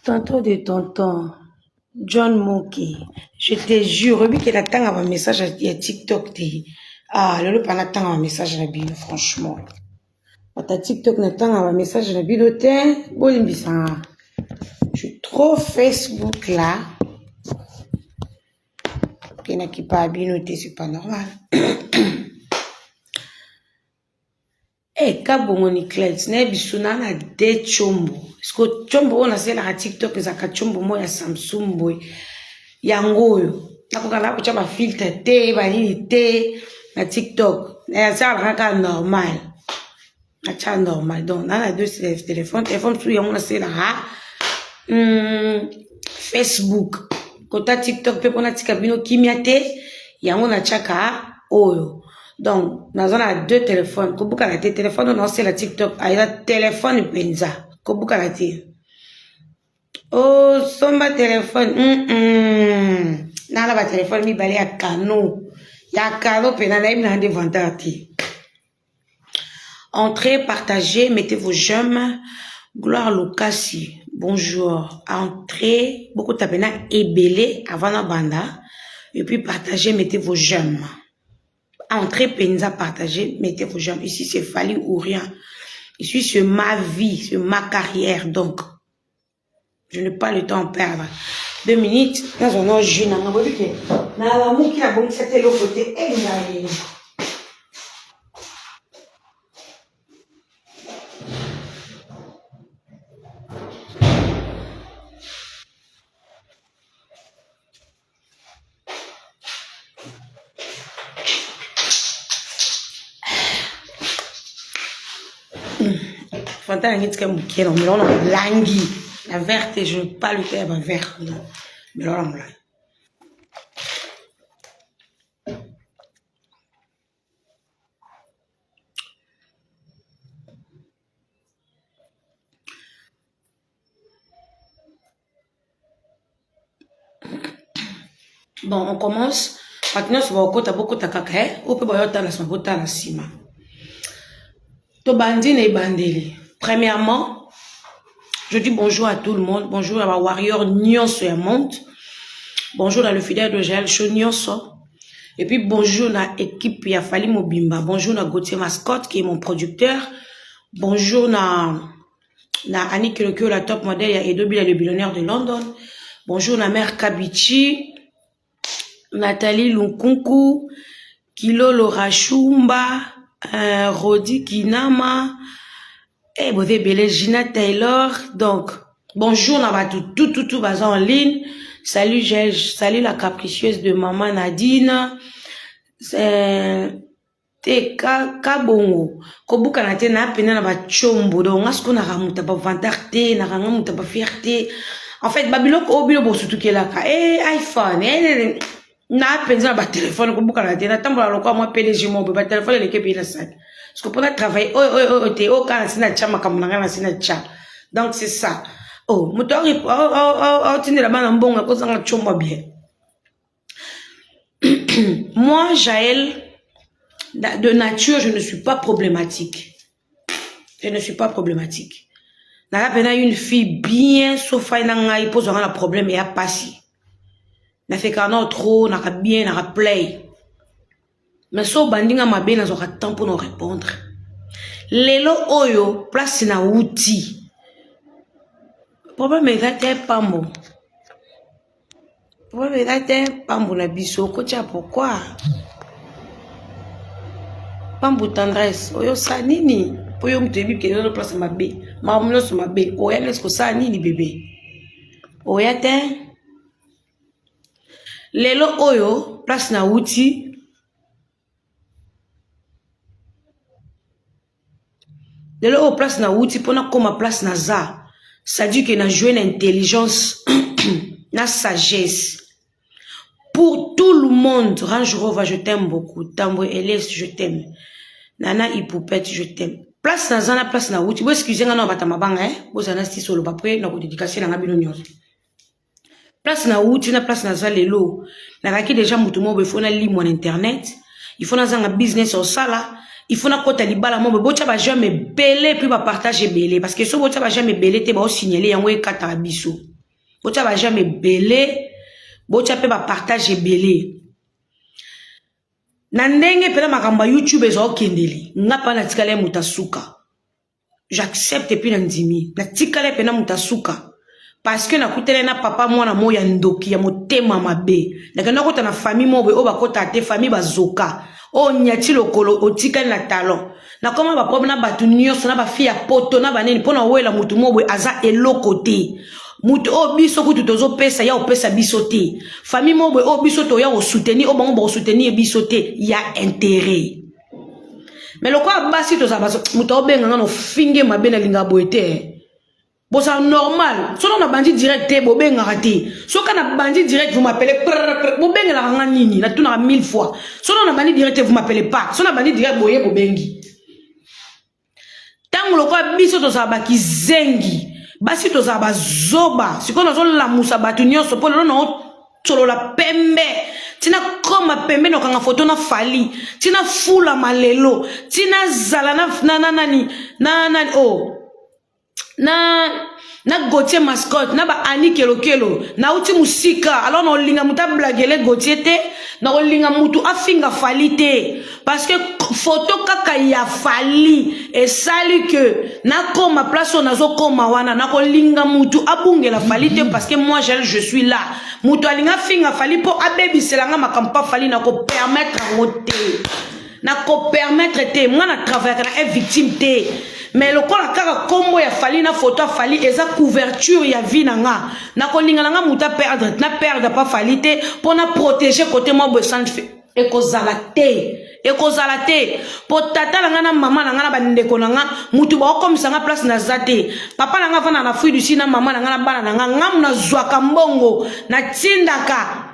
Tonton de tonton John Moke, je te jure, oyebi ke natanga ba message ya TikTok te. Ah, lelo pa natanga ba message na bino franchement. Bata TikTok natanga ba message na bino te, bolimbisa nga. Je suis trop Facebook là. Ke nakipa bino te, c'est pas normal. Eh kabongo niclet naye biso na na de tshombo siko tshombo oyo nasalelaka tiktok ezalaka tshombo moko ya samsung boye yango oyo nakoka na kotya bafiltre te banini te na tiktok nasalaka kaka normal natya normal donc na na deux telefone telefone mosusu yango nasalelaka hmm, facebook kota tiktok mpe mpo natika bino kimia te yango natyaka oyo donc naza na deux telefone kobukana te telefone oyo naosela tiktok eza telefone mpenza kobukana te osomba oh, telefone mm -mm. nala batelefone mibale ya kano ya kano mpena nayebi na nde vantard te entrez partagez mettez vos j'aime gloire lukasi bonjour entrez bokota mpena ebele avant na banda et puis partagez mettez vos j'aime Entrez penza partagez, mettez vos j'aime. Ici c'est Fally ou rien. Ici c'est ma vie, c'est ma carrière donc je n'ai pas le temps à perdre. 2 minutes, nazwa na jus na nga boyebi ke nalamuki nabongisa te eloko te e ngai. Fanta yango etika moke na omela na molangi na verre te je pas le temps ya ba verre non mela na molangi. Bon, on commence. Bato nyonso bakokota bokota kaka eh? Oyo mpe bayo tala nsima botala nsima. Tobandi na ebandeli. Premièrement, je dis bonjour à tout le monde. Bonjour à ba warrior nyonso ya monde. Bonjour à le fidèle de Jaël Show nyonso. Et puis bonjour na équipe ya Fally Mobimba. Bonjour na Gauthier Mascotte qui est mon producteur. Bonjour na Annie Kilokio, la top modèle ya Edo Bila, le billionnaire de London. Bonjour na mère Kabichi, Nathalie Lunkunku, Kilolo Rachumba, Rodi Kinama, eh, boza ebele, Gina Taylor. Donc, bonjour na bato tout, tout, tout baza en ligne. Salut, Gege, salut la capricieuse de maman Nadine. Te ka kabongo kobukana te na pena na ba tshombo donc nga sikoyo naka moto ya ba vantard te naka nga moto ya ba fier te en fait ba biloko oyo bino bosutukelaka e eh, iphone eh, na mpenza na batelefone kobukana te natambola lokola mwa pdg moko boye batelefone eleki ebele na saki siko mpona travaille oyo oyo oyo te oyo kaka nasi na tya makambo na ngai nasi na tya donc c'est ça oh moto aotindela bana mbongo akozanga tshombo bien. Moi, Jaël, de nature, je ne suis pas problématique. Je ne suis pas problématique. Naza pena une fille bien sofa na ngai po zwanga na problème ya pasi. Na feka na trop, na bien, na play. Mais so bandi nga mabe na zwaka temps pour no répondre. Lelo oyo place na wuti. Problème eza te pambo. Problème eza te pambu na biso okotia pourquoi pambu tendresse oyo osala nini mpo yo moto oyebi kende ozo place mabe makambo nyonso mabe oya neti kosala nini bebe oya te lelo oyo place na wuti Lelo oyo place na wuti po nakoma place naza ça dit que na jouer na intelligence na sagesse pour tout le monde Range Rover je t'aime beaucoup Tambwe Elias je t'aime Nana Ipoupette je t'aime place naza na place na wuti bo excuse nga na bata mabanga eh bozala na sisi oloba après na ko dédicace na nga bino nyonso. Place na wuti na place naza lelo nazalaki deja moto moko boye faut nalimwa na internet il faut nazanga business ya kosala il faut nakota libala moko boye botya ba j'aime ebele puis ba partage ebele parce que soki botya ba j'aime ebele te baosignale yango ekataka biso. Botya ba j'aime ebele, botya pe ba partage ebele. Na ndenge pena makambo ya YouTube ezokendeli, nga pa natikali ya moto asuka. J'accepte et puis na ndimi. Natikali pena moto asuka. Parce que nakutani na papa mwana mo ya ndoki ya motema mabe. Nakenda kota na famille mo boye oyo bakota te, famille bazoka. Oyo nyati lokolo otikali na talon. Nakoma ba problème na bato nyonso na ba fille ya poto na banini mpo na owela moto mo boye aza eloko te. Moto oyo biso kutu tozopesa ya opesa biso te. Famille mo boye oyo biso toya kosoutenir oyo bango bakosoutenir biso te ya intérêt. Mais lokola basi tozala bazo moto aobenga nga na ofinge mabe nalinga boye te. Bozala normal. Soki na bandi direct te bobengaka te. Soki na bandi direct vous m'appelez bobengelaka nga nini natunaka 1000 fois. Soki na bandi direct te vous m'appelez pas. Soki na bandi direct boye bobengi. Tango lokola biso tozala bakizengi, basi tozala bazoba. Sikoyo nazolamusa bato nyonso mpo lelo naotsolola pembe tina koma pembe na okanga foto na Fally tina fula malelo tina zala na na na nani na nani oh na na Gauthier mascotte na ba Annie Kelokelo nauti musika alors na olinga mutu ablagele Gauthier te na olinga mutu afinga Fally te parce que photo kaka ya Fally esali que nakoma place oyo nazokoma wana nakolinga mutu abungela Fally te parce que moi Jael je suis là mutu alinga afinga Fally mpo abebisela nga makambo pa Fally nakopermettre yango te nako permettre te nga na travaillaka na un victime te mais lokola kaka kombo ya Fally na photo ya Fally eza couverture ya vie na nga nakolinga na nga moto aperdre na perdre pa Fally te mpo na protéger côté mwa boye sans ekozala te ekozala te mpo tata na nga na mama na nga na bandeko na nga mutu baokomisa nga place naza te papa na nga afanda na Afrique du Sud na mama na nga na bana na nga ngamu nazwaka mbongo natindaka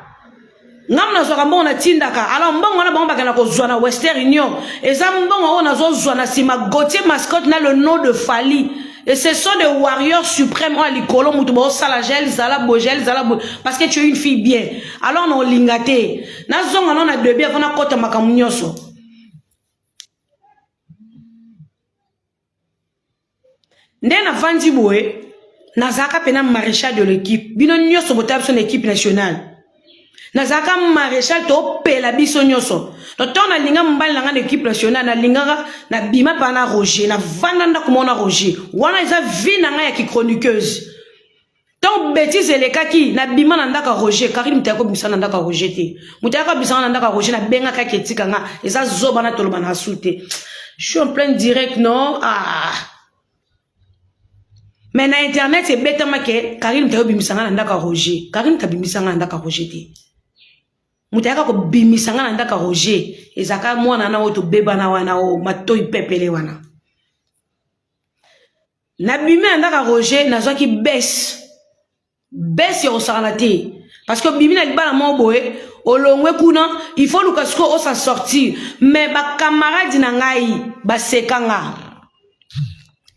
Ngambo nazwaka mbongo natindaka alors mbongo wana bango bakenda kozwa na Western Union eza mbongo oyo nazozwa na nsima Gauthier Mascotte na le nom de Fally et ce sont des warriors suprêmes oyo ya likolo moto baosala Jael zala boye Jael zala boye parce que tu es une fille bien alors na olinga te nazonga nao na debut avant nakota makambo nyonso. Nde navandi boye nazalaka pena maréchal de l'équipe bino nyonso botala biso na équipe nationale nazalaka maréchal topela biso nyonso to ntango nalinga mobali na ngai na équipe nationale nalingaka nabima mpa na Roger navanda ndako moko na Roger wana eza vie na ngai ya kichroniqueuse ntango betise elekaki nabima na ndako ya Roger Karine moto ayaki kobimisa na ndako ya Roger te moto ayaki kobimisa na ndako ya Roger nabengaka eke etika nga eza zoba na toloba na su te je suis en plein direct non ah mais na internet ebetama ke Karine moto ayaki kobimisa nga na ndako ya Roger Karine moto abimisa nga na ndako ya Roger te moto ayaka kobimisa nga na ndako ya Roger ezalaka mwana na oyo tobebana wana oyo matoi pepele wana Nabimi na ndaka Roger nazwaki bese bese ya kosakana te parce que obimi na libala moko boye olongwe kuna il faut luka sikoyo osa sortir mais bacamarade na ngai baseka nga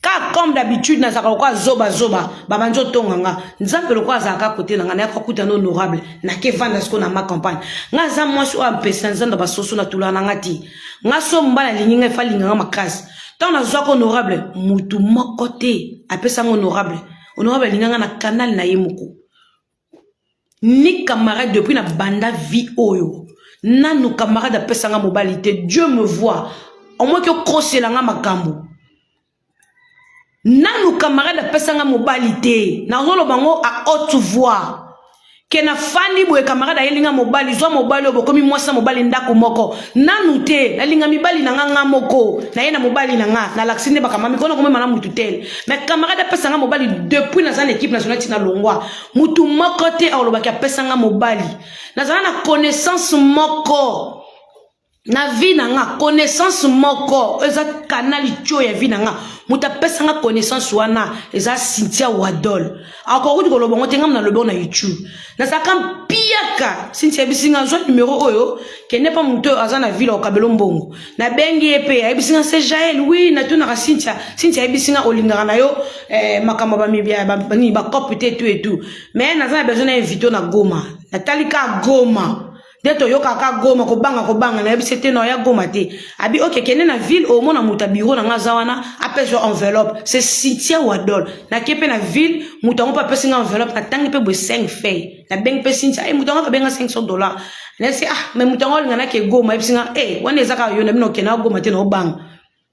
ka comme d'habitude nazalaka lokola zoba zoba babandi otonga nga nzambe lokola azalaka kote na nga nayaka kuta na honorable nakevanda sikoyo na ma campagne nga aza mwasi oyo ampesa nzambe basoso na tulaka na nga te nga so mobali alingi nga efa alinga nga makasi ntango nazwaka honorable mutu moko te apesanga honorable honorable alinga nga na canal na ye moko ni camarade depuis na banda vie oyo nanu camarade apesanga mobali te dieu me voit omoki okosela nga makambo nanu camarade apesanga mobali te nazoloba ngo à haute voix ke nafandi boye camarade ayeli nga mobali zwa mobali oyo bokomi mwasi na mobali ndako moko nanu te nalinga mibali na nga nga moko naye na mobali na nga nalakisi nde bakamami kona komema na mutu tele mais camarade apesa nga mobali depuis naza na équipe nationale tina longwa mutu moko te alobaki apesa nga mobali nazala na connaissance moko na vie na nga connaissance moko eza canal tio ya vie na nga moto apesa nga connaissance wana eza Cynthia Wadol akoki koloba ngo te nga nalobi ngo na YouTube nazalaka mpiaka Cynthia ayebisi nga zwa numero oyo kende mpa moto oyo aza na ville okabelo mbongo nabengi ye mpe ayebisi nga se Jael oui natunaka Cynthia Cynthia ayebisi nga olingaka na yo eh, makambo nini bacope te tout et tout mais naza na besoin na invité na Goma natali ka Goma. Nde toyokaka Goma, kobanga kobanga, nayebisi te na ya Goma te. Abi ok, kende na ville omona moto ya bureau na nga aza wana, apesi yo enveloppe. C'est Cynthia Wadol. Nake mpe na ville, moto yango mpe apesi nga enveloppe, natangi mpe boye 5 feuilles. Nabengi mpe Cynthia, eh moto yango abenga $500. Nayebisi ah, mais moto yango alinga nake Goma, ayebisi nga eh wana eza kaka yo na bino okenda Goma te na obanga.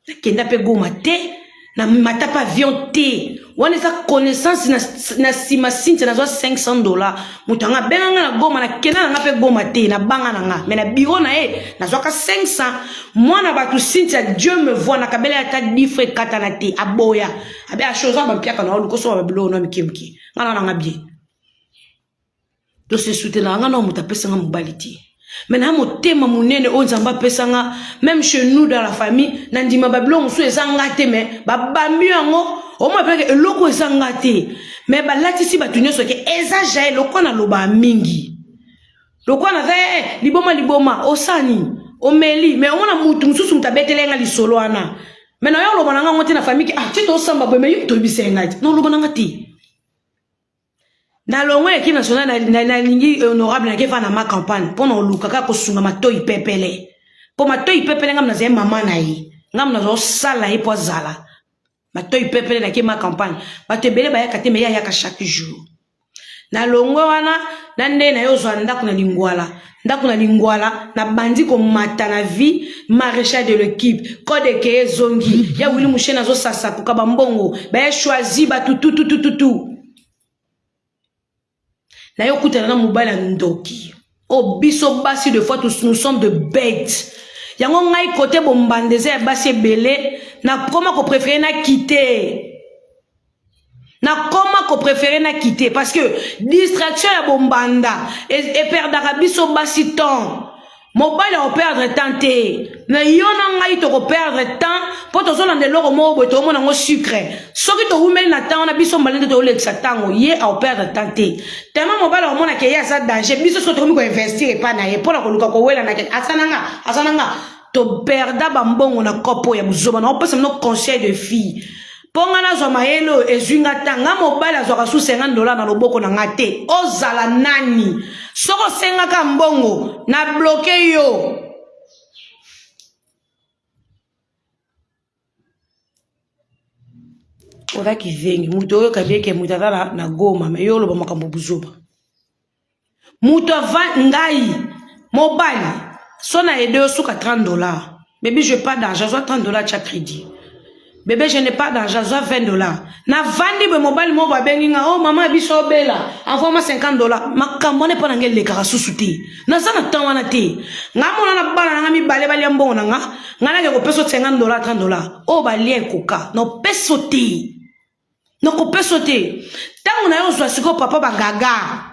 Nakenda mpe Goma te, na mata mpe avion te. Wana eza connaissance na, na nsima Cynthia nazwa $500. Moto yango abenga nga na Goma, nakenda na nga mpe Goma te, nabanga na nga. Mais na bureau na ye nazwaka 500. Mwana bato Cynthia, Dieu me voit, nakabela ye ata 10 francs ekatana te, aboya. Abe asho oza bampiaka na oluka osomba babiloko na mike mike. Nga na nanga bien. To se soutenaka nga na moto apesa nga mobali te. Mais na motema monene oyo Nzambe apesa nga, même chez nous dans la famille, na ndima babiloko mosusu eza nga te, mais babambi yango, omona mpe eloko eza nga te. Mais balatisi bato nyonso ke eza Jael, lokola nalobaka mingi. Lokola naza eh, liboma liboma, osani, omeli, mais omona mutu mosusu moto abeteli nga lisolo wana. Mais na yo oloba na nga ngo te na famille ke ah, ti tosamba boye, mais yo toyebisa ye ngai te. Na oloba na nga te. Na longwe équipe nationale nalingi honorable nake fa na ma campagne mpo na oluka kaka kosunga matoi pepele. Mpo matoi pepele ngam nazali mama na ye. Ngam nazosala ye mpo azala. Matoi pepele nake ma campagne. Bato ebele bayaka te, mais ye ayaka chaque jour. Na longwe wana na nde na ye ozwa ndako na Lingwala. Ndako na Lingwala, na bandi komata na vie, maréchal de l'équipe, code ekeye ezongi, ya Willy Musheni azosasa kokaba mbongo, baye choisi bato tu tu tu tu tu. Na yo kutana na mobali ya ndoki. Oh, biso basi de fois tous nous sommes de bêtes. Yango ngai côté bombanda eza ya basi ebele, na koma ko préférer na quitter. Na koma ko préférer na quitter parce que distraction ya bombanda e perdaka biso basi temps. Mobali ako perdre temps te. Mais yo na ngai toko perdre temps po tozolanda eloko moko boye tokomona yango sucre. Soki towumeli na temps wana biso mbala nde tolekisa ntango, ye ako perdre temps te. Tellement mobali akomona ke ye aza danger, biso soki tokomi ko investir epai na ye mpona koluka kowelana ke aza na nga, aza na nga. To perda ba mbongo na kopo ya buzoba. Na opesa bino conseil de fille. Mpo nga nazwa mayele oyo ezwi nga ta nga mobali azwaka su $50 na loboko na nga te. Ozala nani? Soki osengaka mbongo na bloke yo. Oza kizengi, moto oyoka bien ke moto aza na Goma, mais yo oloba makambo buzoba. Moto ava ngai mobali so na aide yo suka $30. Baby, je pas d'argent, zwa $30 tia crédit. Bébé, je n'ai pas d'argent, zwa $20. Na vandi boye mobali moko abengi nga, oh mama biso obela, envoie-moi $50. Makambo wana epa na ngai elekaka susu te. Naza na temps wana te. Nga mona na bana na nga mibale balia mbongo na nga, nga nake kopesa $50, $30. Oyo balia ekoka, na opeso te. Nakopeso te. Tango na yo ozwa sikoyo papa bagaga.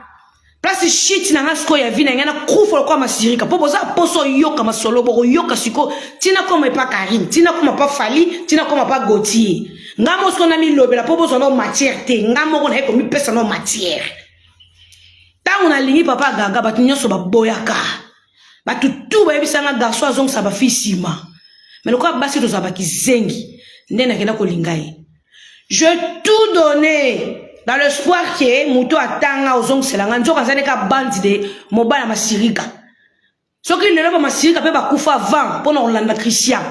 Place shit na nga sikoyo ya vie na ngai na kufa lokola masirika. Po boza poso yoka masolo bokoyoka sikoyo tina koma epa Karine, tina koma pa Fally, tina koma pa Gauthier. Nga moko sikoyo na milobela po bozwa no matière te. Nga moko naye komipesa no matière. Tango nalingi papa gaga bato nyonso baboyaka. Bato tout bayebisa nga garçon azongisa ba fille nsima. Mais lokola basi tozala bakizengi nde nakenda kolinga ye. Je tout donné dans l'espoir que moto atanga ozongisela nga nzoka aza neka bandi de mobali ya masirika. Soki lelo ba masirika pe bakufa avant mpona kolanda Christian.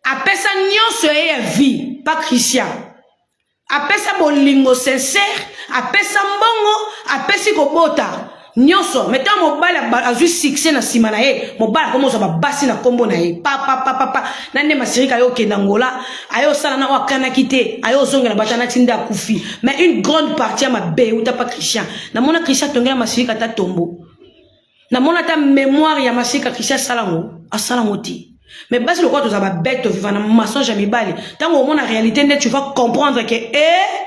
Apesa nyonso ya ye ya vie pa Christian. Apesa bolingo sincère, apesa mbongo, apesi kobota nyonso. Mais tango mobali azwi succès na nsima na ye, mobali akomi kozwa babasi na nkombo na ye. Pa pa pa pa pa. Na nde masirika aye okende Angola, aye osala na oyo akanaki te, aye ozongela bato anati nde akufi. Mais une grande partie ya mabe euta pa Christian. Namona Christian atongela masirika ata tombo. Namona ata mémoire ya masirika Christian asala yango, asala yango te. Mais basi lokola toza ba bête, toviva na mensonge ya mibali. Tango omona réalité nde tu vas comprendre que eh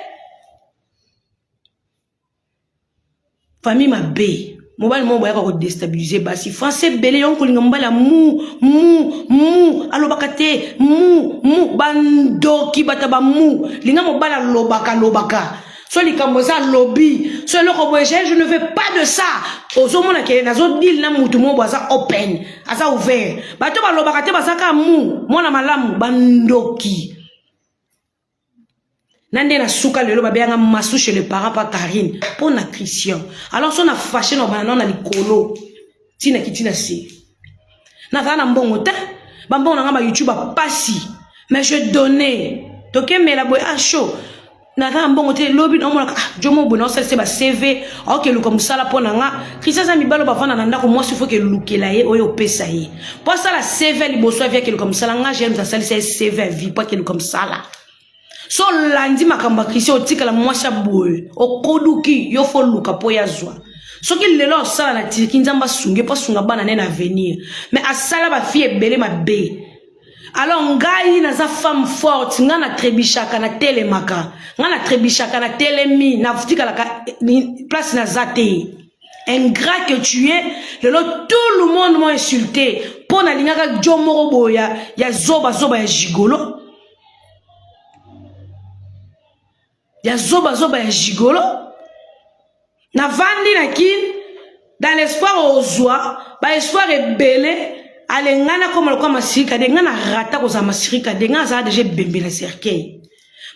famille mabe. Mobali moko bayaka ko déstabiliser basi. Français ebele yango kolinga mobali ya mu mu mu alobaka te mu mu bandoki bata ba mu. Linga mobali alobaka alobaka. So likambo eza lobi, so eloko boye je ne veux pas de ça. Ozomona ke nazo deal na mutu moko aza open, aza ouvert. Bato balobaka te bazaka mu, mwana malamu bandoki. Na nde na suka lelo babeyanga masu chez le parent pa Karine mpo na Christian. Alors so na fâché na bana na likolo tina kiti na se. Nazala na mbongo te. Ba mbongo na nga ba YouTube pasi. Mais je donnais. Tokemela boye ah chaud. Naza na mbongo te lobi naomonaka ah jo moko boye naosalisa ba CV aokeluka mosala mpo na nga. Christian aza mibali oyo bavanda na ndako mwasi faut kelukela ye oyo opesa ye. Mpo asala CV liboso ya vie akeluka mosala nga James asalisa ye CV ya vie mpo akeluka mosala. So olandi makambo ya Christian otikala mwasi ya boye okoduki yo fo luka mpo ya zwa. Soki lelo osala na Turquie Nzambe asungi mpo asunga bana ne na avenir. Mais asala ba fille ebele mabe. Alors ngai naza femme forte, ngai na trebishaka na telemaka, ngai na trebishaka na telemi, na tikalaka place naza te. Ingrat que tu es, lelo tout le monde m'a insulté mpo nalingaka jo moko boye ya, ya zoba zoba ya gigolo. Ya zoba zoba ya gigolo. Navandi na kin dans l'espoir ozwa ba espoir ebele ale ngai nakoma lokola masirika de ngai na rata kozala masirika de ngai azala deja ebembe na cercueil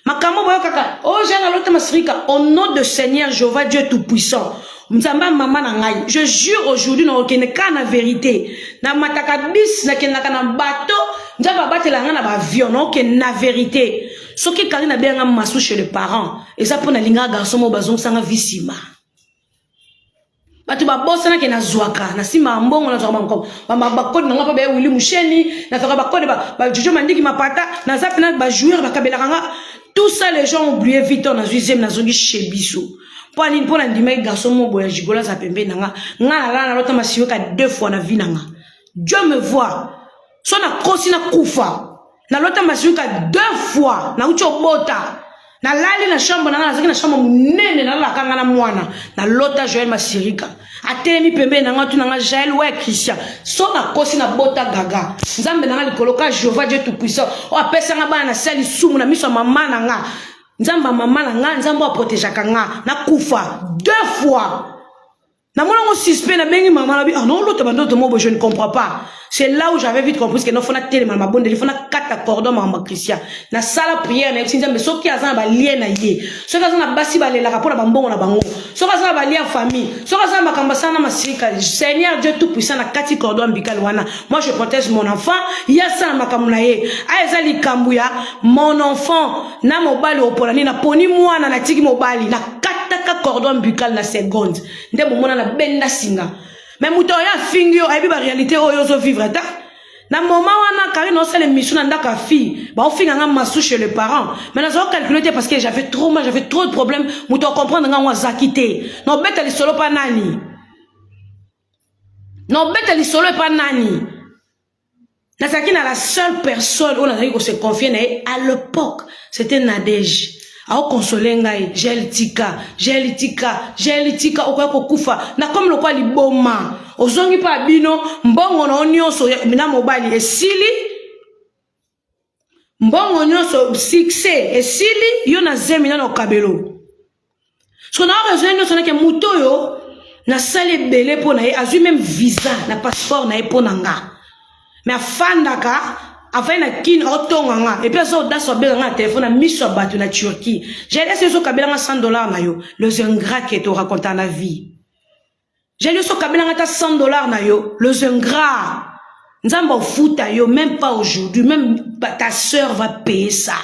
makambo boyo kaka o oh, jean alota masirika au nom de seigneur jéhovah dieu tout puissant nzambe ya mama na ngai je jure aujourd'hui nakokende kaka na verité namataka bis nakendaka na bateau nzambe abatela ngai na baavion nakokende na verité soki karine abenganga masu chez le parent eza mpo nalingaka garçon moko bazongisanga vi nsima bato babosanaki nazwaka na nsima ya mbongo nazwaka bakode na nga mpo baye wili musheni nazwaka bakode bajojo mandiki mapata naza mpena bajoueur bakabelaka nga tout ça les gens oublié vite nazwi zemi nazongi chez biso mpo nini mpo nandimaki garçon moko boye ya gigolo aza pembeni na nga nga nalala nalota masiweka deux fois na vie na nga dieu me voit so nakosi nakufa nalota masiweka deux fois nauti obota nalali na chambre na nga nazalaki na chambre monene nalalaka nga na mwana nalota joel masirika atelemi pembeni na nga tuna nga jael we christian so nakosi nabota gaga nzambe na nga likolo ka jehova dieu tout puissant oyo apesa nga bana na se ya lisumu na miso ya mama na nga nzambe ya mama na nga nzambe oyo aprotegeaka nga nakufa deux fois namoni yango suspect nabengi mama nabi ah non lota bandoto moko je ne comprends pas c'est là où j'avais vite compris que non fona telema na mabondeli fona kata cordon makambo ya christian nasala prière nayebisi nzambe soki aza na balien na ye soki aza na basi balelaka mpo na bambongo na bango soki aza na balien ya famille soki aza na makambo asala na masirika seigneur dieu tout puissant na kati cordon ombilical wana moi je protège mon enfant ye asala makambo na ye aya eza likambo ya mon enfant na mobali opola nini naponi mwana natiki mobali nakataka cordon ombilical na seconde nde bomona na benda singa mais moto oyo afingi yo ayebi baréalité oyo ozovivre ata na moment wana karine osala émission na ndako ya fille baofinga nga masu chez le parent mais nazala calcule te parce que j'avais trop mal, j'avais trop de problème moto acomprendre nga ngo azaki te naobeta lisolo mpa nani naobeta lisolo epa nani nazalaki na la seule personne oyo nazalaki kose confier na ye à l'époque c'était Nadège aokonsole ngai gel tika gel tika gel tika okoya kokufa nakomi lokola liboma ozongi mpe ya bino mbongo na yo nyonso na mobali esili mbongo nyonso succès esili yo na zemi na okabelo so na raisonne nyonso nake moto oyo nasali ebele mpo na ye azwi meme visa na passeport na ye mpo na nga me afandaka afandi na kini aotonga nga epuis aza audace abenga nga na telefone na miso ya bato na turquie jaelese ozokabela nga 100 dollar na yo les ingrat ke toraconta na vie jael ozokabela nga ata 100 dollar na yo les ingrat nzambe ofuta yo même pas aujourd'hui même ta sœur va payer ça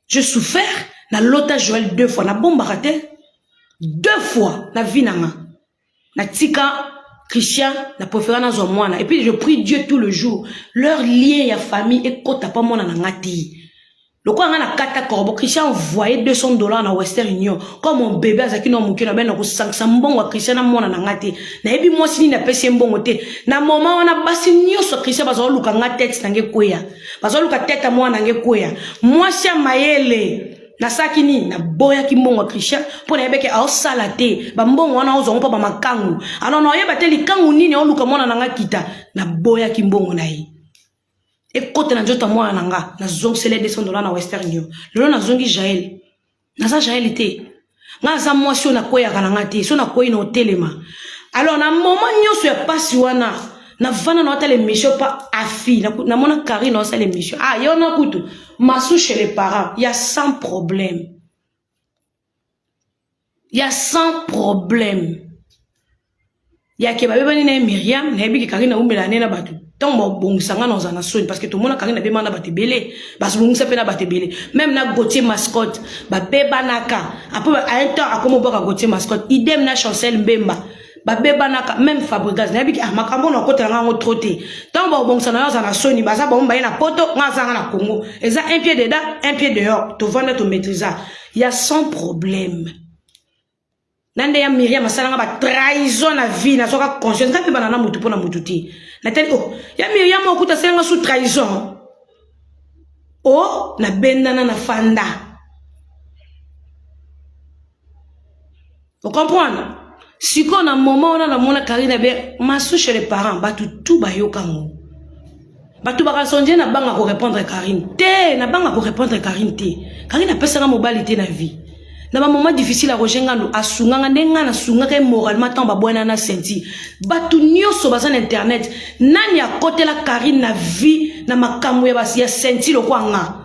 je souffert na lota joel deux fois nabombaka te deux fois na vie na nga natika christian na préféré nazwa mwana et puis je prie dieu tout le jour leur lien ya famille ekota pa mwana na nga te lokola nga na kata corbo christian envoyé 200 dollars na western union comme mon bébé azalaki na moke na bene na kosangisa mbongo ya christian na mwana na nga te nayebi mwasi nini apesi ye mbongo te na moment wana basi nyonso christian bazoluka nga tete na nga ekweya bazoluka tete ya mwana na nga ekweya mwasi ya mayele nasalaki nini naboyaki mbongo ya christian mpo nayebeke aosala te bambongo wana ozwango mpo bamakangu alors naoyeba te likangu nini aoluka mwana na nga kita naboyaki mbongo na ye ekota na nzoto ya mwana na nga nazongisela 200 dollars na western union lelo nazongi jael naza jael te nga aza mwasi oyo nakweyaka na nga te so nakwei na otelema alors na moment nyonso ya pasi wana. Navanda na otala émission pa afi namona Karine osala émission. Ah ye wana kutu masu chez les parents ya sans problème. Ya sans problème. Ya ke babebani na ye Myriam nayebi ke Karine awumela ne na bato ntango babongisa nga na ozala na soni parce que tomona Karine abebana na bato ebele bazobongisa mpe na bato ebele meme na Gauthier Mascotte babebanaka après à un temps akoma obwaka Gauthier Mascotte idem na Chancel Mbemba babebanaka meme Fabregas nayebi ke ah, makambo na okotela nga yango trop te ntango bakobongisa na yo aza na soni baza bango baye na poto nga aza nga na Congo eza un pied dedans un pied dehors tovanda tomaîtrisa ya sans problème na nde ya Miriam asalanga ba trahison na vie nazwaka conscience nga mpe bana na mutu mpo na mutu te natali oh ya Miriam okuta asalanga su trahison o oh, nabendana na fanda ocomprendre sikoyo na moment wana namona Karine be masu chez les parents bato tu bayoka ngo bato bakasonje nabanga korépondre Karine te nabanga korépondre Karine te Karine apesanga mobali te na vie na bamoment difficile ya Roger Ngandu asunganga nde ngai nasungaka ye moralement ntango babwana na senti bato nyonso baza na internet nani akotela Karine na vie na makambo ya, ya senti lokwa nga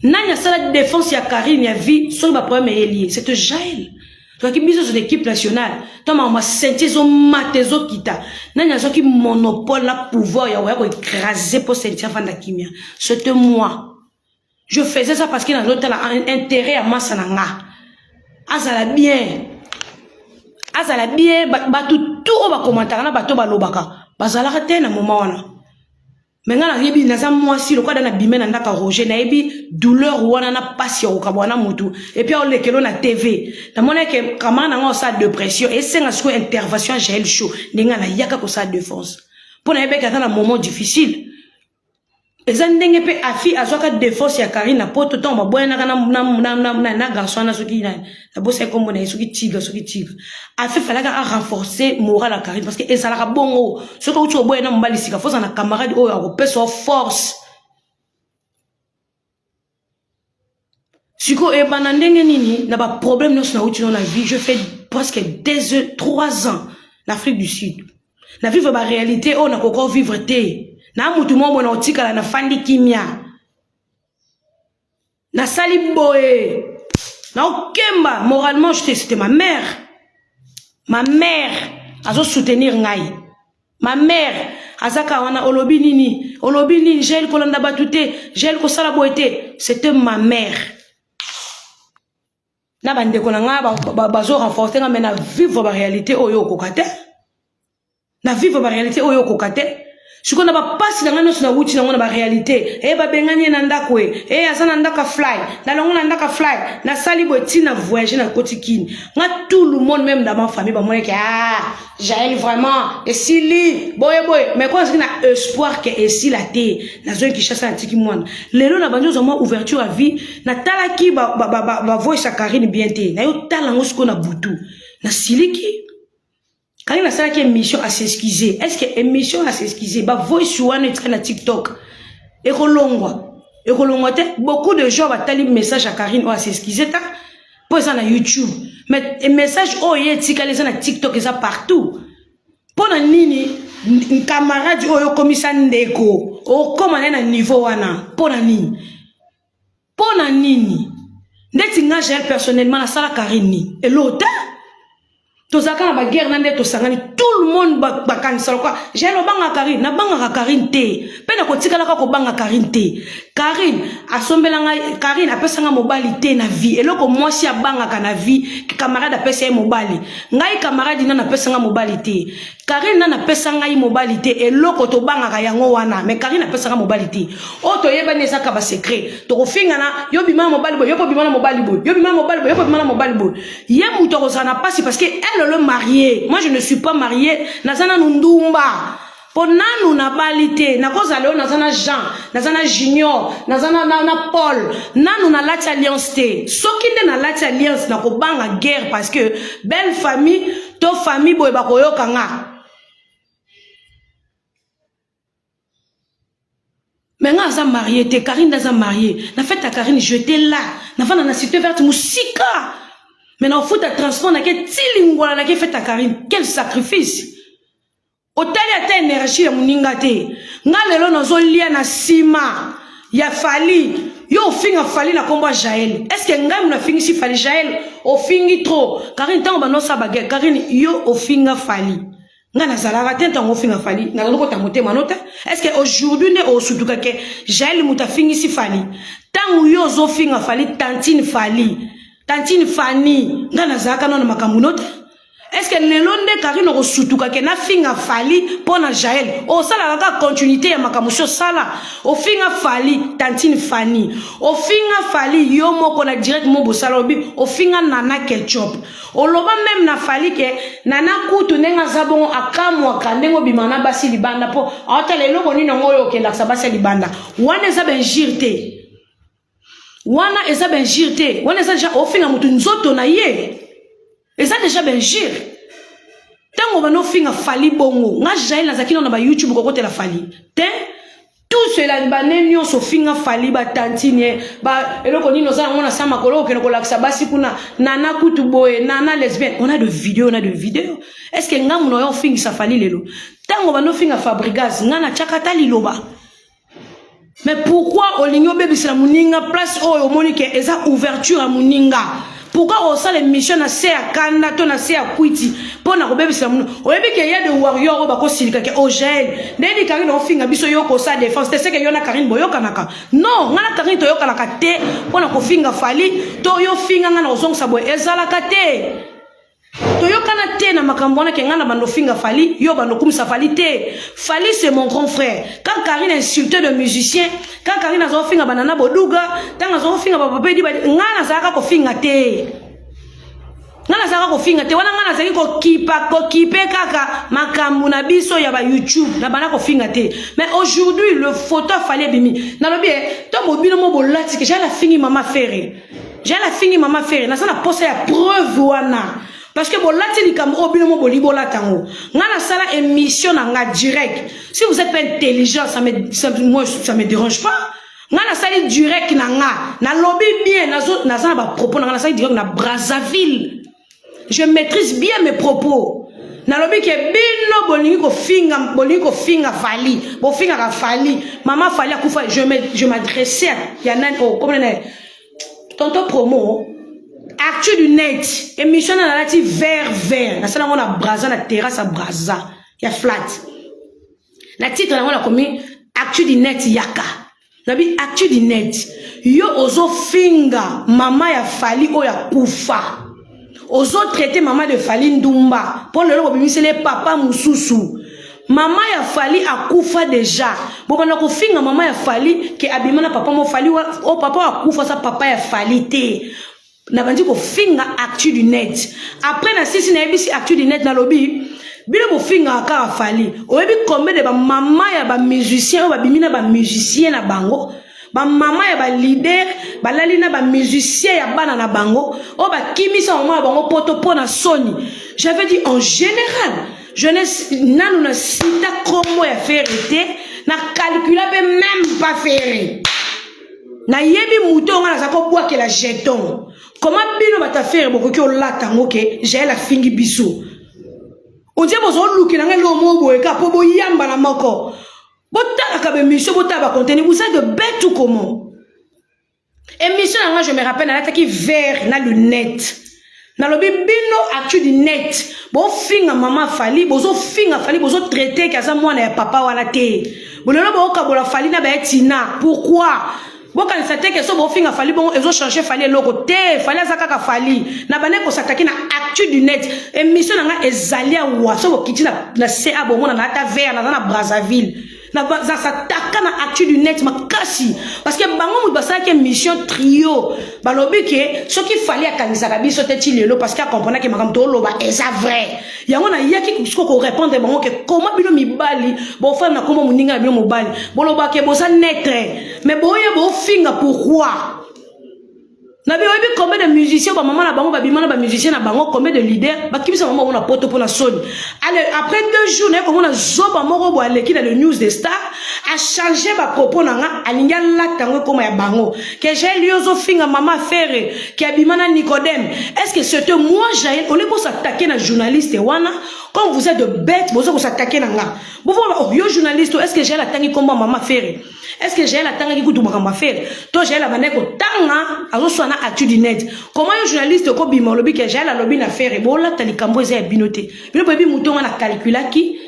nani asala défense ya Karine ya vie soki baproblème eyeli ye c'est Jael tozalaki biso nyonso na équipe nationale to makambo ya senti ezomata ezokita nani azwaki monopole na pouvoir ya koya koécrase mpo senti afanda kimia c'était moi je faisais ça parce que nazotala intérêt ya masa na nga azala bien azala bien bato tu oyo bakomantaka na bato balobaka bazalaka te na moment wana me ngai nayebi naza mwasi lokola da nabime na ndako ya Roger nayebi douleur wana na mpasi ya kokabwa na motu epuis aolekelo na tv namoni eke camarade na ngai osala dépression esenga sikoyo intervention ya Jael Show ndenge ngai nayaka kosala défense mpo nayebaki aza na moment difficile eza ndenge mpe afi azwaka défense ya Karine na poto ntango baboyanaka na, na, na, na, na, na garçon wana soki nabosaki nkombo na ye soki tigre soki tigre afi falaka arenforcer moral ya Karine parce que ezalaka bongo soki outi oboya na mobali sika foza na camarade oyo akopesa yo force sikoyo ebanda ndenge nini na baproblème nyonso nauti no na vie je fais presque 2 3 ans na Afrique du Sud na vivre baréalité oyo nakoka vivre te na mutu moko boye na kotikala nafandi kimia nasali boye naokemba moralement c'était ma mère ma mère azosoutenir ngai ma mère azaka wana olobi nini olobi nini Jael kolanda bato te Jael kosala boye te c'était ma mère na bandeko na ngai bazo renforcer ngai mais na vivre baréalité oyo okoka te na vivre baréalité oyo okoka te sikoyo na bapasi na ngai nyonso nawuti nango na baréalité e babengani ye na ndako e e aza na ndako ya fly nalongo na ndako ya fly nasali boye ntina voyage nakoti kini nga tout le monde même dans ma famille bamonaki ah Jael vraiment esili boye boye mais kwa nazalaki na espoir ke esila te nazongi Kinshasa natiki mwana lelo na bandi ozwa mwa ouverture ya vie natalaki bavoice ya Karine bien te nayo tala yango sikoyo na butu nasiliki Karine asalaki émission à s'excuser est ce que émission à s'excuser bavoice wana etikali na TikTok ekolongwa ekolongwa te beaucoup de gens batali message ya Karine oyo as'excuse ta mpo eza na YouTube mais message oyo ye etikali eza na TikTok eza partout mpo na nini camarade oyo okomisa ndeko okóma naye na niveau wana mpo na nini mpo na nini ndeti nga Jael personnellement nasala Karine nini eloko te tozalaka na baguerre na nde tosangani tout le monde bakanisa lokola Jael obangaka Karine nabangaka Karine te mpe nakotikalaka kobanga Karine te Karine asombela ngai Karine apesanga mobali te na vie eloko mwasi abangaka na vie camarade apesa ye mobali ngai camarade nano apesanga mobali te Karine nano apesa ngai mobali te eloko tobangaka yango wana mais Karine apesanga mobali te oyo toyebani ezaka basecret tokofingana yo bima na mobali boye yo mpo bima na mobali boye yo bima na mobali boye yo mpo bima na mobali boye ye moto akozala na mpasi parce que elle le marié moi je ne suis pas marié naza nanu ndumba mpo nanu nabali te nakozala oyo naza na Jean naza na Junior naza na, na, na Paul nanu nalati alliance te soki nde nalati alliance nakobanga guerre parce que belle famille to famille boye bakoyoka nga mais nga aza marié te Karine aza marié na fête ya Karine j'étais là nafanda na Cité Verte mosika mais na ofuta transport nake ti Lingwala nake fête ya Karine quel sacrifice. Otali ata energie ya moninga te. Nga lelo nazolia na sima ya Fally. Yo ofinga Fally na kombo ya Jael. Est-ce que ngai muna fingisi Fally? Jael ofingi trop. Karine tango bando sa baguette. Karine yo ofinga Fally. Nga nazalaka te ntango ofinga Fally. Nazali kota motema no te. Est-ce que aujourd'hui nde osutuka ke Jael moto afingisi Fally? Tango yo ozofinga Fally, tantine Fally. Tantine Fanny, nga nazalaka nano makambo no te. Est-ce que lelo nde Karine okosutuka ke nafinga Fally mpo na Jael? Osalaka kaka continuité ya makambo si osala. Ofinga Fally, tantine Fanny. Ofinga Fally yo moko na direct mo bosala obi ofinga Nana Ketchup. Oloba même na Fally ke Nana kutu ndenge aza bongo akamwaka ndenge obima na basi libanda mpo aotala eloko nini yango oyo okendakisa basi ya libanda. Wana eza ba injure te. Wana eza ba injure te. Wana eza deja ofinga motu nzoto na ye. Eza deja ba injure. Tango bano finga Fally bongo, nga Jael nazaki na ba YouTube kokotela Fally. Te tout cela bane nyonso finga Fally ba tantine ba eloko nini oza yango na sa makolo okende kolakisa basi kuna nana kutu boye nana lesbienne. On a de vidéos, on a de vidéos. Est-ce que nga muno yo fingisa Fally lelo? Tango bano finga Fabregas, nga na chakata liloba. Mais pourquoi olingi obebisela moninga place oyo omoni ke eza ouverture ya moninga? Pourquoi osala émission na se ya kanda to na se ya kwiti mpo na kobebisela moninga? Oyebi ke ya de warrior oyo bakosilika ke Ojael ndeni Karine ofinga biso yo kosala défense te, seke yo na Karine boyokanaka. Non, nga na Karine toyokanaka te mpo na kofinga Fally to yo finga nga na kozongisa boye ezalaka te. Toyokana te na makambo wana ke nga na bando finga Fally, yo bando kumisa Fally te. Fally c'est mon grand frère. Quand Karine insultait de musicien, quand Karine azo finga banana boduga, tant azo finga ba papa di nga nazalaka kofinga te. Nga nazalaka kofinga te. Wana nga nazalaki kokipa, kokipe kaka makambo na biso ya ba YouTube, na bana kofinga te. Mais aujourd'hui le photo Fally ebimi. Nalobi to bobino mo bolati ke jala fingi mama Ferre. Jala fingi mama Ferre, naza na posa ya preuve wana. Parce que bolati likambo oyo bino mo boli bolata yango. Nga nasala émission na nga direct. Si vous êtes pas intelligent, moi ça me dérange pas. Nga nasali direct na nga. Na lobi bien, naza na ba propos na nga nasali direct na Brazzaville. Je maîtrise bien mes propos. Nalobi ke bino bolingi kofinga, bolingi kofinga Fally, bofingaka Fally. Mama Fally akufa, je m'adressais ya nani oh comment nani Tonton promo Actu du net émission na nalati vert vert nasala yango na Braza na terrasse ya Braza ya flat na titre yango nakomi Actu du net yaka nabi Actu du net yo ozofinga mama ya Fally oyo akufa, ozotraite mama de Fally ndumba mpo lelo bobimiseli papa mosusu. Mama ya Fally akufa deja, bobanda kofinga mama ya Fally ke abima na papa mo Fally o papa akufa sa papa ya Fally te. Nabandi kofinga Actu du net. Après na sisi nayebisi Actu du net, nalobi bino bofingaka kaka Fally, oyebi combien de bamama ya bamusicien oyo babimi na bamusicien na bango, bamama ya baleader balali na bamusicien ya bana na bango oyo bakimisa mama ya bango poto mpo na soni. J'avais dit en général, jeunesse nanu na sita kombo ya Ferre te, na calcula mpe même pas Ferre. Nayebi moto oyo nga naza kobwakela jeton. Koma bino bato ya Ferre bokoki olata yango ke Jael afingi biso, ondie bozolukela ngai eloko moko boye kaka mpo boyambana moko. Botalaka baémission, botala bacontenu, vous êtes de bête ou comment? Émission na nga, je me rappelle, nalataki vert na lunette. Nalobi bino Actu du net bofinga mama Fally, bozofinga Fally, bozotraite ke aza mwana ya papa wana te. Bolelo bokabola Fally na baetina, pourquoi bokanisa te ke so bofinga Fally bongo ezochange Fally eloko te? Fally aza kaka Fally. Na bande kosataki na Actu du net émission na nga ezali awa. So bokiti na ca bomona na ata vert, naza na Brazzaville, nazataka na Actu du net makasi parce que bango moto basalaki émission trio. Balobi ke soki Fally akangisaka biso te ti lelo parce que acomprendaki makambo toloba eza vrai. Yango nayaki siko korépondre bango ke koma bino mibali bofanda na kombo moninga na bino mobali, bolobake boza neutre, mais boye bofinga pourquoi? Na bi oyebi combien de musiciens ba maman na bango ba bima na ba musiciens na bango combien de leaders ba kimisa maman bango na poto pona soni. Allez après 2 jours na komona zoba moko bo aleki na le news des stars a changer ba propos na nga alingi alata yango ekoma ya bango que Jaël yo ozo finga maman Ferre qui abima na Nicodème. Est-ce que c'était moi Jaël au lieu ko s'attaquer na journaliste wana comme vous êtes de bêtes bozo ko s'attaquer na nga. Bovo oh yo journaliste est-ce que Jaël atangi kombo maman Ferre? Est-ce que Jaël atangaki kutu makambo ya Ferre? To Jaël abandaki kotanga azoswa na actu du net. Comment yo journaliste okobima olobi ke Jaël alobi na Ferre bolata likambo eza ya bino te. Bino boyebi moto nga na calculaki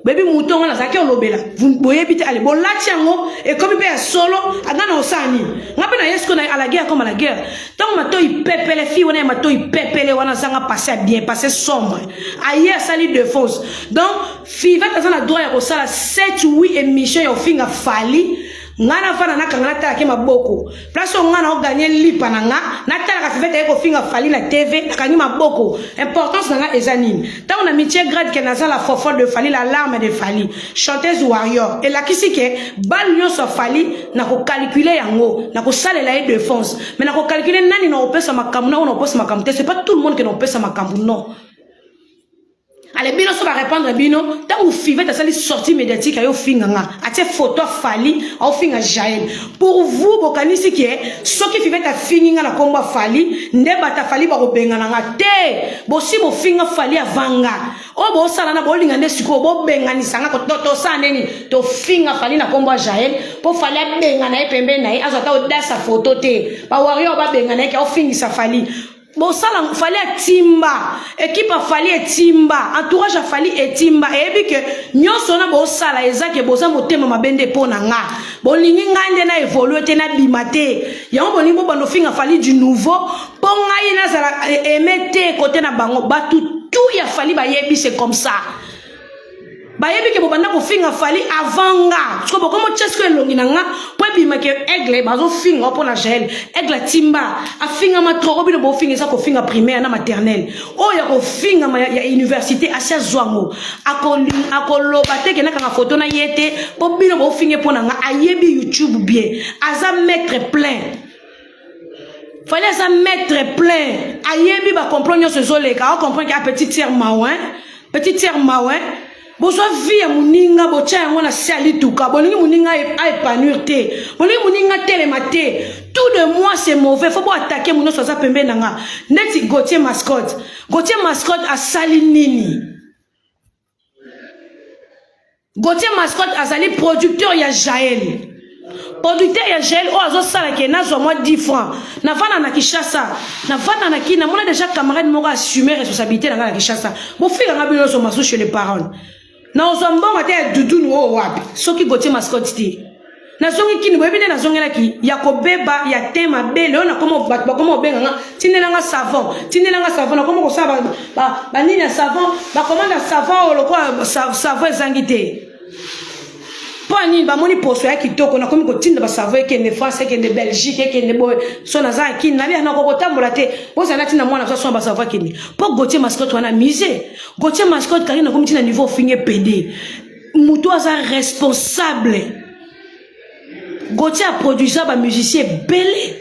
boyebi moto nga nazalaki olobela boyebi te ale bolati yango ekomi mpe ya solo anga na osala nini nga mpe na ye sikoyo à la guerre comme à la guerre ntango matoi pepele fille wana ya matoi pepele wana azanga passé ya bien passé sombre aye asali défense donc Fivette aza na droit ya kosala 7 8 émission ya ofinga Fally nga nafanda nakanga natalaka ye maboko place oyo nga na oganye lipa na nga natalaka Fivette aye kofinga Fally na TV nakangi maboko importance na nga eza nini ntango na mitie grade ke naza la fofo de Fally la larme de Fally chanteuse warrior elakisi ke bale nyonso ya Fally nakokalkule yango nakosalela ye défense mais nakokalkule nani nakopesa makambo na oyo nakopesa makambo te c'est pas tout le monde ke nakopesa makambo non. Ale bino so ba répondre bino tango Fivette asali sortie médiatique ayo finga nga atie photo Fally au finga Jaël pour vous bokanisi ke soki Fivette afingi nga na kombo Fally nde bata Fally ba kobenga na nga te bosi bofinga Fally avant nga oyo bosala na bolinga nde sikoyo bobenganisa nga tosala ndeni tofinga Fally na kombo ya Jaël mpo Fally abenga na ye pembeni na ye azwa ata audace ya photo te ba warrior babenga na ye ke ofingisa Fally Bosala Fally atimba equipe ya Fally etimba entourage ya Fally etimba eyebi ke nyonso wana bosala eza ke boza motema mabe nde mpo na nga bolingi ngai nde na evolue te nabima te yango bolingi bobanda ofinga Fally du nouveau mpo ngai nazala aime te kote na bango bato tout ya Fally bayebi c'est comme ça Bayebi ke bobanda kofinga Fally avant nga. Siko bokomo tia siko elongi na nga po ebima ke Aigle bazo finga po na Jael. Aigle atimba afingama trop bino bofinga eza kofinga primaire na maternelle. Oyo ya kofinga ma ya université asi azwa ngo. Akoloba te ke nakanga photo na ye te po bino bofinge po na nga ayebi YouTube bien. Aza maître plein. Fally aza maître plein ayebi ba complot nyonso ezoleka a comprendre que petite sœur mawa hein petite sœur mawa hein bozwa vie ya moninga botya yango na se ya lituka bolingi moninga aépanouir te bolingi moninga atelema te tout de moi c'est mauvais fo boatake mo nyonso aza pembeni na nga ndeti Gauthier Mascotte. Gauthier Mascotte asali nini? Gauthier Mascotte azali producteur ya Jael. Producteur ya Jael oyo azosala ke nazwa mwa 10 francs. Navanda na Kinshasa, navanda na Kin, namona déjà camarade moko assumer responsabilité na ngai na Kinshasa. Bofika nga bino nyonso masu chez les parents. Nazwa mbongo ata ya dudunu oyo wapi? Soki Gauthier Mascotte te. Nazongi kini boyebi nde nazongelaki ya kobeba ya te mabe lelo nakoma bato bakoma kobenga nga tindela nga savon tindela nga savon nakoma kosala banini ya savon bakomanda savon oyo lokola savon ezangi te mpo ya nini bamoni poso ya kitoko nakomi kotinda basavon ekende France ekende Belgique ekende boye so naza ya kini nabi nako kotambola te bozala natinda mwana so asomba basavon akende mpo Gauthier Mascotte wana musée Gauthier Mascotte kaki nakomi ntina niveau ofinge pede Mutu aza responsable. Gauthier a produisa ba musiciens ebele.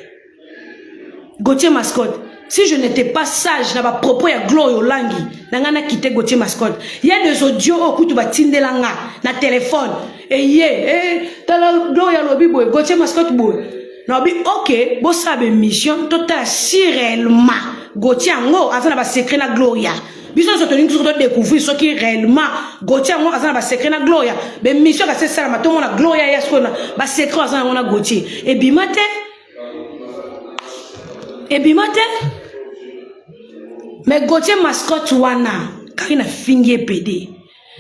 Gauthier Mascotte. Si je n'étais pas sage na ba propos ya Gloria Olangi, na nga na quitter Gauthier Mascotte. Il y a des audios oyo kutu batindela nga na téléphone. Et ye, eh, tala Gloria alobi boye, Gauthier Mascotte boye. Nalobi ok, bosala ba émission totala si réellement Gauthier yango aza na ba secret na Gloria. Biso nyonso tolingi soki todécouvrir soki réellement Gauthier yango aza na basecret na Gloria. Baémission kasi esalama tomona Gloria ya sikoyo na basecret aza yango na Gauthier. Ebima te, ebima te. Mais Gauthier Mascotte wana Karine afingi ye pede.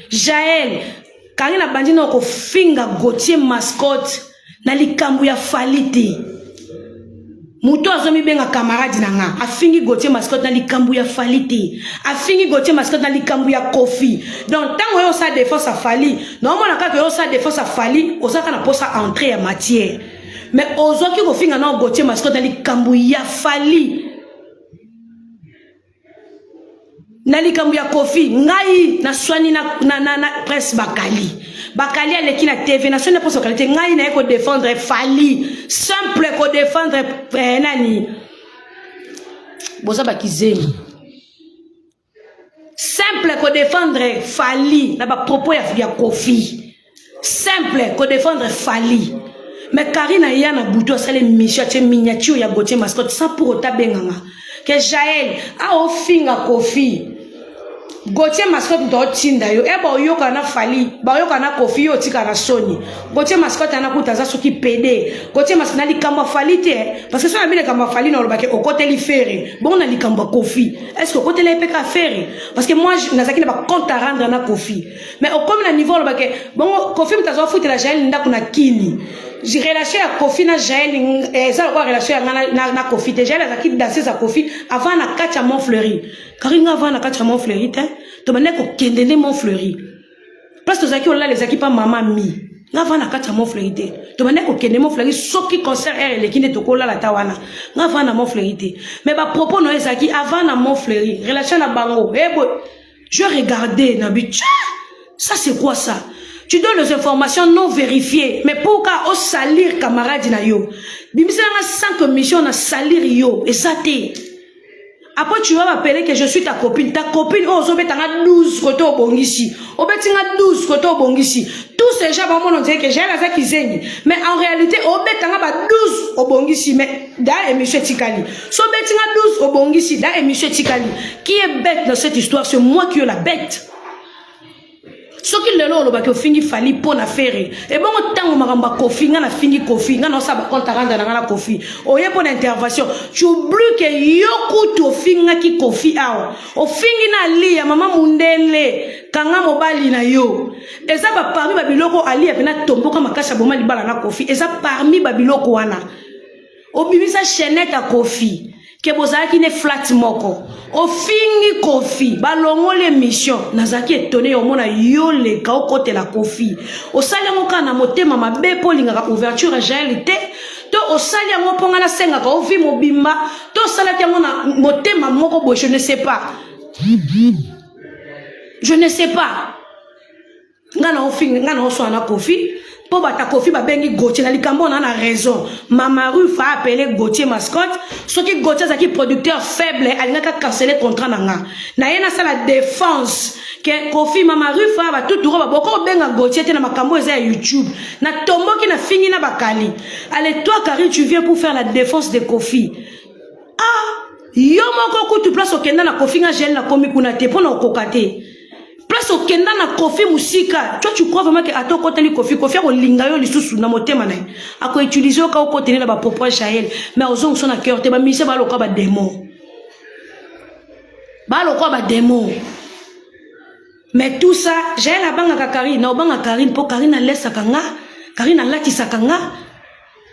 Jael Karine abandi na kofinga Gauthier Mascotte na likambo ya Fally te. Moto azomibenga camarade na nga afingi Gauthier Mascotte na likambo ya Fally te. Afingi Gauthier Mascotte na likambo ya Koffi. Donc ntango oyo osala défense ya Fally, naomona kaka oyo osala défense ya Fally, ozalaka na posa entrée ya matière. Mais ozwaki kofinga na Gauthier Mascotte na likambo ya Fally. Na likambo ya Koffi, ngai naswani na Prince Bakali. Bakali aleki na TV, naswani na Prince Bakali te, ngai naye kodéfendre Fally. Simple kodéfendre nani? Boza bakizengi. Simple ko défendre Fally na ba propos ya Koffi. Simple ko défendre Fally. Mais Karine aya na butu asali mission atie miniature ya Gauthier Mascotte sans pour autant benganga. Que Jaël a ofinga Koffi. Gauthier Mascotte moto aotinda yo. E ba oyoka na Fally, ba oyoka na Koffi yo otika na soni. Gauthier Mascotte ana kuta aza soki PD. Gauthier Mascotte na likambo ya Fally te parce que so na bino likambo ya Fally na olobaki okoteli Ferre. Bongo na likambo ya Koffi. Est-ce que okoteli ye mpe ka Ferre? Parce que moi nazalaki na ba compte à rendre na Koffi. Mais okomi na niveau olobaki bongo Koffi moto azwa futela Jaël ndako na Kini. Relation ya Koffi na Jaël eza lokola relation ya nga na Koffi te. Jaël azalaki danseuse ya Koffi avant na kati ya Montfleury. Kari nga avant na kati ya Montfleury te. Tobandaki kokende nde Montfleury. Place tozalaki olala ezalaki pa mama mi. Nga avant na kati ya Montfleury te. Tobandaki kokende Montfleury soki concert heure eleki nde tokolala ta wana. Nga avant na Montfleury te. Mais ba propos no ezalaki avant na Montfleury. Relation na bango. Eh boy. Je regardais na bi ça c'est quoi ça? Tu donnes les informations non vérifiées. Mais pourquoi au salir camarade na yo? Bimisela nga 5 missions na salir yo. Et ça te. Après tu vas m'appeler que je suis ta copine. Ta copine, oh, obeta nga 12 côté obongisi. Obeti nga 12 côté obongisi. Tous ces gens vont dire que j'ai la kizengi. Mais en réalité, obeta nga ba 12 obongisi. Mais dans émission tikali. So obeti nga 12 obongisi dans émission tikali. Qui est bête dans cette histoire? C'est moi qui est la bête. Soki lelo olobaki ofingi Fally mpo na Ferre, ebongo ntango makambo ya Koffi, nga nafingi Koffi, nga naosala bacompte à rendre na nga na Koffi, oye mpo na intervention, tu oublies que yo kutu ofingaki Koffi awa, ofingi na Alia mama mundele, kanga mobali na yo. Eza ba parmi babiloko Alia mpena tomboka makasi aboma libala na Koffi. Eza parmi babiloko wana obimisa chaînette ya Koffi ke bozalaki ne flat moko, ofingi Koffi, balongoli émission. Nazalaki étonné omona yo leka okotela Koffi. Osali yango kaka na motema mabe mpo olingaka ouverture ya Jael te, to osali yango mpo nga nasengaka ovi mobimba, to osalaki yango na motema moko boye? Je ne sais pas, je ne sais pas. Nga na ofinga, nga na oswana na Koffi mpo bata Koffi babengi Gauthier na likambo na raison. Mama Ruf a appelé Gauthier Mascotte. Soki Gauthier azalaki producteur faible, alingaki acancele contrat na nga na ye. Nasala défense ke Koffi, Mama Ruf a batuturo baboko obenga Gauthier te na makambo eza ya YouTube. Natomboki, nafingi na bakali. Ale toi Karine, tu viens pour faire la défense de Koffi. Ah, yo moko kutu place okenda na Koffi, nga Jael nakomi kuna te mpo na okoka te. Place okenda na Koffi mosika. Toi, tu crois vraiment que ata okoteli Koffi, Koffi akolinga yo lisusu na motema na ye? Akoutilize yo ka okoteli na bapropos ya Jael, mais ozongiso na cœur te. Bamise baloka badémon, baloka badémon. Mais tout ça, Jael abangaka Karine na obanga Karine mpo Karine alesaka nga, Karine alatisaka nga.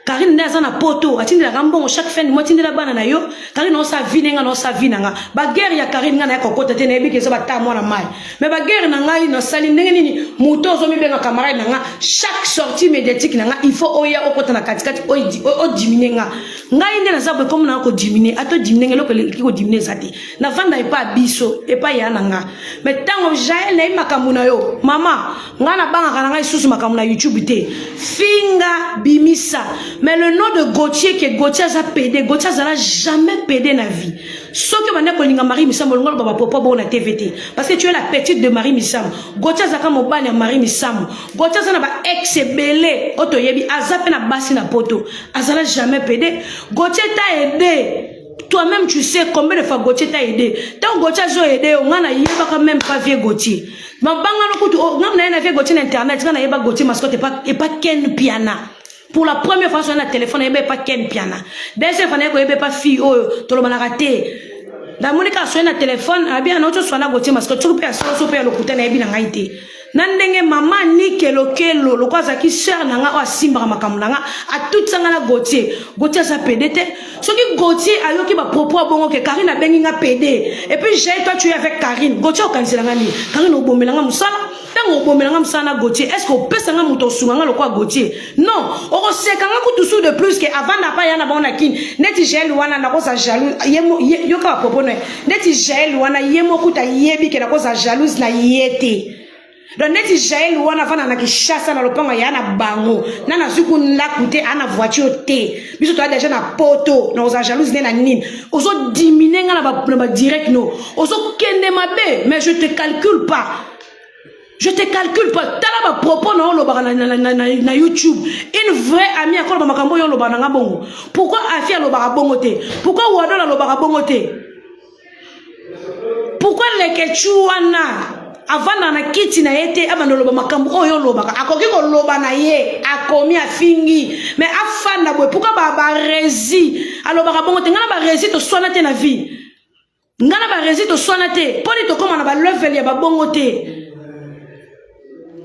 Karine nde aza na poto, atindelaka mbongo chaque fin du mois, atindela bana na yo. Karine osa vie ndenge na osa vie na nga. Baguerre ya Karine, nga naya kokota te, nayebi ke eza bata mwana mai. Mais baguerre na ngai nasali ndenge nini? Moto ozomibenga camarade na nga, chaque sortie médiatique na nga, il faut oya okota na katikati, odimine nga. Ngai nde naza boye, komo nanga kodimine, ata odimine nga, eloko eleki kodimine eza te. Navanda epa ya biso, epai ya na nga. Mais ntango Jael nayebi makambo na yo, mama, ngai nabangaka na ngai lisusu makambo na YouTube te. Finga, bimisa, mais le nom de Gauthier, ke Gauthier aza pédé, Gauthier azala jamais pédé na vie. Soki obanda kolinga Marie Misamu, olinga oloba bapropos bongo na TV te, parce que tu es la petite de Marie Misamu. Gauthier azalaka mobali ya Marie Misamu. Gauthier aza na baex ebele oyo toyebi, aza mpe na basi na poto. Azala jamais pédé. Gauthier t'a aidé. Toi-même, tu sais combien de fois Gauthier t'a aidé. Tant Gauthier azo aidé yo, nga nayebaka même pas vie Gauthier. Mabanga no kutu nga na ye na vie Gauthier na internet. Nga nayeba Gauthier Mascotte epa Ken Piana. Pour la première fois so na téléphone, nayeba epa Ken Piana. Deuxième fois naye koyeba epa fille oyo tolobanaka te. Namoni kaka soye na téléphone, abi ana oti oswana Gauthier Mascotte. Soki mpe ya solo, so mpe ya lokuta, nayebi na ngai te. Na ndenge mama Nikelokelo lokola azalaki sœur na nga oyo asimbaka makambo na nga, atutisanga na Gauthier. Gauthier aza pédé te. Soki Gauthier ayoki bapropos abongo ke Karine abengi nga pédé, et puis j'ai toi, tu es avec Karine, Gauthier okanisela nga nini? Karine obomelanga mosala. Ntango obomelanga mosala na Gauthier, est ce que opesanga moto osunga nga lokola Gauthier? Non, okoseka nga kutu su de plus ke avanda pa ya na bango na Kini. Neti Jael wana, nakoza jalouse yoka bapropos na ye. Neti Jael wana, ye moko kuta yebi ke nakoza jalouse na ye te. Donc neti Jael wana avanda na Kinshasa na lopango ya na bango na nazwi ku ndako te ana voiture te biso toya deja na poto na kozala jalouse nde na nini ozo dimine nga na ba direct no ozokende mabe mais je te calcule pas. Je te calcule pas. Tala ba propos na olobaka na, na, na, na, na YouTube. Une vraie amie akoloba makambo oyo olobaka na nga bongo. Pourquoi Afi alobaka bongo te? Pourquoi Wadol alobaka bongo te? Pourquoi Leketchou wana avanda na kiti na ye te abanda oloba makambo oyo olobaka? Akoki koloba na ye, akomi afingi, mais afanda boye. Pourquoi ba barezi alobaka bongo te? Ngai na barezi toswana te na vie. Ngai na barezi toswana te. Mpo nini tokóma na balevel ya babongo te?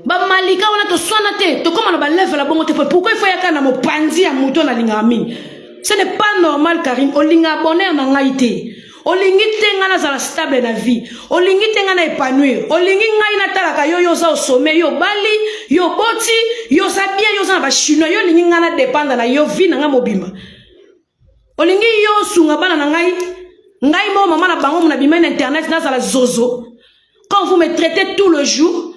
Bamalika wana toswana te, tokóma na balevel ya bongo te. Pourquoi il faut yaka na mopanzi ya moto nalingaka mingi? Ce n'est pas normal, Karine. Olingaka bonheur na ngai te. Olingi te ngai nazala stable na vie. Olingi te ngai na épanouir. Olingi ngai natalaka yo, yo oza au sommet, yo bali, yo boti, yo oza bien, yo oza na bachinois. Yo olingi ngai na dépendre na yo vie na ngai mobimba. Olingi yo osunga bana na ngai, ngai moko mama na bango mona bima na internet nazala zozo. Quand vous me traitez tout le jour,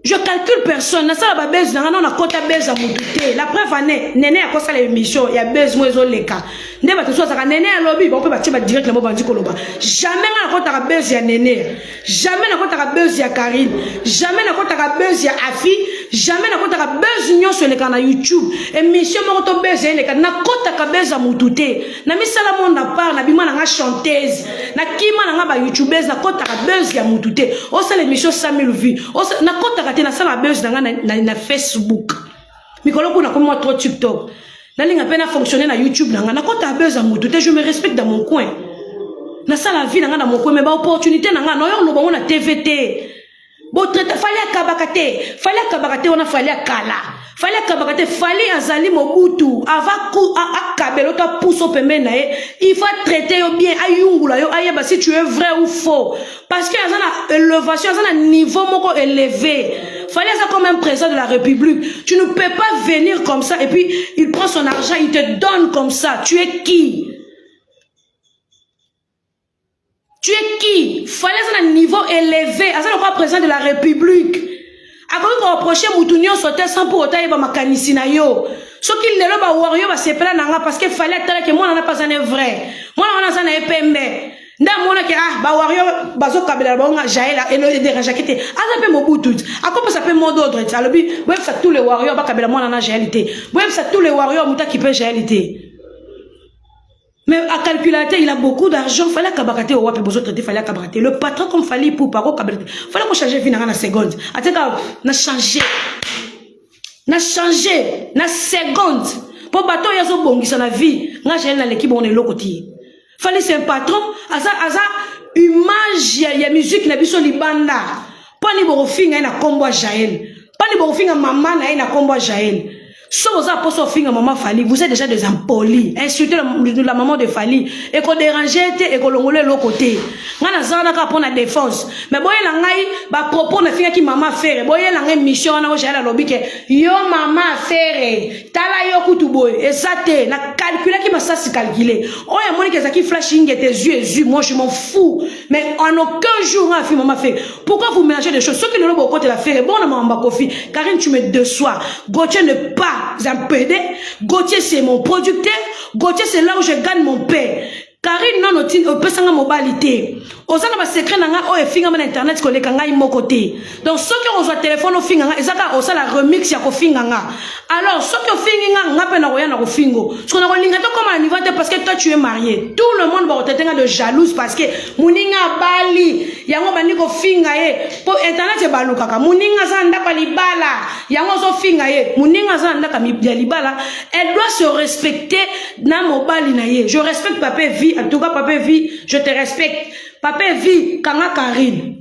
je calcule personne. Nasala babese na ngai, nao nakota bese ya motu te. La preuve ane nene akosala émission ya bese mo ezoleka nde bato mosusu azalaka nene alobi bango mpe batie badirect na bo bandi koloba. Jamais ngai nakotaka bese ya nene, jamais nakotaka bese ya Karine, jamais nakotaka bese ya Afi, jamais nakotaka bese nyonso eleka na YouTube. Émission moko to bese eleka, nakotaka bese ya motu te. Na misala monde à part, nabima na nga chanteuse, nakima na nga bayoutubese, nakotaka bese ya motu te. Osala émission 100 000 vues, nakotaka te. Nasala bese na nga na Facebook. Mikolo kuna nakomi mwa trop TikTok, nalinga mpe na fonctionner na YouTube na nga. Nakotaka bese ya motu te. Je me respecte dans mon coin, nasala vie na nga na mon coin, mais baopportunité na nga naoyo oloba ngo na TV te. Botraite Fally akabaka te, Fally akabaka te wana Fally akala, Fally akabaka te. Fally azali Mobutu. Ava akabela to apuso pembeni na ye, il faut traiter yo bien, ayungula yo, ayeba si tu es vrai ou faux, parce que aza na élévation, aza na niveau moko élevé. Fally aza comme un président de la République. Tu ne peux pas venir comme ça et puis il prend son argent, il te donne comme ça. Tu es qui? Tu es qui? Fally aza na niveau élevé, aza lokola président de la République. Akoki koreproche mutu nyonso te sans pour autant ayeba makanisi na yo. Soki lelo bawario basepela na nga, parce que Fally atalaki mwana na mpe aza ne vrai, mwana wana aza na ye pembe nde amonaki. Ah, bawario bazokabela bango nga Jael edérangeaki te. Aza mpe Mobutu, akopesa mpe mot d'ordre te. Alobi: boyebisa tous les warriors bakabela mwana na Jael te, boyebisa tous les warriors moto akipe Jael te. Mais à calculateur, il a beaucoup d'argent. Fally akabaka te. Owapi bozotraite Fally akabaka te? Le patron comme Fally Ipupa akokabela te. Fally kochange vie nanga na seconde. Ateka na change, na change na seconde, mpo bato oyo azobongisa na vie nga Jael naleki bongo na eloko ti. Fally, c'est un patron, aza image ya musique na biso libanda. Mpo ani bokofinga ye na nkombo ya Jael? Mpo ani bokofinga mama na ye na nkombo ya Jael? So boza mposa ofinga mama Fally, vous êtes déjà des impolis. Insulter la maman de Fally ekodérange te, ekolongola eloko te. Ngai naza wana kaka mpo na défense, mais boyela ngai bapropos nafingaki mama Ferre. Boyela ngai mission wana oyo Jael alobi ke yo mama Ferre, tala yo kutu boye. Eza te nacalculaki masasi calcule oyo amoniki ezalaki flash ingete ezwi ezwi. Moi, je m'en fous, mais en aucun jour nga afi mama Ferre. Pourquoi vous mélangez des choses? Soki lelo bokotela Ferre bona makambo ya Kofi, Karine, tu me déçois. Gauthier n'est pas un PD. Gauthier, c'est mon producteur. Gauthier, c'est là où je gagne mon pain. Karine, nono opesanga mobali te. Oza na basecret na ngai oyo efingama na internet koleka ngai moko te. Donc soki ozwa telefone ofinga nga, eza kaka osala remix ya kofinga nga. Alors soki ofingi nga, nga mpe nakoya na kofingo. Soki nakolinga tokóma na niveau te, parce que toi, tu es marié. Tout le monde bakotete nga de jalouse parce que moninga abali, yango bandi kofinga ye, mpo internet ebalukaka. Moninga aza na ndako ya libala, yango ozofinga ye. Moninga aza na ndako ya libala, elle doit se respecter na mobali na ye. Je respecte Papa Vie. En tout cas, Papa Vie, je te respecte. Papa Vie, kanga Karine.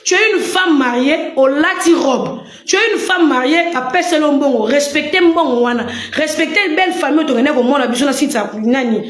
Tu es une femme mariée, olati robe. Tu es une femme mariée, apeseli mbongo, respecte mbongo wana, respecte belle famille. Tokende komona biso na site nani,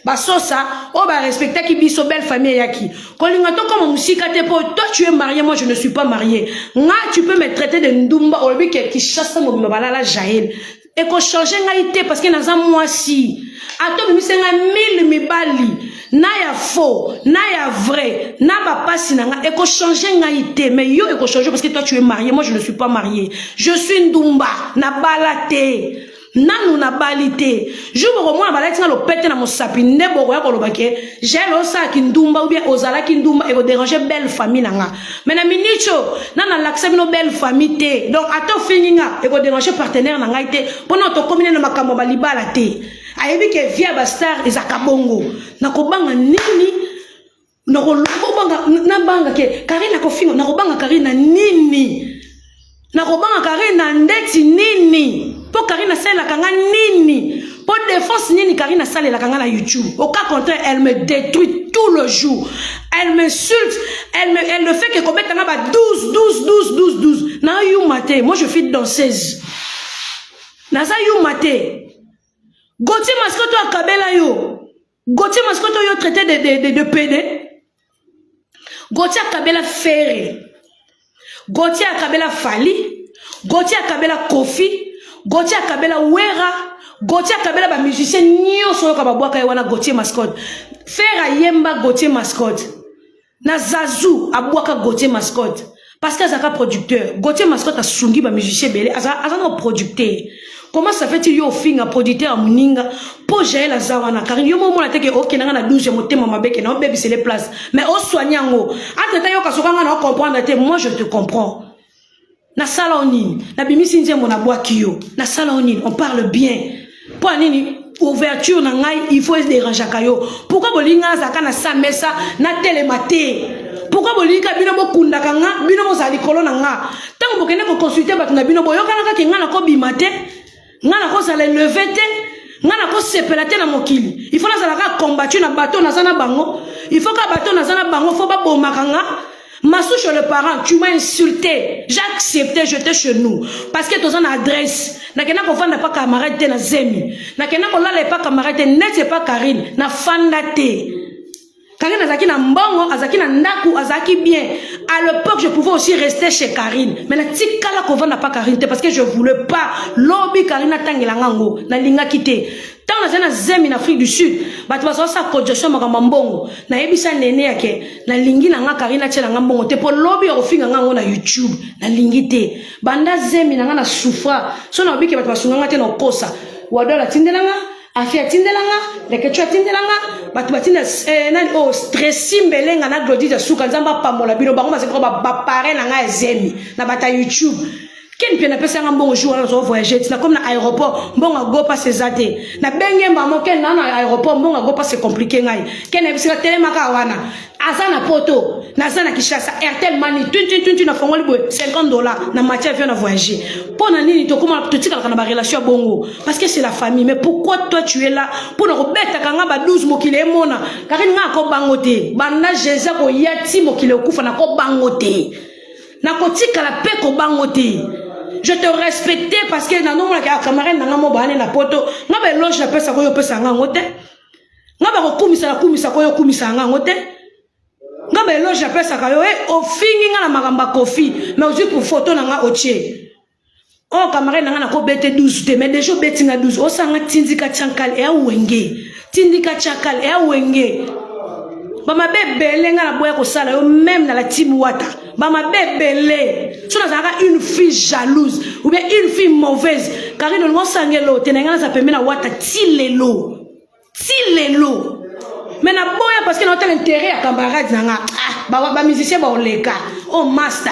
basosa oyo barespectaki biso. Belle famille eyaki kolinga tokoma mosika te, mpo toi, tu es marié, moi, je ne suis pas marié. Nga, tu peux me traiter de ndumba. Olobi ke Kinshasa mobimba balala Jael, ekochange ngai te, parce que naza mwasi. Ata obimisi ngai 1000. mibali na ya faux na ya vrai na bapasi na nga ekochange ngai te. Mais yo ekochange parce que toi, tu es marié, moi je ne suis pas marié. Je suis ndumba, nabala te, nanu nabali te. Jour bokomona balati nga lopete na mosapi nde bokoya koloba ke Jael osalaki ndumba ou bien ozalaki ndumba, ekoderange belle famille na nga. Mais na minute oyo na nalakisa bino belle famille te. Donc ata ofingi nga, ekoderange partenaire na ngai te, mpona tokomi nde na makambo ya balibala te. Ayebi ke vie ya bastar ezalaka bongo. Nakobanga nini? Nakobanga, nabanga ke Karine akofinga? Nakobanga Karine na nini? Nakobanga Karine na ndeti nini? Mpo Karine asalelaka nga nini? Mpo défense nini Karine asalelaka nga na YouTube? Au cas contraire, elle me détruit tout le jour, elle m'insulte, elle ne fait que kobeta nga ba 12 12 12 12 12. Na yuma te, moi je suis danseuse, naza yuma te. Gautier Mascoto akabela yo, Gautier Mascoto oyo traité de PD. Gautier akabela Ferre, Gautier akabela Fally, Gautier akabela Kofi, Gautier akabela Wera, Gautier akabela bamusicien nyonso oyoka babwaka ye wana. Gautier Mascotte, Ferre ayemba Gautier Mascotte na Zazu, abwaka Gautier Mascotte parce que azalaka producteur. Gautier Mascotte asungi bamusicien ebele, aza na producteur. Comment ça fait-il yo ofinga producteur ya moninga? Mpo Jael aza wana, Karine, yo momona teke okendanga na 12 ya motema mabe ke na obebisele place, mais osoigne yango. Entre temps yoka soka nga na ocomprendre te. Moi je te comprends. Nasala o nini? Nabimisi nzembo, nabwaki yo, nasala o nini? On parle bien. Mpo ya nini ouverture na ngai il faut edérangeaka yo? Pourquoi bolingi azalaka na sa mesa natelema te? Pourquoi bolingi ka bino bokundaka nga, bino bozala likolo na nga? Ntango bokende koconsulte bato na bino, boyokana kaka nga nakobima te, nga nakozala élevé te, nga nakosepela te na mokili. Il faut nazala kaka combattu na bato naza na bango. Il faut kaka bato naza na bango faut babomaka nga. Masouche le parent, tu m'as insulté, j'ai accepté, j'étais chez nous parce que toza na adresse. Nakenda kovanda pa camarade te na zemi, nakenda kolala epa camarade te, neti epa Karine nafanda te. Karine azalaki na mbongo, azalaki na ndako, azalaki bien. À l'époque, je pouvais aussi rester chez Karine, mais natikala kovanda pa Karine te parce que je voulais pas lobi Karine atangelanga ngo, nalingaki te. Ntango nazali na zemi na Afrique du Sud, bato bazosala cotisation, makambo ya mbongo, nayebisa nene yake nalingi na nga Karine atia na nga mbongo te, mpo lobi ya kofinga nga yango na YouTube, nalingi te. Banda zemi na nga na souffra so na obike, bato basunganga te na okosa. Wadola atindelanga, Afi atindelanga, Lekecu atindelanga, bato batinda nani oyo, oh, Stresi Mbelenga na Glodise Suka, Nzambe apambola bino. Bango bazalaki bapare na ngai ya zemi na bato ya YouTube. Ken mpe napesanga mbongo jour wana nazo voyage tina comme na aéroport, mbongo ago mpasi eza te. Nabenge mbamo ken na na aéroport, mbongo ago mpasi compliqué. Ngai ken nayebisika telemaka wana, aza na Poto, naza na Kinshasa, Airtel Money twin twin twin twin, nafongoli boye $50 na matière avion na voyager. Mpo na nini tokoma totikalaka na barelation ya bongo? Parce que c'est la famille. Mais pourquoi toi tu es là mpo na kobetaka nga ba 12, mokili emona? Karine, nga akobango te. Banda Jésus akoya ti mokili okufa, nakobango te, nakotikala mpe kobango te. Je te respecte parce que nanomonaka camarade na nga mo baane na Poto. Nga baéloge napesaka oyo opesa nga yango te. Nga bakokumisa nakumisaka oyo okumisa nga yango te. Nga baéloge napesaka yo e ofingi nga na makambo ya Kofi, mais ozwi photo na nga otie oyo. Camarade na nga nakobete 12 te, mais déjà obeti nga 12, osanga tindika tiankale eya wenge, tindika tiankale eya wenge. Bamabe ebele nga naboya kosala yo même na la team Wata, bamabe ebele. So nazalaka une fille jalouse ou bien une fille mauvaise, Karine, olingo osangela te na ngai naza pembe na Wata ti lelo, ti lelo. Mais naboya parce que naotala intérêt ya camarade na nga. Ah, bamusicien baoleka o oh, master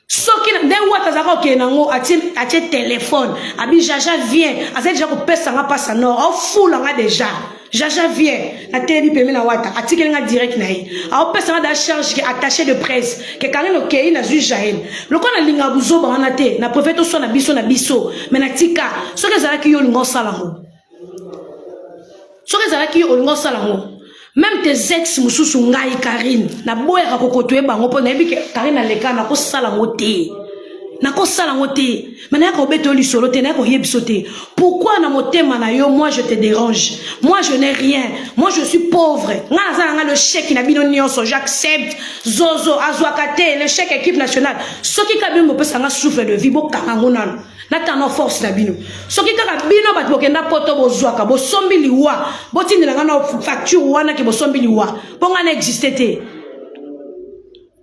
soki nde Wata azalaka kokende nango, atie telefone, abi "Jaja vient", azali deja kopesa nga mpasa nord, aofula nga deja "Jaja vient". Natelemi pembe na Wata, atikeli nga direct na ye, aopesa nga da charge ke attaché de presse ke Karine okei, nazwi Jael. Lokola nalingaka buzoba wana te, na préfère toswa na biso na biso. Mais natika. Soki ezalaki yo, olinga osala yango? Soki ezalaki yo, olinga osala yango? Même tes ex mosusu, ngai Karine naboyaka kokotoye bango mpo nayebi ke Karine aleka. Nakosala yango te, nakosala yango te. Mais nayaka kobeta yo lisolo te, nayaka koyebiso te. Pourquoi na motema na yo moi je te dérange? Moi je n'ai rien, moi je suis pauvre. Ngai naza na ngai le chèque na bino nyonso, j'accepte. Zozo azwaka te le chèque équipe nationale. Soki ka bino bopesa nga souffle de vie, bokanga yango nano. Natala no force na bino. Soki kaka bino bato bokenda poto bozwaka bosombi liwa, botindela nga na facture wana ke bosombi liwa mpo nga na existe te.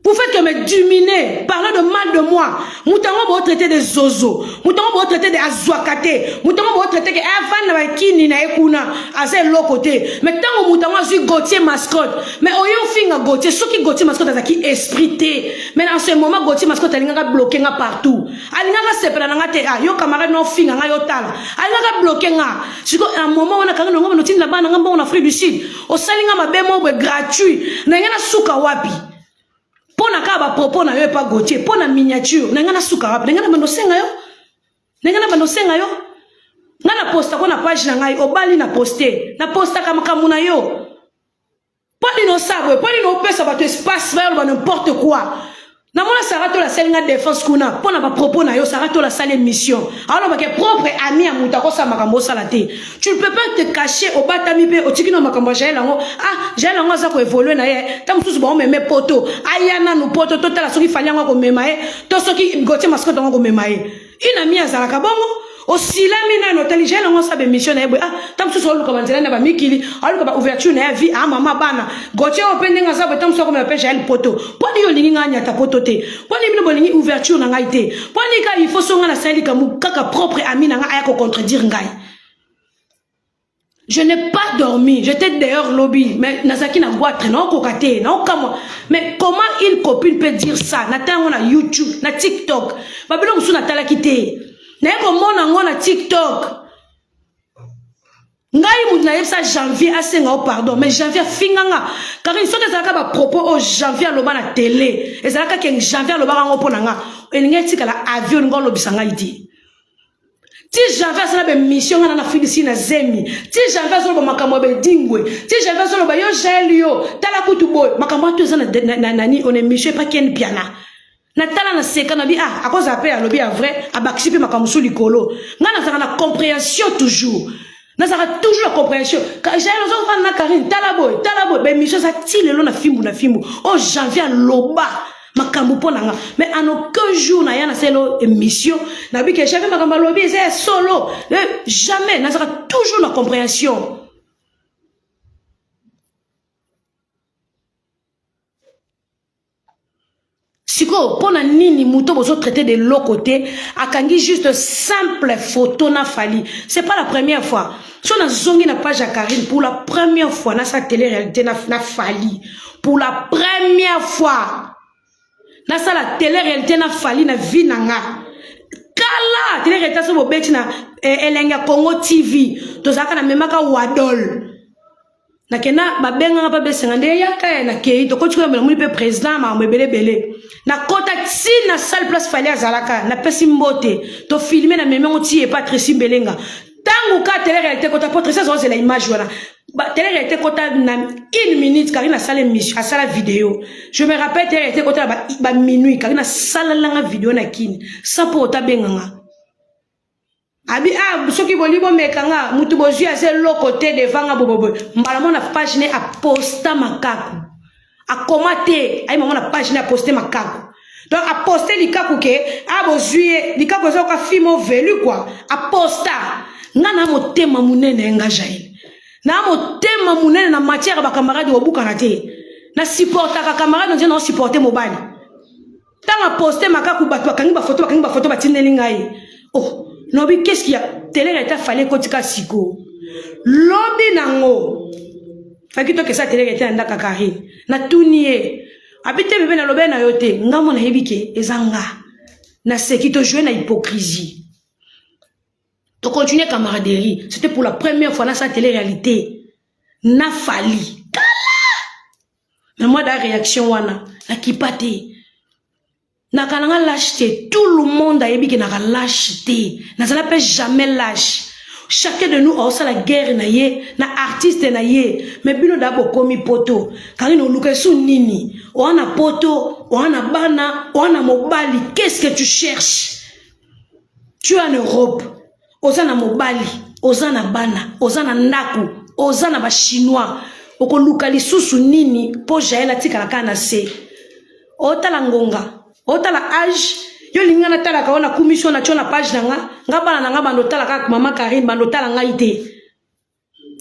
Vous faites que me diminer, parler de mal de moi. Moto yango bo traiter de zozo. Moto yango bo traiter de azwaka te. Moto yango bo traiter que avanda eh, ba kini na ye kuna aza eloko te. Mais tango moto yango azwi Gauthier mascotte, mais oyo ofinga Gauthier, soki Gauthier mascotte azaki esprit te. Mais en ce moment Gauthier mascotte alingaka bloquer nga partout. Alingaka sepela na nga te. Ah, yo camarade na ofinga nga yo tala. Alingaka bloquer nga. Siko un moment wana kanga ndongo notindela bana nga mbongo na Afrique du Sud. Osali nga mabe moko gratuit. Na nga na suka wapi? Mpo na kaka bapropos na yo epa Gauthier, mpo na miniature na ngai nasuka wapi? Na ngai na bando osenga yo, na ngai na bando osenga yo. Ngai na postako na page na ngai, obali na poste, na postaka makambo na yo. Mpo nini osala boye? Mpo nini opesa bato espace bayoloba n'importe quoi? Namona Sarah Tola asali nga défense kuna mpo na bapropos na yo. Sarah Tola asali émission, aloba ke propre ami ya moto akosala makambo osala te. Tu ne peux pas te cacher, obatami mpe otiki na makambo ya Jael yango. Ah, Jael yango aza koévolue na ye, ntango mosusu baomeme poto, aya nanu poto, totala soki Fally yango akomema ye to soki Gauthier Mascotte yango akomema ye. Une amie azalaka bongo, osilami nano, otali Jael yango asala émission na ye boye. Ah, ntango mosusu oluka banzela na bamikili, aluka baouverture na ye vie. Ah, mama bana Gauthier oyo mpe ndenge aza boye, ntango mosusu akomema mpe Jael poto. Mpo nini olingi ngai anyata poto te? Mpo nini bino bolingi ouverture na ngai te? Mpo nini kaka il faut so ngai nasali likambo kaka propre ami na ngai aya kocontredire ngai? Je n'ai pas dormi, j'étais dehors lobby, mais nazalaki na goitre, naokoka te, naokamwa. Mais comment une copine peut dire ça? Natala yango na YouTube, na TikTok, babilo mosusu natalaki te, naye komona yango na TikTok. Ngai moto nayebisa Janvier asenga yo pardon, mais Janvier afinga nga. Karine, soki ezalaka bapropos oyo Janvier aloba na tele, ezalaka ke Janvier alobaka yango mpo na nga, elingi etikala avion, olinga olobisa ngai te. Ti Janvier asala bemission, nga na na filisi na zemi. Ti Janvier azoloba makambo ya bedingwe, ti Janvier azoloba yo Jael, yo tala kutu boye, makambo wana to eza nani on émission epa Ken Piana. Natala na seka na bi, ah, akozala mpe alobi ya vrai, abakisi mpe makambo mosusu likolo. Ngai nazalaka na compréhension toujours, nazalaka toujours na compréhension. Jael ozofanda na Karine, tala boye, tala boye, baémission eza ti lelo na fimbu na fimbu oyo Janvier aloba makambo mpo na nga. Mais en aucun jour naya nasala émission nabi ke Janvier makambo alobi eza ya solo. Jamais, nazalaka toujours na compréhension. Sikoyo mpo na nini moto bozotraite de eloko te, akangi juste simple photo na Fally? C'est pas la première fois. So nazongi na page ya Karine, pour la première fois nasala télé réalité na Fally, pour la première fois nasala télé réalité na Fally na vie na nga. Kala télé réalité so bobeti na elenge ya Congo TV, tozalaka na memaka wadol, nakenda babenganga mpe besenga nde yaka ya nakei, tokoti koyamba, namoni mpe président, makambo ebelebele. Nakota ti na salle place Fally azalaka, napesi mbote, tofilme, na memi yango ti epa Tracy Mbelenga. Ntango ka télé réalité kota, po Tracy azozela image wana, télé réalité kota na une minute, Karine asala émission, asala vidéo. Je me rappelle, télé réalité kota na baminuit, Karine asalalanga vidéo na kini sans mpo otabenganga abi, ah, soki boli bomeka nga mutu bozwi aza eloko te devant nga boboboye. Mbala mona page ne aposta makaku, akoma te, ayi mama na page ne aposte makaku. Donc aposte likaku ke a bozwi ye likaku eza oka fime ovelu kua aposta. Nga na motema monene, nga Jael na motema monene na matière ya bacamarade, obukana te, na supportaka camarade nzela, na osupporte mobali. Ntango aposte makaku, bato bakangi bafoto, bakangi bafoto, batindeli ngai. Oh, nobi qu'est-ce qu'il y a? Télé réalité Fally ekotika sikoyo lobi nango, faki tokesa télé réalité na ndaka Karine. Natuni ye, abi te bebe, nalobe na yo te, nga mo nayebi ke eza nga naseki, tojoue na hypocrisie, tocontinue camaraderie. C'était pour la première fois nasala télé réalité na Fally kala. Mais moi da réaction wana nakipa te, nakala nga lâche te. Tout le monde ayebi ke naka lâche te, nazala mpe jamais lâche. Chacun de nous aosala guerre na ye na artiste na ye. Mais bino da bokomi poto, Karine oluka esu nini? Oa na poto, oa na bana, oa na mobali, qu'est-ce que tu cherches? Tu es en Europe, oza na mobali, oza na bana, oza na ndako, oza na bachinois, okoluka lisusu nini? Mpo Jael atikala kaka na se, otala ngonga, otala age Yo olingi nga natalaka yo, nakumisi yo, natio na page na nga. Nga bana na nga bando otala kaka mama Karine, bando otala ngai te.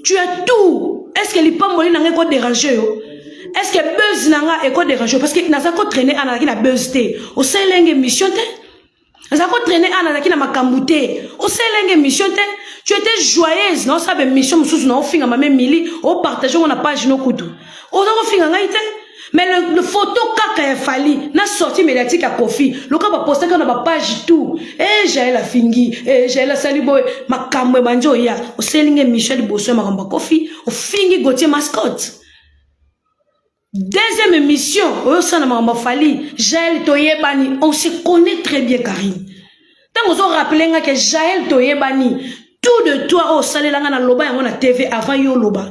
Tu as tout. Est ce que lipamboli na nga ekoderange yo? Est ce que buzz na nga ekoderange yo? Parce que naza kotraine a nazalaki na buzz te, osalelenge émission te. Naza kotraine a nazalaki na makambo te, osalelenge émission te. Tu étais joyeuse na osala baémission mosusu na ofinga mame Mili, opartage ngo na page no kutu oza kofinga ngai te. Mais le photo kaka ya Fally na sortie médiatique ya Kofi, loka bapostaki na bapage tout e Jael afingi, e Jael asali boye, makambo ebandi oya. Oselingi émission ya liboso ya makambo ya Kofi, ofingi Gautier Mascotte. Deuxième émission oyo osala na makambo ya Fally. Jael, toyebani, on se connaît très bien. Karine, ntango ozorappeler nga ke Jael toyebani, tout de toi oyo osalelanga, na loba yango na TV avant yo oloba.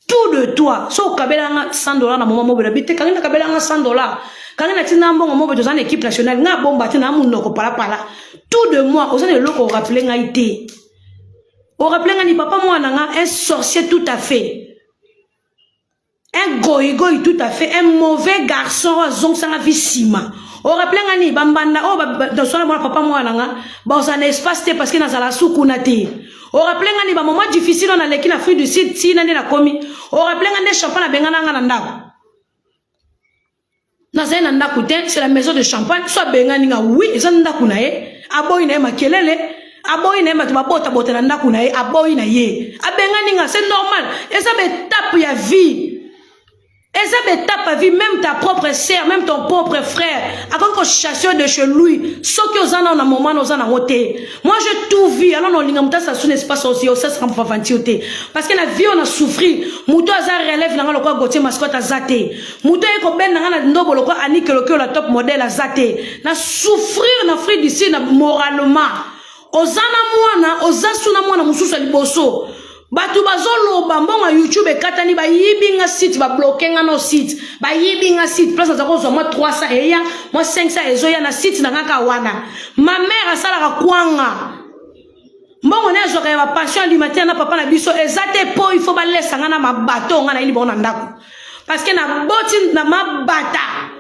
Tout de toi, so okabelanga 100 $ na moma mobele bi te. Kangi nakabelanga 100 $, kangi na ntina mbongo mobele, toza na équipe nationale, nga bomba te na monoko palapala. Tout de moi, oza na eloko orappeler ngai te. Orappeler ngai ni papa mwana nga, un sorcier tout à fait, un goyigoyi tout à fait, un mauvais garçon oyo azongisanga vi nsima. Orappeler nga nini? Bambanda oyo tosala mwana papa mwana nga bazala na espace te parce que nazala sukuna te. Orappeler nga nini? Bamoment difficile oyo naleki na Afrique du Sud, ntina nde nakomi. Orappeler nga nde Champagne abengana nga na ndako. Nazali na ndako te, c'est la maison de Champagne. So abengani nga, oui, eza ndako na ye, aboyi na ye makelele, aboyi na ye bato babotabota na ndako na ye, aboyi na ye, abengani nga, c'est normal. Eza baétape ya vie, eza baétape ya vie. Même ta propre sœur, même ton propre frère akoki kochasser de chez lui soki oza nao na moment na oza nango te. Moi, j'ai tout vu. Alors na olinga moto asala suna espace osi osasaka mofavanti te, parce que na vie oyo na souffrir, moto aza relève na nga lokola Gautier Mascotte aza te, moto aye kobenda nga na ndobo lokola Anike la top modèle aza te. Na souffrir na Afrique du Sud na moralement. Oza na mwana, oza suna mwana mosusu ya liboso, bato bazoloba mbongo ya YouTube ekatani, bayibi nga site, babloquer nga no site, bayibi nga site. Place naza kozwa mwa 300 eya, mwa 500 ezoya na site na nga kaka wana. Ma mère asalaka kwanga, mbongo ne azwaka ya bapension alimentaire na papa na biso eza te, mpo il faut balesa nga na mabato nga nayeli bango na ndako, parce que naboti na mabata,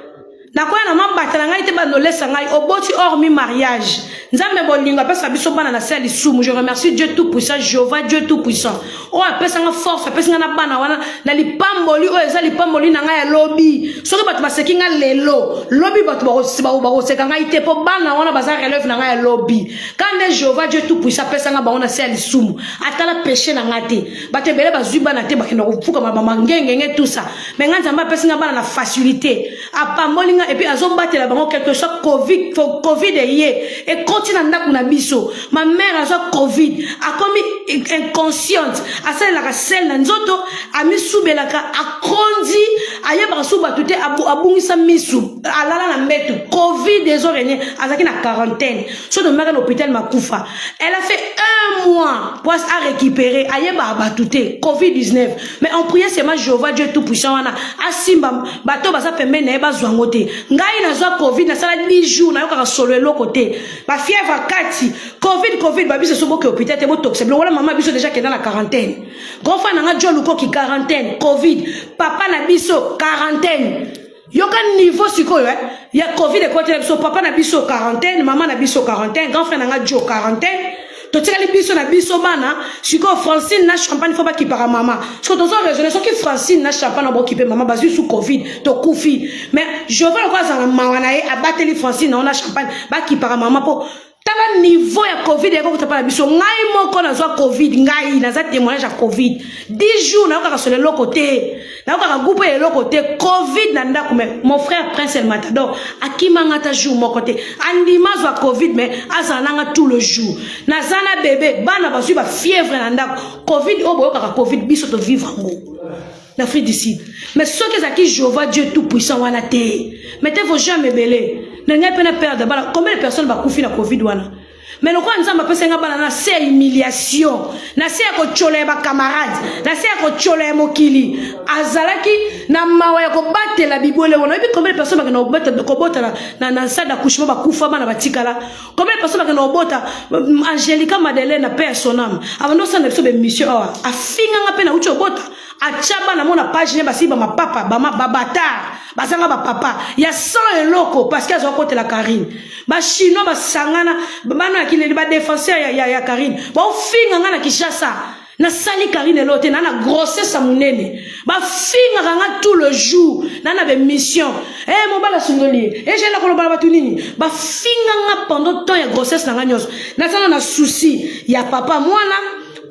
nakoya na mabata na ngai te, bandolesa ngai. Oboti hormis mariage, Nzambe bolingo apesaka biso bana na se ya lisumu. Je remercie Dieu tout puissant, Jéhovah Dieu tout puissant, oyo apesanga force, apesi nga na bana wana na lipamboli oyo eza lipamboli na ngai ya lobi. Soki bato baseki nga lelo, lobi bato bakoseka ngai te, mpo bana wana baza relève na ngai ya lobi. Ka nde Jéhovah Dieu tout puissant apesanga bango na se ya lisumu, atala péché na ngai te. Bato ebele bazwi bana te, bakenda kofukama bamangengenge, tout ça, mais ngai Nzambe apesi nga bana na facilité, apamboli nga et puis azobatela bango. Quelque soit Covid, Covid eye ekoti na ndako na biso, ma mère azwa Covid, akomi inconsciente, asalelaka sel na nzoto, amisubelaka, akondi, ayebaka su bato te, abungisa misu, alala na mbeto. Covid ezorégner, azalaki na quarantaine. So tomemaka na hôpital Makufa, elle a fait un mois po a récupérer, ayebaka bato te, Covid 19. Mais on priait seulement Jéhovah Dieu tout puissant wana asimba bato baza pembeni na ye, bazwa yango te. Ngai nazwa Covid, nasala 10 jours, nayokaka solo eloko te, bafièvre kati. Covid, Covid, babiso so boke hôpital te, botokisa biloko wana. Mama biso déjà kenda na quarantaine, grand frère na nga Jo Lukoki quarantaine Covid, papa na biso quarantaine. Yoka niveau sikoyo eh? Ya Covid ekotela biso, papa na biso quarantaine, mama na biso quarantaine, grand frère na nga Jo quarantaine, totikali biso na biso bana. Sikoyo Francine na Champagne faut bakipaka mama. Sikoyo tozo raisonner, soki Francine na Champagne baokipe mama, bazwi su Covid, tokufi. Mais Jova lokola azala na mawa na ye, abateli Francine na na Champagne, bakipaka mama. Mpo tala niveau ya Covid ekokota mpa na biso. Ngai moko nazwa Covid, ngai naza témoignage ya Covid. 10 jours nayokaka solo eloko te, nayokaka groupe ya eloko te, Covid na ndako. Mais mon frère Prince El Matador akimanga ata jour moko te, andima azwa Covid, mais azala nanga tout le jour. Naza na bebe, bana bazwi bafièvre na ndako. Covid oyo boyokaka, Covid biso tovivre yango na Afrique du Sud. Mais soki ezalaki Jéhovah Dieu tout puissant wana te, mettez vos jambes ebele na ngai mpe na perdre bana. Combien de personnes bakufi na Covid wana? Mais lokola Nzambe apesi nga bana na se ya humiliation, na se ya kotyola ya bacamarade, na se ya kotyola ya mokili, azalaki na mawa ya kobatela bibwele wana. Oyebi combien de personnes bakenda kobota na salle d'accouchement, bakufa, bana batikala? Combien de personnes bakenda kobota? Angélika Madeleine, pe ya son âme, abandi osala na biso bémission awa, afinganga mpe nauti obota, atya bana mo na page ne, basi bamapapa babatard. Bazanga bapapa ya 100 eloko parce que azwa kotela Karine. Bachinois basangana, bana ya Kileli, badéfenseur ya Karine, baofinga nga na Kinshasa. Nasali Karine elo te, na grossesse ya monene, bafingaka nga tout le jour na baémission. E mobali asundoli ye, ejela koloba na bato nini. Bafinga nga pendant temps ya grossesse na nga nyonso. Nazana na souci ya papa mwana,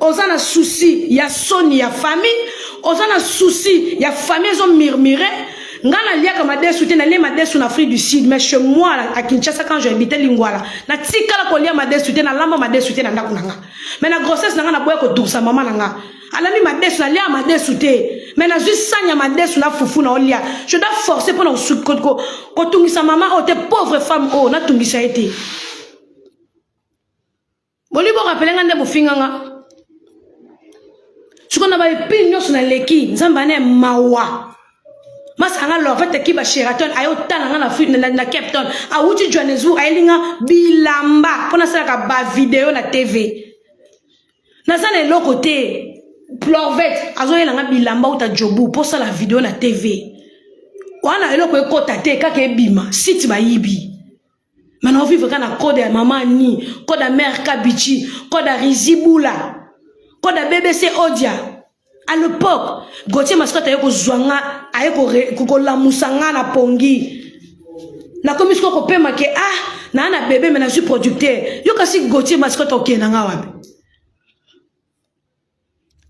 oza na souci ya soni ya famille, oza na souci ya famille ezomurmure. Nga naliaka madesu te, nalie madesu na Afrique du Sud, mais chez moi à Kinshasa, quand j'habitais Lingwala, natikala kolia madesu te, nalamba madesu te na ndako na nga. Mais na grossesse na nga, naboya kotungisa mama na nga. Alambi madesu, nalia madesu te, mais nazwi sani ya madesu na fufu na olia. Je dois forcer mpona kotungisa mama oyo te, pauvre femme oyo, natungisa ye te. Boli borappeler nga nde bofinga nga. Sikoyo na baepile nyonso naleki, Nzambe ane mawa. Masanga Lorvete ki ba Sheraton, aye otala nga na Cape Town, awuti Johannesburg, ayeli nga bilamba mpo nasalaka bavideo na TV. Naza na eloko te, Plorvet azoyela nga bilamba uta Jobu mpo osala video na TV wana. Eloko ekɔta te, kaka ebima site bayibi. Mais naovivre kaka na code ya mama ni code ya mare Kabichi, code ya Rizibula, code ya BBC Odia. À l'époque, Gautier Mascotte aye kozwa nga, aye kolamusa nga na pongi. Nakomi sikoyo kopema ke ah, naa na bebe, me nazwi producteur. Yo kasi Gautier Mascotte, okende na nga wapi?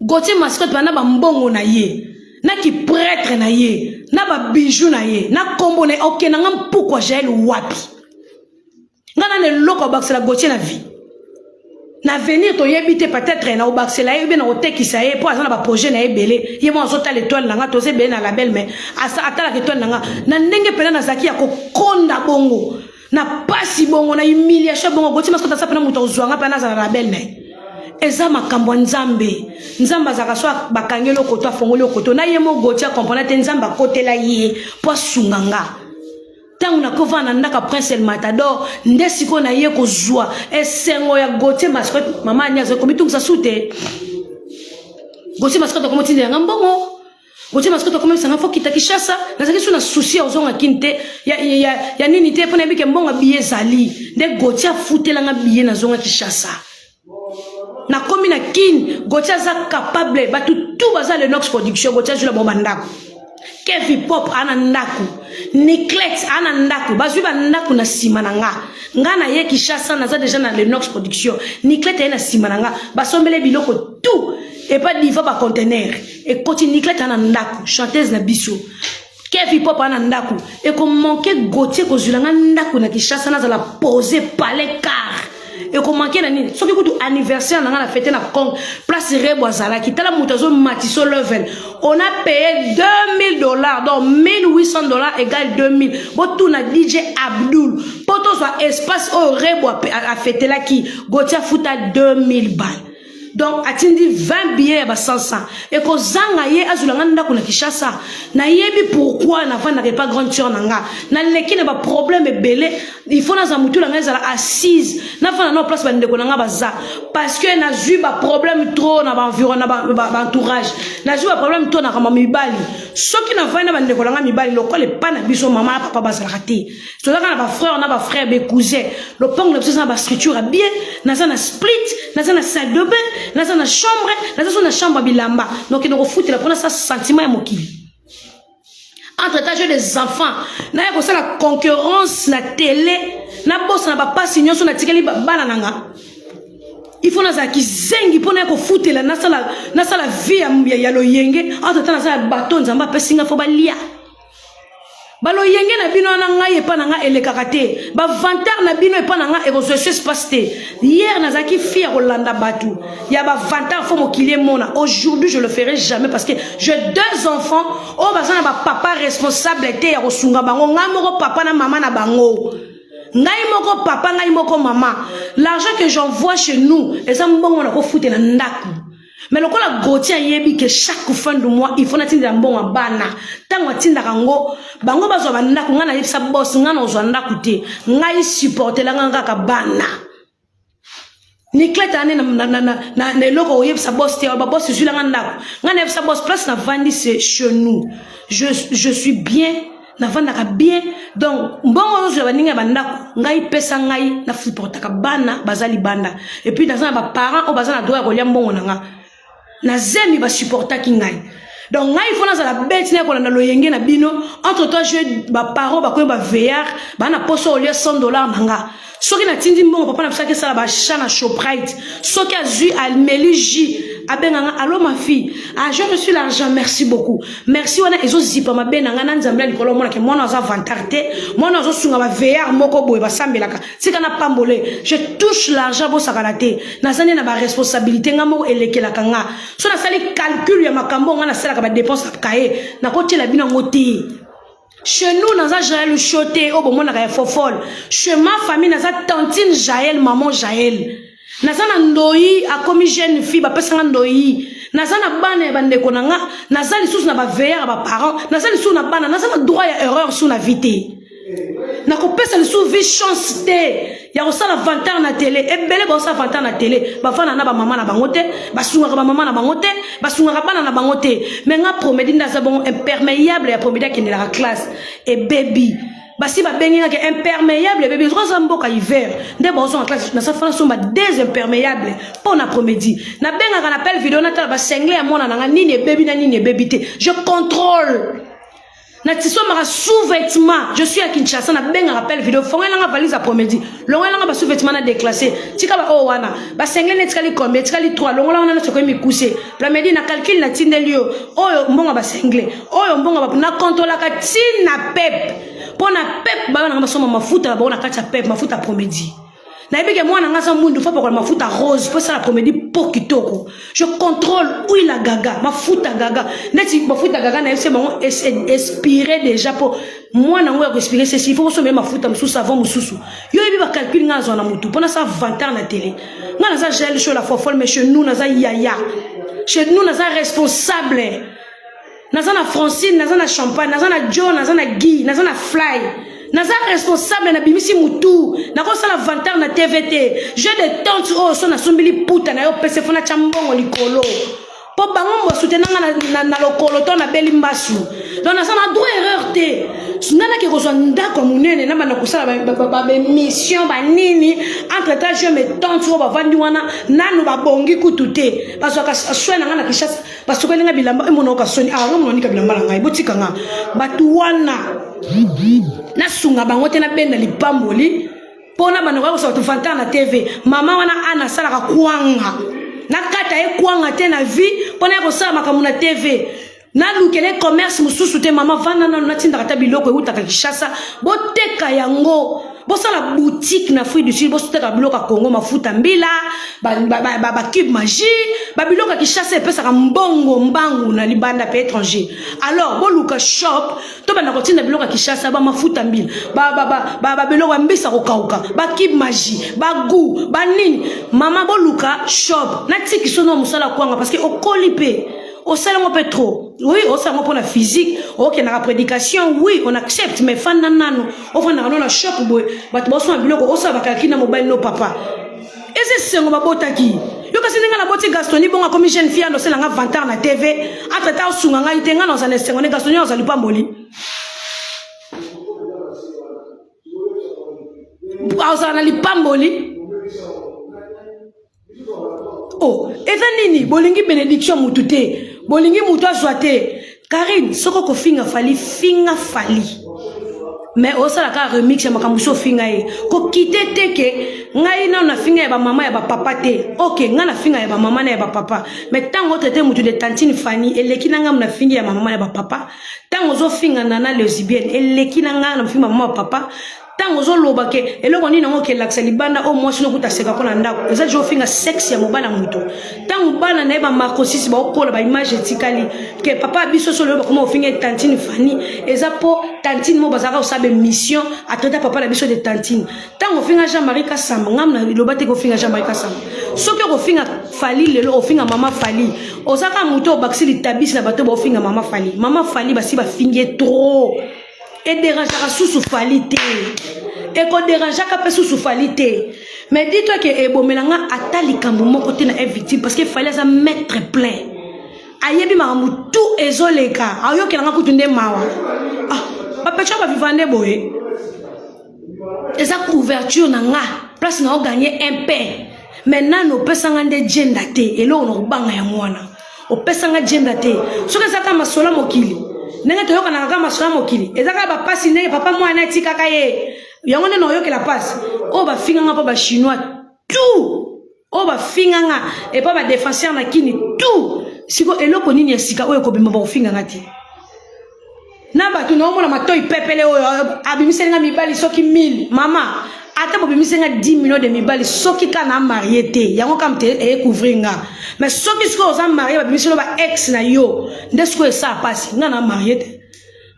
Gautier Mascotte bana bambongo na ye, na kiprêtre na ye, na babiju na ye, na nkombo na ye, okende nga mpukwa Jael wapi? Nga nana eloko abakisela Gautier na vie na avenir toyebi te. Peut-être na kobakisela ye, obe na kotekisa ye, mpo aza na baprojet na ye ebele. Ye mo azotala étoile na nga, toza ebele na label, mais atalaka étoile na nga na ndenge mpena nazalaki ya kokonda bongo, na pasi bongo, na humiliation bongo. Gautier Mascotte aza mpena moto akozwanga mpe nazala na label na ye. Eza makambo ya Nzambe. Nzambe azalaka so bakangeli okoto, afongoli okoto na ye mo. Gautier acomprendre te, Nzambe akotela ye mpo asunga nga. Ntango nakovanda na ndako ya Prince El Matador, nde sikoyo na ye kozwa esengo ya Gautier Mascotte. Mama ani azali komitungisa su te. Gautier Mascotte akomotindela nga mbongo. Gautier Mascotte akomebisanga fo kita Kishasa. Nazalaki so na souci ya kozonga Kini te, ya nini te, mpo nayebi ke mbongo ya billet ezali. Nde Gautier afutelanga billet, nazonga Kishasa. Nakomi na Kine, Gautier aza capable. Bato tu baza Lenox Production, Gautier azwila bango bandako. Kevi Pop aa na ndako, Niclet aa na ndako, bazwi bandako na nsima na nga. Nga na ye Kinshasa, naza deja na Lenox Production. Niclet aye na nsima na nga, basombele biloko tout epa diva, bacontener ekoti. Niclet aa na ndako, chanteuse na biso. Kevi Pop aa na ndako. Ekomanke Gautier kozwila nga ndako na Kinshasa, nazala pose palais car ekomanke na nini? Soki kutu anniversaire na nga na fete na Congo, place Rebo azalaki. Tala moto azomatiso level. On a payé 2000 $, donc 1800 $ égale 2000. Botuna DJ Abdul, mpo tozwa espace oyo Rebo afetelaki, Gautier afuta 2000 balles, donc atindi 20 billets ya ba 500. Ekozanga ye azwela nga ndako na Kinshasa. Nayebi pourquoi navandaka epa grande sœur na nga. Naleki na baproblème ebele. Il faut nazala motu na ngai ezala assise, navanda na place bandeko na nga baza, parce que nazwi baproblème trop na baenviron, na baentourage. Nazwi baproblème trop na kama mibali. Soki navandi na bandeko na nga mibali, lokola epa na biso mama na papa bazalaka te, tozalaka na bafrère na bafrère, becousin. Lopango na biso eza na bastructure ya bien. Naza na split, naza na salle de bain, naza na chambre, naza so na chambre ya bilamba. Nokende kofutela mpona sa sentiment ya mokili. Entre temps, j'ai des enfants. Naya kosala concurrence na télé, nabosana bapasi nyonso natikeli bana na nga. Il faut nazala kizengi mpo naya kofutela, nasala vie ya loyenge. Entre temps, naza ya bato Nzambe apesi nga, fo balia baloyenge na bino wana. Ngai epa na nga elekaka te. Bavantard na bino epa na nga ekozwa eso espace te. Hier nazalaki fi ya kolanda bato ya bavantard, fo mokili emona. Aujourd'hui, je le ferai jamais, parce que j'ai deux enfants oyo baza na bapapa responsable te ya kosunga bango. Ngai moko papa na mama na bango, ngai moko papa, ngai moko mama. L'argent que j'envoie chez nous eza mbongo na kofutela ndako. Mais lokola Gautier ayebi ke chaque fin du mois il faut natindela mbongo ya bana, ntango atindaka yango, bango bazwa bandako. Ngai nayebisa boss, ngai nazwa ndako te, ngai supportelanga kaka bana. Niclete ane na eloko oyebisa boss te. Baboss ezwilanga ndako. Ngai nayebisa boss, place navandi, c'est chez nous, je suis bien. Navandaka bien. Donc mbongo nyonso ya baninga ya bandako ngai pesa ngai, nasupportaka bana baza libanda. Et puis naza na baparent oyo baza na droit ya kolia mbongo na nga. Na zemi basupportaki ngai. Donc ngai fo nazala beti na kolanda loyenge na bino. Entre toi je baparent bakomi baveillard, baa na poso olia 100 $ na nga. Soki natindi mbongo, papa na biso akesala bachat na Shoprite. Soki azwi, ameli jus, abenganga: "Allo ma fille, ah, j'ai reçu l'argent, merci beaucoup." Merci wana ezozipa mabe na ngai na Nzambe ya likolo. Omonake mwana aza vantard te, mwana azosunga baveillard moko boye basambelaka. Tika na pambole, je touche l'argent, bosakana te. Naza nde na baresponsabilité nga moko elekelaka nga. So nasali calcul ya makambo nga nasalaka, badépense na kaye, nakotiela bino yango te. Chez nous, naza Jael Show te oyo bomonaka ya fofole. Chez ma famille, naza tantine Jael, maman Jael. Naza na ndoi akomi jeune fille, bapesanga ndoi. Naza na bana ya bandeko na nga, naza lisusu na baveillard ya baparent, naza lisusu na bana. Naza na droit ya erreur su na vie te. Nakopesa lisusu vie chance te ya kosala vantard na télé. Ebele baosala vantard na télé, bafanda na bamama na bango te, basungaka bamama na bango te, basungaka bana na bango te. Me nga Promedi nde aza bongo. Imperméable ya Promedi akendelaka classe ebebi, basi babengi ngaki imperméable ebebi. Aza mboka hiver nde baozonga classe. Naza fana somba des imperméable mpo na Promedi. Nabengaka na appel vidéo, natala basingle ya mwana na nga, nini ebebi na nini ebebi te. Je contrôle, natisomaka sous-vêtement. Je suis à Kinshasa, nabengaka appel vidéo: "Fongelanga valise ya Promedi, longoelanga basous-vêtement na déclassé, tika ba oyo wana. Basingle ne etikali combien? Etikali 3, longola wana nyonso ekoyi mikuse." Plamedi na calcul, natindeli yo oyo mbongo basingle, oyo mbongo. Nakontrolaka ntina pepe, mpo na pepe bayo nanga basomba mafuta na bango na kati ya pepe. Mafuta Promedi, nayebi ke mwana nga aza mwindu, fo pakola mafuta rose mpo esala Promedi po kitoko. Je contrôle huile gaga, mafuta gaga, neti mafuta gaga nayebi se bango expiré déjà, mpo mwana yango ya koexpire sesi, il faut kosomela mafuta mosusu, savon mosusu. Yo yebi bacalcul nga azwa na motu mpo nasala vantard na télé. Nga naza Jael Show la fofolle, mais chez nous naza yaya, chez nous naza responsable. Naza na Francine, naza na Champagne, naza na John, naza na Guy, naza na Fly, naza responsable. Nabimisi mutu, nakosala vantard na TV te. Jeu de tante oyo so nasombeli puta na yo pese, fo natya mbongo likolo mpo bango basutenanga na lokolo to nabeli mbasu. Donc naza na droit erreur te. Nga nake kozwa ndako ya monene, nabanda kosala baémission banini. Entre temps je mes tante oyo bavandi wana nanu babongi kutu te, bazwaka soin na nga na Kinshasa, basokolinga bilamba. Emonaoka soni awa, nga monanika bilamba na ngai. Botika nga bato wana, nasunga bango te. Nabenda lipamboli mpo na banda koya kosala vantard na TV. Mama wana ana asalaka kwanga, nakata ye kwanga te na vie mpo na ya kosala makambo na TV. Nalukele commerce mosusu te. Mama, vanda nano, natindaka ta biloko eutaka Kinshasa, boteka yango, bosala boutique na Afrique du Sud, boteka biloko ya Congo, mafuta mbila, bacube Maggi, babiloko ya Kinshasa epesaka mbongo mbangu na libanda pe étranger. Alors boluka shop, tobanda kotinda biloko ya Kinshasa, bamafuta mbila, babiloko bambisa kokauka, bacube Maggi, bagu banini. Mama, boluka shop, natiki so no mosala kwanga, parce que okoli mpe osala yango mpe trop. Oui, osala yango mpona physique, okendaka prédication, oui, on accepte, mais fanda nano, ofandaka no na shop boye, bato baosomba biloko, osala bakalaki na mobali no. Papa, eza esengo babotaki yo. Kasi ndenge naboti Gastoni bongo, akomi jeune fille, ando osalanga vantard na TV. Entre ta osunga ngai te, ngai na ozala esengo ne Gastoni ozala lipamboli, azala na lipamboli. Oh, eza nini? Bolingi bénédiction mutu te, bolingi mutu azwa te. Karine, soki okofinga Fally, finga Fally, mais osala kaka remix ya makambo so ofinga ye. Kokite te ke ngai nano nafinga ya bamama ya bapapa te. Ok, ngai nafinga ya bamama na ya bapapa, mais ntango otraite mutu de tantine Fani, eleki na ngai nafingi ya bamama ya bapapa. Ntango ozofinga nana lesbienne, eleki na ngai na finga bamama ya bapapa. Ntango ozoloba ke eloko nini yango okelakisa libanda oyo mwasi nokuta aseka mpo na ndako, eza deja ofinga sexe ya mobali ya moto. Ntango bana na ye bamarcosisi baokola, baimage etikali ke papa ya biso solo oyo bakoma ofinga ye tantine Fani, eza mpo tantine mo bazalaka kosala baémission, atraita papa na biso de tantine. Ntango ofinga Jean Marie Kasamba, ngam na loba te kofinga Jean Marie Kasamba. Soki okofinga Fally lelo, ofinga mama Fally, oza kaka moto obakisi litabisi na bato baofinga mama Fally. Mama Fally basi bafingi ye trop, ederangeaka susu Fally te, ekoderangeaka mpe susu Fally te. Mais dis-toi ke ebomela nga ata likambo moko te na victime, parce que Fally aza maître plein, ayebi makambo tout ezoleka, ayokelanga kutu nde mawa. Ah. Bapecho baviva nde boye. Eza couverture na nga, place na ogagner un pain. Mais nanu opesa nga nde jenda te, eloko na kobanga yango wana. Opesa nga jenda te. Soki eza kaka masolo ya mokili, ndenge toyokanaka kaka masolo ya mokili, eza kaka bapasi ndenge papa mwana atikaka ye. Yango nde naoyokela pasi. Oyo bafinga nga mpo ba chinois tout oyo bafinga nga epa ba défenseur na kini tout siko eloko nini ya sika oyo ekobima bakofinga nga te na bato naomona matoi pepele oyo abimiseli nga mibali soki 1000 mama ata bobimiseli nga 10 millions de mibali soki ka na marie te yango kaka te ecouvrir nga mais soki sikoyo oza marie babimiseli ba ex na yo nde sikoyo esala mpasi nga na marie te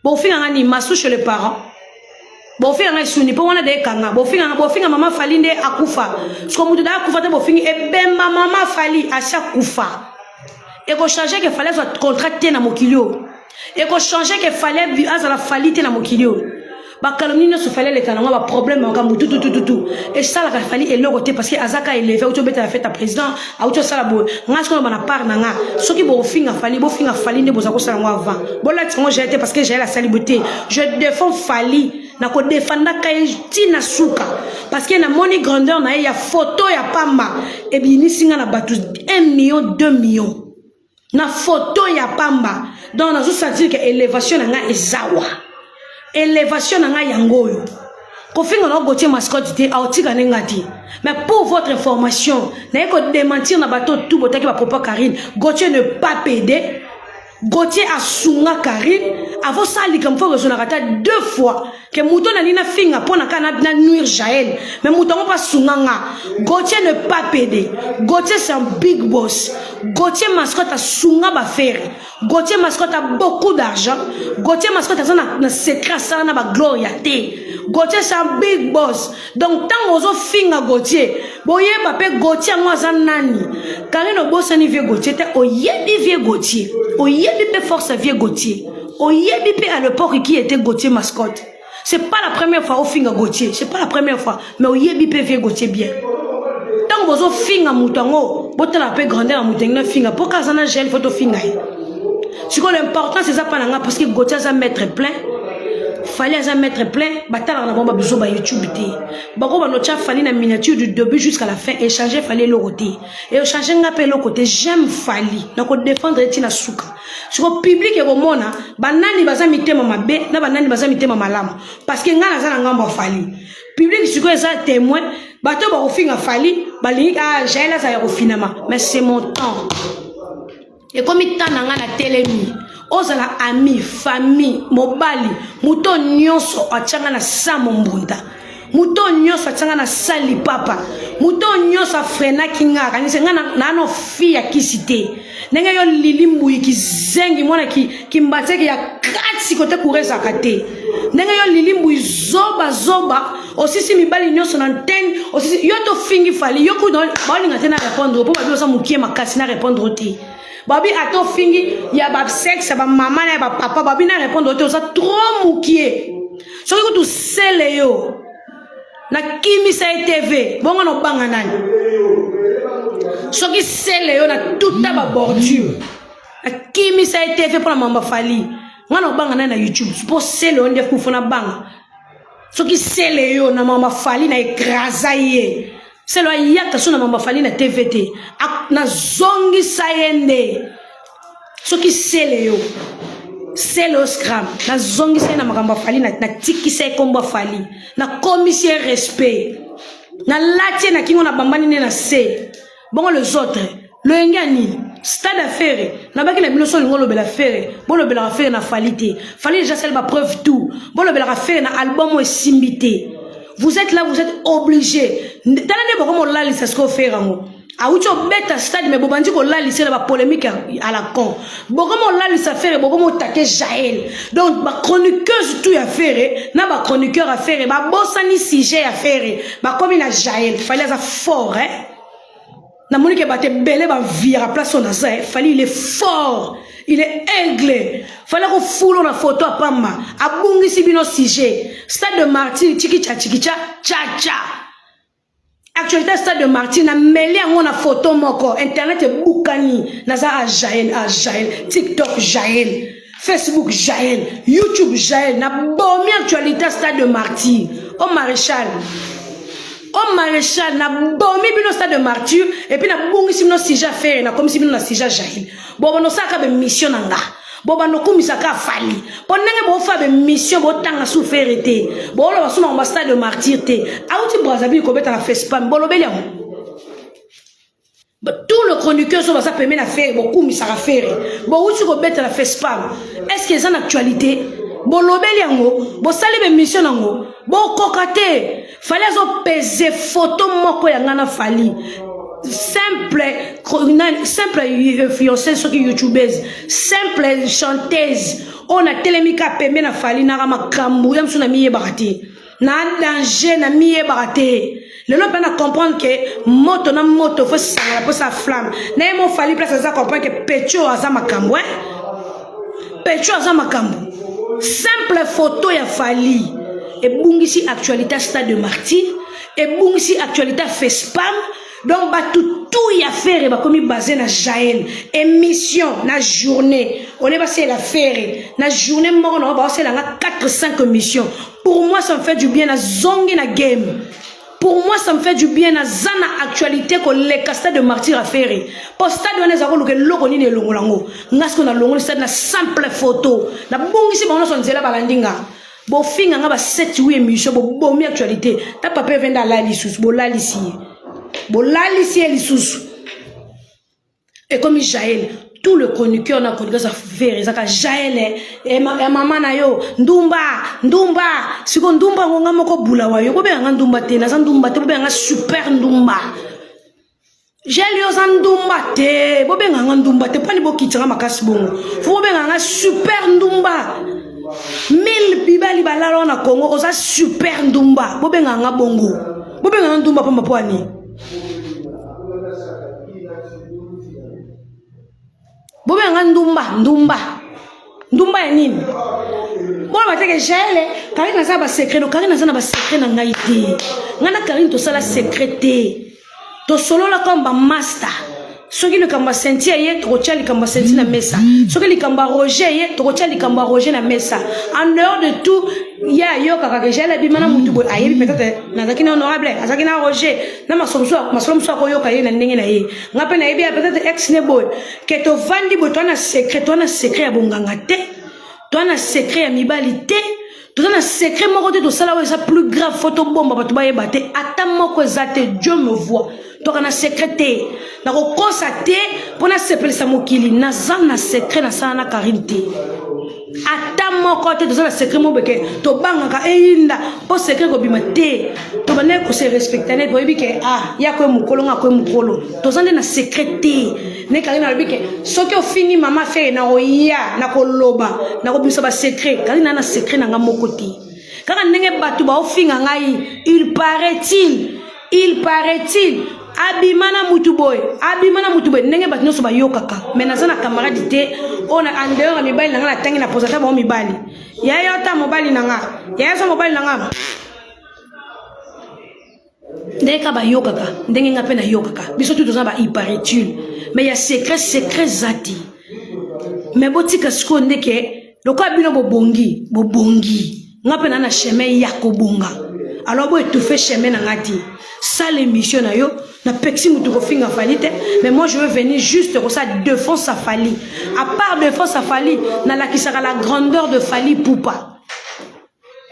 bofinga nga nini masu chez le parent bofinga nga esuni mpo wana de ekanga bofinga nga bofinga mama fali nde akufa siko moto da akufa te bofingi ebemba mama fali asi akufa ekochange ke fali azwa contrat te na mokili oyo ekochange ke fali azala fali te na mokili oyo bakalomni nyonso fali aleka nango baproblème makambo tututututu esalaka fali eloko te parce que aza ka éleve auti obetela fete ya président auti osala boye nga soki oloba na part na nga soki bokofinga fali bofinga fali nde boza kosala yango avant bolati yango jael te parce que jael asali boye te. Je défends fali, nakodefandaka ye ntina suka parce que namoni grandeur na ye ya photo ya pamba ebimisi nga na bato 1 million 2 million na photo ya pamba. Donc nazosentir ke élévation na nga ezawa, élévation na nga yango oyo. Kofinga na Gauthier Mascotte te, aotika nde nga te. Mais pour votre information, naye kodémentir na bato tout botaki bapropos Karine. Gauthier ne pas pédé. Gauthier asunga Karine avosala likambo fo rezonaka ata deux fois ke moto nali nafinga mpo na ka na nuire Jael, mais moto yango mpo asunga nga. Gauthier ne pas pédé. Gauthier, c'est un big boss. Gauthier Mascotte asunga baFerre. Gauthier Mascotte a beaucoup d'argent. Gauthier Mascotte aza na secret asala na bagloria te. Gauthier, c'est un big boss. Donc ntango ozofinga Gauthier, boyeba mpe Gauthier yango aza nani. Karine, obosani vieux Gauthier te. Oyebi vieux Gauthier, oyebi mpe force ya vieux Gauthier, oyebi mpe à l'époque qui était Gauthier Mascotte. C'est pas la première fois ofinga Gauthier, c'est pas la première fois, mais oyebi mpe vieux Gauthier bien. Ntango bozofinga moto yango, botala mpe grandeur ya moto yango. Nafinga mpo ka aza na gel fo tofinga ye. Sikoyo l'importance eza mpa na nga parce que Gauthier aza maître plein, Fali aza maître plein. Batalaka na bango babiso ba YouTube te. Bango banotya Fali na miniature du début jusqu'à la fin. Échange Fali eloko te, échange nga mpe eloko te. J'aime Fali, nakodéfendre ye ntina suka. Siko public ekomona banani baza mitema mabe na banani baza mitema malamu, parce que ngai naza na ngambo ya Fali. Public sikoyo eza témoin. Bato bakofinga Fali balingi ah, Jael azala ya kofinama. Mais c'est mon temps, ekomi temps na ngai na telemi. Ozala ami, famille, mobali, moto nyonso atianga na sa mombunda, moto nyonso atianga na sa lipapa, moto nyonso afrenaki nga, akanisi nga nano fi ya kisi te. Ndenge yo lili mbuyi kizengi mwana kimbatieke ya kati kote kura ezalaka te. Ndenge yo lili mbuyi zobazoba, osisi mibali nyonso na ntene, osisi yo tofingi Fali yo kudu baolinga te na répondre mpo babi oza mokie makasi na répondre te. Babi ata ofingi ya basexe ya bamama na ya bapapa, babi na répondre te, oza trop mokie. Soki kutu sele yo nakimisa ye TV bongo na obanga nani? Soki sele yo na tuta babordure, nakimisa ye TV mpo na mamba Fali, nga na obanga nani na YouTube? Mpo sele yo nde kufa na banga. Soki sele yo na mamba Fali na ekraza ye, sele ayaka so na mamba Fali na TV te, nazongisa ye nde. Soki sele yo, sele yo scram, nazongisa ye na makambo ya Fali, natikisa ye nkombo ya Fali, nakomisi ye respect, nalati ye na kingo, na bambani nde na se bongo. Les autres loyenge ya nini? Stade ya Ferre nabaki na bino. So olingi olobela Ferre, bolobelaka Ferre na Fali te. Fali déjà sali bapreuve tout. Bolobelaka Ferre na album oyo esimbi te. Vous êtes là, vous êtes obligé. Tala nde bokoma olalisa sikoyo Ferre yango awuti obeta stade, mais bobandi kolalisa na bapolémique à la con. Bokoma olalisa Ferre, bokoma otake Jael. Donc bachroniqueuse tout ya Ferre na bachroniqueur ya Ferre babosani sujet ya Ferre, bakomi na Jael. Fali aza fort, hein? Namoni ke bato ebele baviaka place oyo naza. Fali, il est fort, il est aigle. Fali akofula na photo apamba, abungisi bino sujet. Stade de Martyr, chikicha chikicha chacha, actualité stade de Martyr, nameli yango na photo moko, internet ebukani. Naza a Jael, a Jael, TikTok Jael. Facebook Jael, YouTube Jael, na bomi actualité stade de martyr. Oh maréchal. Oh maréchal, na bomi bino stade de martyr et puis na bongisi bino sujet faire na komisi bino na sujet Jael. Bo bono saka be mission na nga. Bo bano kumisa ka fali. Po ndenge bo fa be mission bo tanga sous faire te. Bo lo basuma ba stade de martyr te. Auti Brazzaville ko beta na Fespam, bo lobeli yango. Tout le chroniqueur so baza pembeni na Ferre, bokumisaka Ferre. Bowuti kobeta na Fespam. Est-ce que eza na actualité? Bolobeli yango, bosali ba émission nango, bokoka te. Fally azo pese photo moko ya nga na Fally. Simple simple influenceuse soki youtubeuse, simple chanteuse. Oyo natelemi ka pembeni na Fally naka makambo ya mosusu na miyebaka te. Na danger na miyebaka te. Lelo mpe na comprendre que moto na moto faut sangana mpo sa flamme. Na ye mo Fally place aza comprendre que Pecho aza makambo, hein? Pecho aza makambo. Simple photo ya Fally ebungisi actualité stade de martyr, ebungisi actualité Fespam. Donc bato tout ya Ferre bakomi basé na Jael. Émission na journée ole basalela Ferre na journée moko na baosala nga 4 5 émissions. Pour moi ça me fait du bien na zongi na game. Pour moi ça me fait du bien na zana actualité ko leka stade de martyr à Ferre. Po stade wana ezako luka eloko nini elongola ngo. Nga siko na longoli stade na simple photo. Na bongisi bango nyonso nzela balandi nga. Bofinga nga ba 7 8 émission bobomi actualité. Ta papa evenda alali lisusu, bolalisi ye. Bolalisi ye lisusu. Ekomi Jael, tout le chroniqueur na chroniqueur ça Ferre ezaka Jael e mama na yo ndumba ndumba siko ndumba ngo nga moko bula wa yo bobenga nga ndumba te naza ndumba te bobenga nga super ndumba. Jael yo za ndumba te bobenga nga ndumba te pani bokitanga makasi bongo fo bobenga nga super ndumba. 1000 bibali balala na Congo oza super ndumba bobenga nga bongo bobenga nga ndumba pamba po ani bobenga ndumba ndumba ndumba ya nini bona bateke Jael Karine aza ba secret no Karine aza na ba secret na ngai te ngai na Karine tosala secret te tosolola comme ba master. Soki likambo ya Cynthia ye tokotia likambo ya Cynthia na mesa, soki likambo ya Roger ye tokotia likambo ya Roger na mesa. En dehors de tout ye ayokaka ke Jael abima na mutu boye ayebi peut-être nazalaki na honorable azalaki na Roger na masolo mosusu akoyoka ye na ndenge na ye. Nga mpe nayebi ya peut-être ex ne boye ke tovandi boye toa na secret, toa na secret ya bonganga te, toa na secret ya mibali te, toza na secret moko te tosala oyo eza plus grave fo tobomba bato bayeba te ata moko eza te. Dieu me voit, toka na secret te, nakokosa te mpo nasepelisa mokili. Naza na secret nasala na Karine te ata moko te, toza na secret moko beke tobangaka eyinda mpo secret kobima te, tobandaki kose respecte net boyebi ke ah ya koye mokolo nga koye mokolo toza nde na secret te. Ne Karine alobi ke soki ofingi mama Ferre na koya na koloba na kobimisa ba secret. Karine na secret na nga moko te, kaka ndenge bato baofinga ngai il paraît-il, il paraît-il abima na mutu boye, abima na mutu boye, ndenge bato nyonso bayokaka. Mais naza na camarade te oyo na en dehors ya mibali na nga natangi na posa ata bango mibali ya yo ata mobali na nga ya yo so mobali na nga ndenge kaka bayokaka ndenge nga mpe nayokaka biso tu toza ba il paraît-il. Mais ya secret secret eza te. Mais botika sikoyo ndeke lokola bino bobongi bobongi nga mpe na na chemin ya kobonga, alors bo étouffe chemin na nga te. Sala émission na yo napekisi mutu kofinga Fally te, mais moi je veux venir juste kosala défense à Fally. À part défense à Fally, nalakisaka la grandeur de Fally Ipupa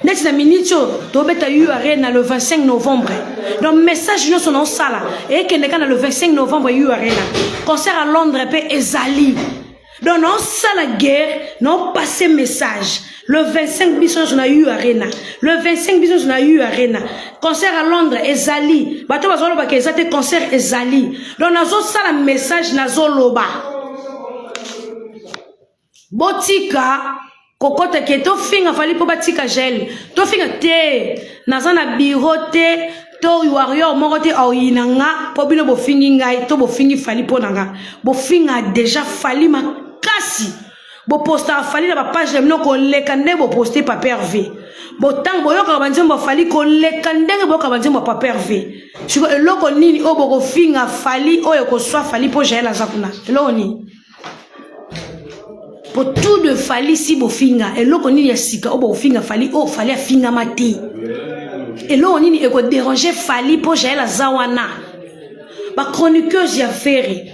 neti na minute oyo tobeta U Arena le 25 novembre. Donc message nyonso naosala ekende kaka na le 25 novembre U Arena, concert à Londres mpe ezali. Donc naosala guerre, naopasse message le 25 biso nyonso na U Arena, le 25 biso nyonso na U Arena, concert à Londres ezali. Bato bazolobaka eza te, concert ezali. Donc nazosala message, nazoloba botika kokota ke tofinga Fally mpo batika Jael tofinga te. Naza na bureau te to warrior moko te aoyina nga mpo bino bofingi ngai to bofingi Fally mpo na nga. Bofinga déjà Fally makasi, bopostaka Fally na bapage na bino koleka ndenge boposte Papa Hervé. Botango boyokaka banzembo ya Fally koleka ndenge boyokaka banzembo ya Papa Hervé. Siko eloko nini oyo bokofinga Fally oyo ekoswa Fally mpo Jael aza kuna? Eloko nini? Po tout de Fally si bofinga eloko nini ya sika oyo bokofinga Fally oyo Fally afingama te eloko nini eko déranger Fally mpo Jael aza wana ba chroniqueuse ya Ferre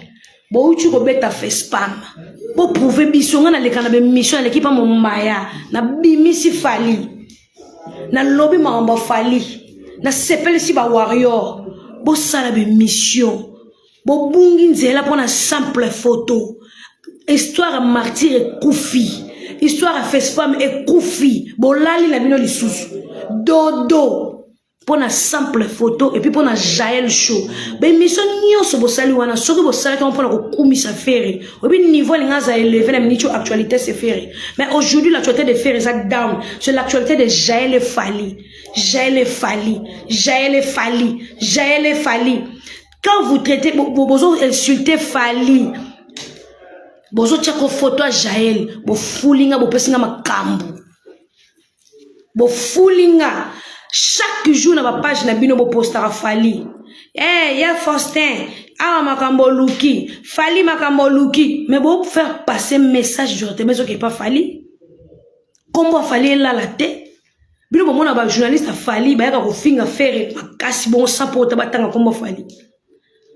bouti kobeta fespam boprouve biso ngai naleka na bemission naleki mpa mombaya nabimisi Fally nalobi makambo ya Fally nasepelisi ba warrior bosala bemission bobungi nzela mpo na simple photo. Histoire ya martyr ekufi, histoire ya fespam ekufi, bolali na bino lisusu dodo mpo na simple photo epuis mpo na Jael Show. Baemission nyonso bosali wana, soki bosalaki yango mpo na kokumisa Ferre, oyebi niveau alingi aza élevé na miniti oyo actualité c'est Ferre. Mais aujourd'hui l'actualité de Ferre eza down, c'est l'actualité de Jael et Fally, Jael et Fally, Jael et Fally, Jael et Fally. Quand vous traitez, bozo insulter Fally, bozotia ko photo ya Jael, bofulinga, bopesinga makambo, bofulinga chaque jour na bapage na bino bopostaka Fally. Eh, ya Faustin awa makambo oluki Fally, makambo oluki, mais bo faire passer message directement ezoki epa Fally. Nkombo ya Fally elala te. Bino bomona bajournaliste ya Fally bayaka kofinga Ferre makasi bongo sans po ota batanga nkombo ya Fally.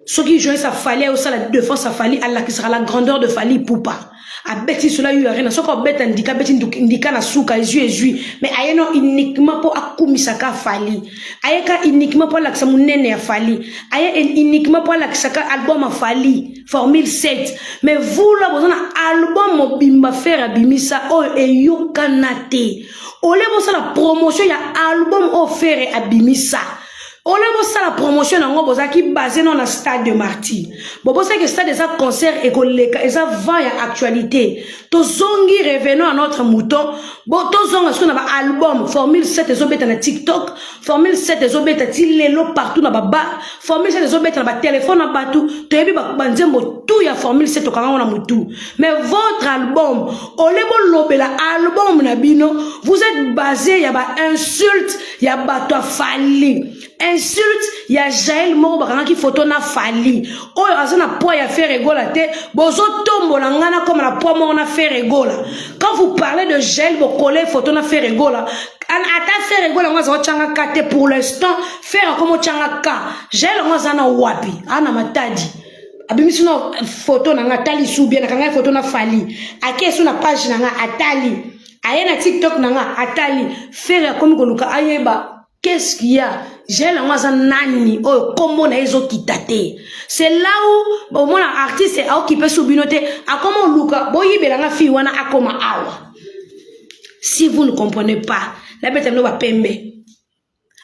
Soki journaliste ya Fally ayosala défense ya Fally, alakisaka la grandeur de Fally Ipupa, abeti sola yu arena. Soki obeta ndika, abeti ndika na suka, ezwi ezwi, mais aye no uniquement mpo akumisaka Fally, ayeka uniquement mpo alakisa monene ya Fally, aye uniquement mpo alakisaka album ya Fally Formule 7. Mais vous là, boza na album mobimba Ferre abimisa oyo eyokana te. Ole bosala promotion ya album oyo Ferre abimisa, ole bosala promotion yango, bozalaki basé no na Stade de Martyr. Bobosalaki stade eza concert ekoleka, eza vent ya actualité. Tozongi, revenons à notre mouton. Bo tozonga sikoyo na baalbum Formule 7 ezobeta na TikTok, Formule 7 ezobeta ti lelo partout na babar, Formule 7 ezobeta na batelefone na bato. Toyebi banzembo tu ya Formule 7, tokanga ngo na motu. Mais votre album, ole bolobela album na bino, vous êtes basé ya bainsulte ya bato ya Fally, insulte ya Jael moko bakangaki photo na Fally oyo aza na poids ya Ferre Gola te. Bozotombola ngai nakoma na poids moko na Ferre Gola. Quand vous parlez de Jael, bokole photo na Ferre Gola. Ata Ferre Gola yango aza kotyanga ka te. Pour l'instant Ferre akoma otyanga ka Jael yango aza na wapi? Aa na Matadi, abimisi na photo na nga, atali su bien, nakanga photo na Fally, ake so na page na nga, atali, aye na TikTok na nga, atali. Ferre akomi koluka ayeba qu'est-ce qu'il y a, Jael yango aza nani oyo nkombo na ye ezokita te. C'est là où omona artiste aokipe su bino te, akoma oluka boyibelanga fille wana akoma awa. Si vous ne comprenez pas, nabeta bino bapembe.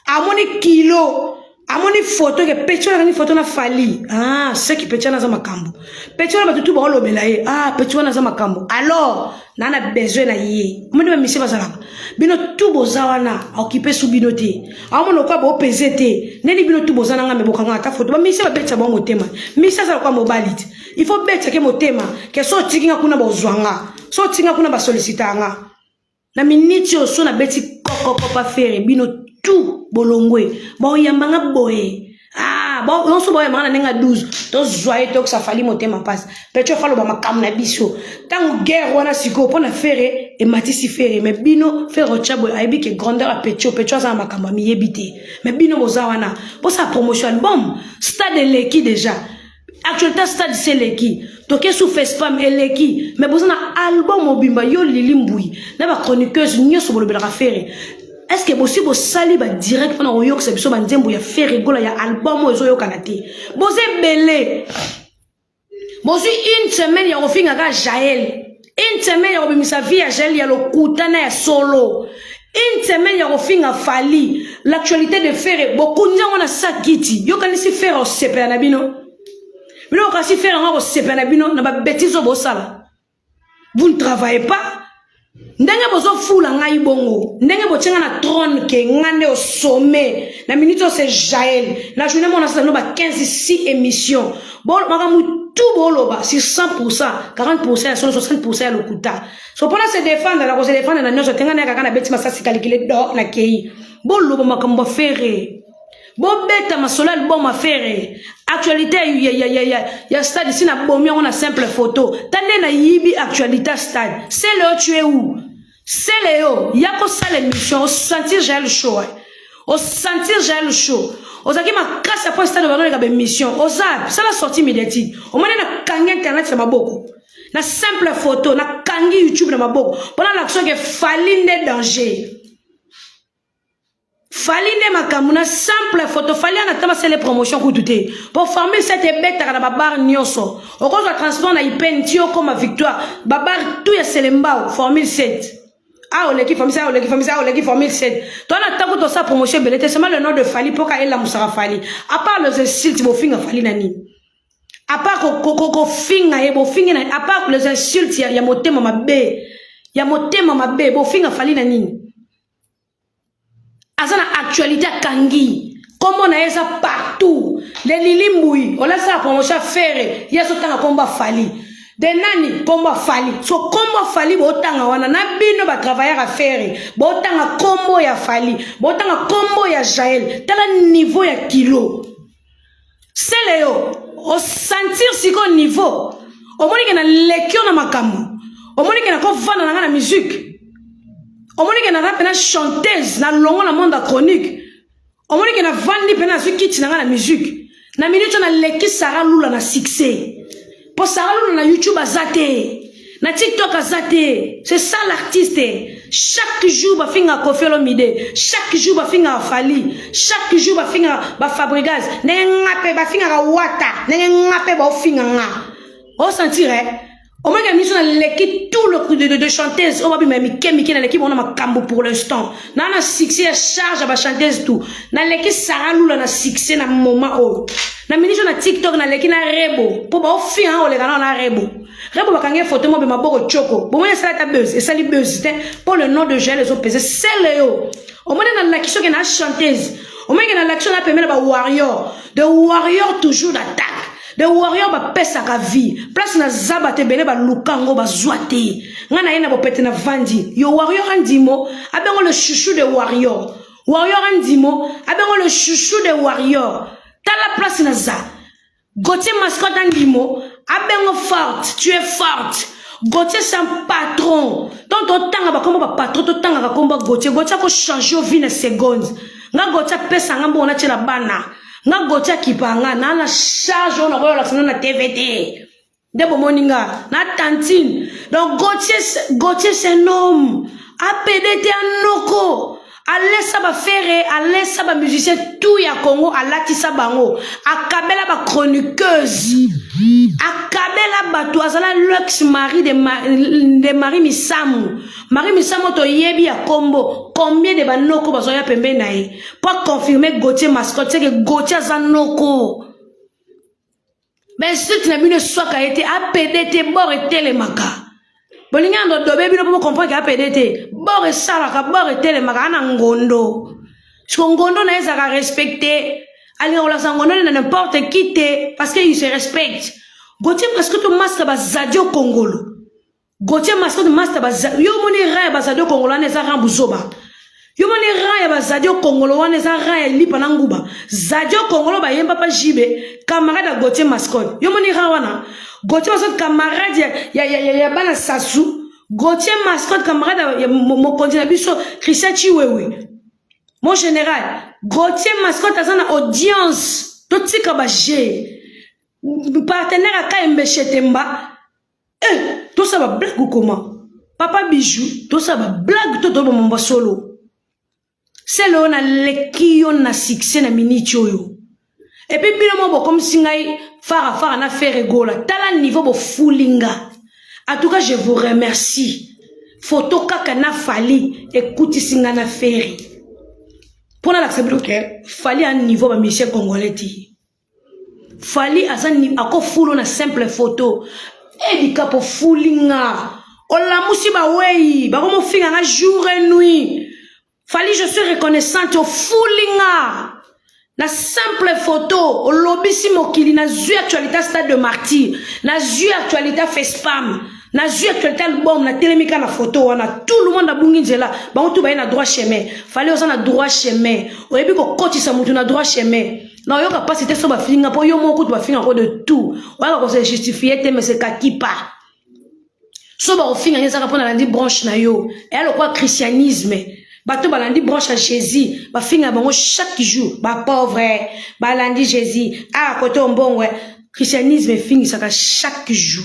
Amoni kilo, amoni photo ke petit wana akangi photo na Fally. Ah, seki petit wana aza makambo, petit wana bato tu baolobela ye. Ah, petit wana aza makambo, alors naa na besoin na ye. Omoni bamisie bazalaka, bino tu boza wana, aokipe su bino te, aomona lokola boopese te. Ndeni bino tu boza nanga me bokanga ata photo. Bamisie babetisa bango motema. Misie aza lokola mobali te, il faut betisa motema ke so otikinga kuna bozwanga, so otikinga kuna basolicita nga na miniti oyo. So nabeti kokokopa Ferre, bino tu bolongwe, baoyambanga boye. Ah, nyonso baoyambanga na ndenge ya 12. Tozwa ye, tokisa Fally motema mpasi. Petio faloba makambo na biso ntango guerre wana sikoyo mpo na Ferre ematisi Ferre. Mais bino, Ferre otya boye, ayebi ke grandeur ya Petio, Petio aza na makambo amiyebi te. Mais bino boza wana bosala promotion album. Stade eleki déjà, actualité stade se eleki, toke su fespam eleki, mais boza na album mobimba. Yo Lili Mbui na bachroniqueuse nyonso bolobelaka Ferre, est ce que bosi bosali badirect mpona koyokisa biso banzembo ya Ferre Gola ya album oyo ezoyokana te? Boza ebele, bozwi une semaine ya kofingaka Jael, une semaine ya kobimisa vie ya Jael ya lokuta na ya solo, une semaine ya kofinga Fally. L'actualité de Ferre bokundi yango na sakiti. Yokanisi Ferre osepela na bino, bino okasi Ferre yango akosepela na bino na babêtises oyo bosala. Vous ne travaillez pas. Ndenge bozofula ngai bongo, ndenge botienga na trône ke nga nde osome na minute oyo, c'est Jael. Na journée mona asala no ba 15 6 émission, makambo tu boloba sur 100, 40 ya solo, 60 ya lokuta. So mpona se défendre, na kose défendre na nyonso te. Ngai na kaka nabeti masasi kalikile do nakei. Boloba makambo ya Ferre, bobeta masolo album ya Ferre. Actualité ya, ya, ya, ya, ya stade si nabomi yango na simple photo. Ta nde nayibi actualité ya stade. Sele yo, tu es où? Sele yo, ya kosala émission, osentir Jael Show. Osentir Jael Show. Ozalaki makasi apo stade banoleka baémission. Oza sala sortie médiatique. Omoni nakangi internet na maboko. Na simple photo, nakangi YouTube na maboko. Mpona lakisa ke Fally nde danger. Fally nde makambo na simple photo. Fally ana tama sele promotion kutu te. Po formule 7 ebetaka na babar nyonso. Okozwa transport na IPN ti okoma Victoire. Babar tout ya Selembao, formule 7. Ah, oleki formule 7, oleki formule 7, oleki formule 7. To na tango tosala promotion ebele te, seulement le nom de Fally mpoka elamusaka Fally. À part les insultes, bofinga Fally na nini? À part kofinga ye, bofingi na, à part les insultes ya motema mabe, ya motema mabe, bofinga Fally na nini? Aza na actualité, akangi kombo na ye eza partout. Le Lili Mbui olasala promotion ya Ferre, ye azotanga kombo afali de nani, kombo afali. So kombo afali botanga wana na bino batravailleur ya Ferre, botanga kombo ya Fally, botanga kombo ya Jael. Tala niveau ya kilo. Sele yo, osentir sikoyo niveau. Omoni ke naleki yo na makambo. Omoni ke nakovanda na nga na musique. Omoni ke naza mpena chanteuse na longo na monde ya chronique. Omoni ke navandi mpena, nazwi kiti na nga na musique. Na minute oyo naleki Sara Lula na succès, mpo Sara Lula na YouTube aza te, na TikTok aza te. C'est ça l'artiste. Chaque jour bafingaka Koffi Olomide, chaque jour bafingaka Fally, chaque jour bafingaka baFabregas, ndenge nga mpe bafingaka Wata, ndenge nga mpe baofinga nga. Osentir eh? Omoni miso, naleki tout le de chanteuse oyo babima ya mike mike, naleki bango na makambo. Pour l'instant na succès ya charge ya bachanteuse tout. Naleki Sara Lula na succès na moment oyo. Na minute na TikTok naleki na Rebo, mpo baofinga oleka nao na Rebo. Rebo bakangi foto mo be maboko tioko, bomoni esali ata buzz, esali buzz te, mpo le nom de Jael ezopese. Sele yo, omoni nalaki soki na chanteuse. Omoni ke nalaki so na pembe na bawarrior, de warrior toujours d'attaque, de warrior bapesaka vie. Place naza, bato ebele baluka yango, bazwa te. Ngai na ye na bopete na vandi yo. Warrior andimo abengo le chouchou de warrior. Warrior andimo abengo le chouchou de warrior. Tala place naza. Gauthier Mascotte andimo abengo forte, tu es forte. Gauthier, c'est un patron. Donc totanga bakombo bapatron, totangaka kombo ya Gauthier. Gauthier akochange yo vie na seconde. Nga Gauthier apesa nga mbongo natiela bana. Nga Gauthier akipa nga na charge oyo nakoyolakisa nga na TV te nde bomoni nga na tantine. Donc Gauthier, Gauthier, c'est un homme apede te, anoko alesa baFerre, alesa bamusicien tout ya Congo, alatisa bango, akabela bachroniqueuse, akabela bato. Azala l'ex mari de Marie Misamu. Marie Misamu toyebi ya kombo. Combien de banoko bazoya pembeni na ye mpo aconfirme Gauthier Mascotte? C'est que Gauthier aza noko. Bainsulte na bino eswaka ye te, apede te. Bor etelemaka, bolingi ando dobe bino mpo bocomprendre ke apede te. Bor esalaka, bor etelemaka, ana ngondo. Siko ngondo na ye ezalaka respecte. Alinga kolakisa ngondo na n'importe qui te, parce que il se respecte. Gauthier Mascotte, master bazadi okongolo. Gauthier Mascotte, master bazadi. Yo omoni rang ya bazadi okongolo wana eza rang buzoba. Yo moni rang ya bazadi okongolo wana eza rang ya lipa na nguba. Zadi okongolo bayemba pa jibe, camarade ya Gauthier Mascotte. Yo moni rang wana, Gauthier Mascotte camarade ya bana Sasu. Gauthier Mascotte camarade ya mokonzi na biso Christian Chiwewe, mon général. Gauthier Mascotte aza na audience. Totika baje partenaire akayembe Shetemba. Eh, tosala bablague koma papa Bijou, tosala bablague to tobamamba solo. Sele oyo naleki yo na succès na miniti oyo. Et puis bino mo bokomisi ngai farafara na Ferre Gola. Tala niveau bofuli nga. En tout cas, je vous remercie. Photo kaka na Fally ekutisi nga na Ferre mpo nalakisa bino ke Fally a niveau bamusicien congolais ti. Fally aza akofulu na simple photo. Edikapo fuli nga, olamusi bawei bakomofinga nga jour et nuit. Fally, je suis reconnaissante. Ofuli nga na simple photo, olobisi mokili. Nazwi actualité stade de martyr, nazwi actualité Fespam, nazwi actualité album. Natelemi kaka na photo wana, tout le monde abungi nzela, bango tu baye na droit chemin. Fally, oza na droit chemin, oyebi kokotisa motu na droit chemin. Naoyoka mpasi te so bafinga mpo yo moko kutu bafinga ko de tout, oyaka kose justifier te, mais c'est kakipa. So bakofinga nge ezaka mpo nalandi branche na yo, eya lokola christianisme. Bato balandi branche ya Jésus, bafinga bango chaque jour, bapauvre balandi Jésus awa kote ombongo. Christianisme efingisaka chaque jour.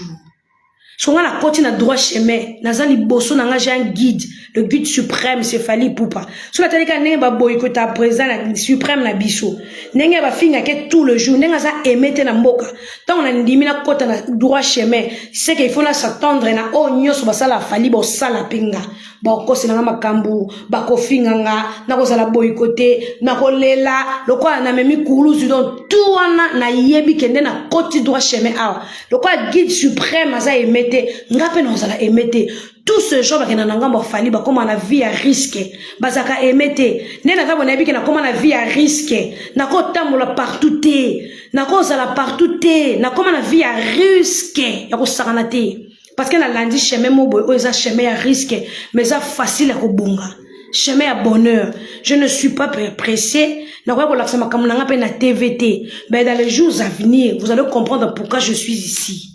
So nga nakoti na droit chemin, naza liboso na nga, j'ai un guide, le guide suprême, c'est Fally Ipupa. So natali kaka ndenge baboyikota président na suprême na biso, ndenge bafingake tout le jour, ndenge aza aimé te na mboka. Ntango nandimi nakota na droit chemin, c'est que il faut na s'attendre na oyo nyonso basala Fally, bosala mpe nga. Bakokoselanga makambo, bakofinga nga, nakozala boyikote, nakolela lokola namemi kulusu. Donc tout wana nayebi kende nakoti droit chemin awa. Lokola guide suprême aza aimé te, nga mpe nakozala aimé te. Tout ce genre bakenda na ngambo ya Fally, bakóma na vie ya risque, bazalaka aimé te. Nde naza bo, nayebi ke nakóma na vie ya risque, nakotambola partout te, nakozala partout te, nakóma na vie ya risque ya kosakana te, parce que nalandi chemin mo boye oyo eza chemin ya risque, mais eza facile ya kobonga, chemin ya bonheur. Je ne suis pas pressé. Nakoya kolakisa makambo na nga mpe na TV te, mais dans les jours à venir, vous allez comprendre pourquoi je suis ici.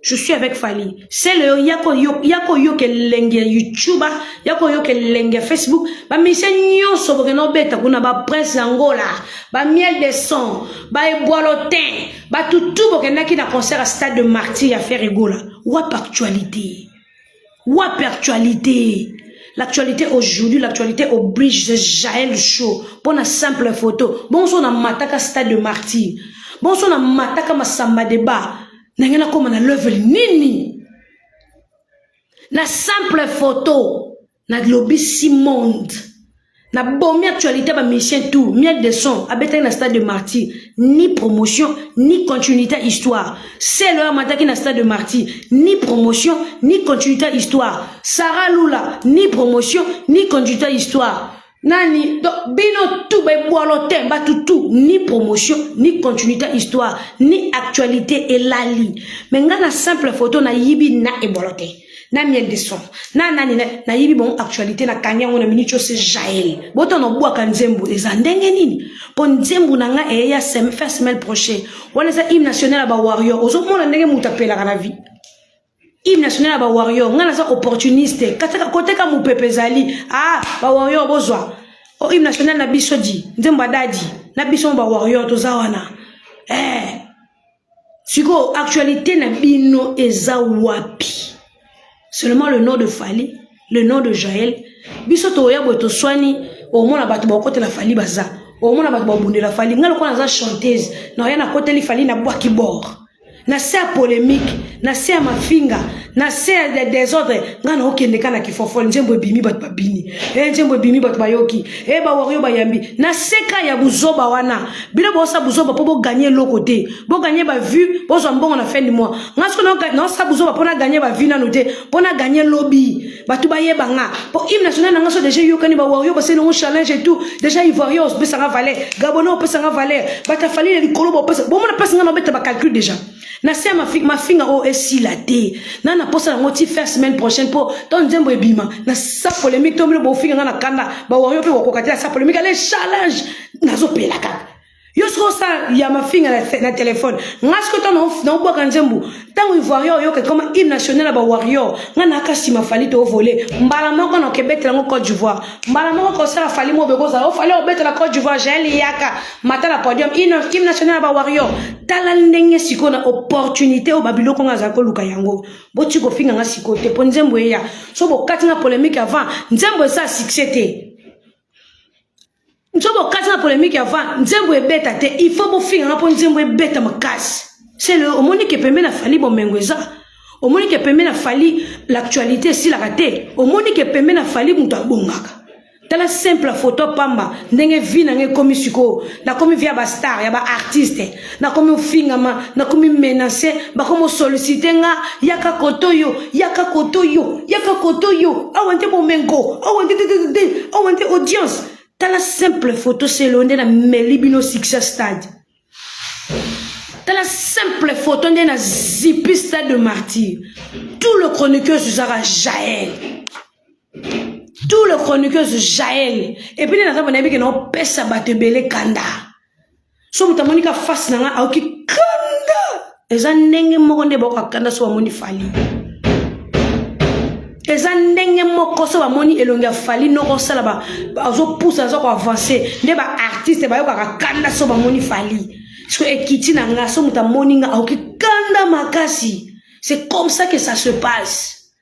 Je suis avec Fally. C'est le yako yoka elenge ya YouTube, yako yoka elenge ya Facebook. Ba musicien nyonso bokende obeta kuna, ba Prince Angola, ba Miel de Son, ba Eboalotin, batutu bokendaki na concert à Stade de Martyr ya Ferre Gola. Wapi actualité? Wapi actualité? L'actualité aujourd'hui, l'actualité oblige, c'est Jaël Show. Pour une simple photo. Bon, so na mataka Stade de Martyr. Bon, so na mataka Masamba Débat. Ndenge nakóma na level nini na simple photo, nalobisi monde, nabomi actualité. Bamusicien tout, Miel de Son abetaki na Stade de Martyr, ni promotion ni continuité histoire. Sele oyo amataki na Stade de Martyr, ni promotion ni continuité histoire. Sara Lula, ni promotion ni continuité histoire. Nani? Donc bino tout baebwalo te, bato tout, ni promotion ni continuité histoire ni actualité elali. Mais nga na simple photo nayibi na ebwalo te, na Miel de Son, na nani, nayibi bongo actualité, nakangi yango na miniti oyo. Se Jael botana obwaka nzembo eza ndenge nini? Mpo nzembo na nga eyeya fin semaine prochaine. Wana eza hymne national ya bawarrior. Ozomona ndenge moto apelaka na vie, hymne national ya bawarrior. Ngai naza opportuniste, koteka mopepe ezali. Ah, bawarrior bozwa o hymne national na biso, di nzembo adadi na biso mo bawarrior toza wana. Sikoyo actualité na bino eza wapi? Seulement le nom de Fally, le nom de Jael. Biso toya boye, toswani, omona bato bakotela Fally, baza omona bato babundela Fally. Ngai lokola naza chanteuse, naoya nakoteli Fally, nabwaki bord na se ya polémique, na se ya mafinga, na se ya désordre. Ngai naokende ka na kifofole. Nzembo ebimi, bato babini. E nzembo ebimi, bato bayoki. E bawario bayambi na seka ya buzoba wana. Bino bosa buzoba mpo boganye eloko te, boganye bavue, bozwa mbongo na fin du mois. Ngai soki naosa buzoba mpo naganye bavue nanu te, mpo naganye lobi bato bayeba nga, mpo hymne national na nga so déjà eyokani, bawario basali yango challenge et tout. Déjà Ivoirien opesanga valeur, Gabonais opesanga valeur, bato afali na likolo bopesa. Bomona mpasi nga nabeta bacalcul déjà na se ya mafinga oyo esila te. Na naposa yango ti fin semaine prochaine, mpo to nzembo ebima na sa polémique to bino bofinga nga na kanda, bawario mpe bakoka te na sa polémique. Ale challenge nazopela kaka. Yo soki osala ya mafinga na telefone, nga soki ntango naobwaka nzembo, ntango Ivoirien oyoka koma hymne national ya bawarrior, nga nayaka nsima Fally, toovole mbala moko na okebetela yango Côte d'Ivoire. Mbala moko kosala Fally mo bekozala ofali obetela Côte d'Ivoire. Jael yaka mata na podium, hymne national ya bawarrior. Tala ndenge sikoyo na opportunité oyo babiloko nga azala koluka yango. Boti kofinga nga sikoyo te, mpo nzembo eya. So bokati nga polémique avant nzembo eza succès te, so bokati na polémique avant nzembo ebeta te. Il faut bofinga nga mpo nzembo ebeta makasi. Sele omoni ke pembe na Fally bomengo eza, omoni ke pembe na Fally l'actualité esilaka te, omoni ke pembe na Fally moto abongaka. Tala simple photo pamba, ndenge vie na ngai ekomi sikoyo. Nakomi vie ya bastar, ya baartiste. Nakomi ofingama, nakomi menace, bakomi osollicite nga: yaka koto oyo, yaka koto oyo, yaka koto oyo, awa nte bomengo, awa nte tetete, awa nte audience. Tala simple photo selo nde nameli bino succès stade. Tala simple photo nde na zipi Stade de Martyr. Tout le chroniqueur ezaka Jael, tout le chroniqueuse Jael. Et puis nde naza bona, yebi ke naopesa bato ebele kanda. So moto amoni ka face na nga aoki kanda. Eza ndenge moko nde baoka kanda so bamoni Fally. Eza ndenge moko so bamoni elongi ya Fally noko osala ba azopusa aza ko avancer nde ba artiste bayokaka kanda so bamoni Fally. So ekiti na nga so moto amoni nga aoki kanda makasi. C'est comme ça que ça se passe.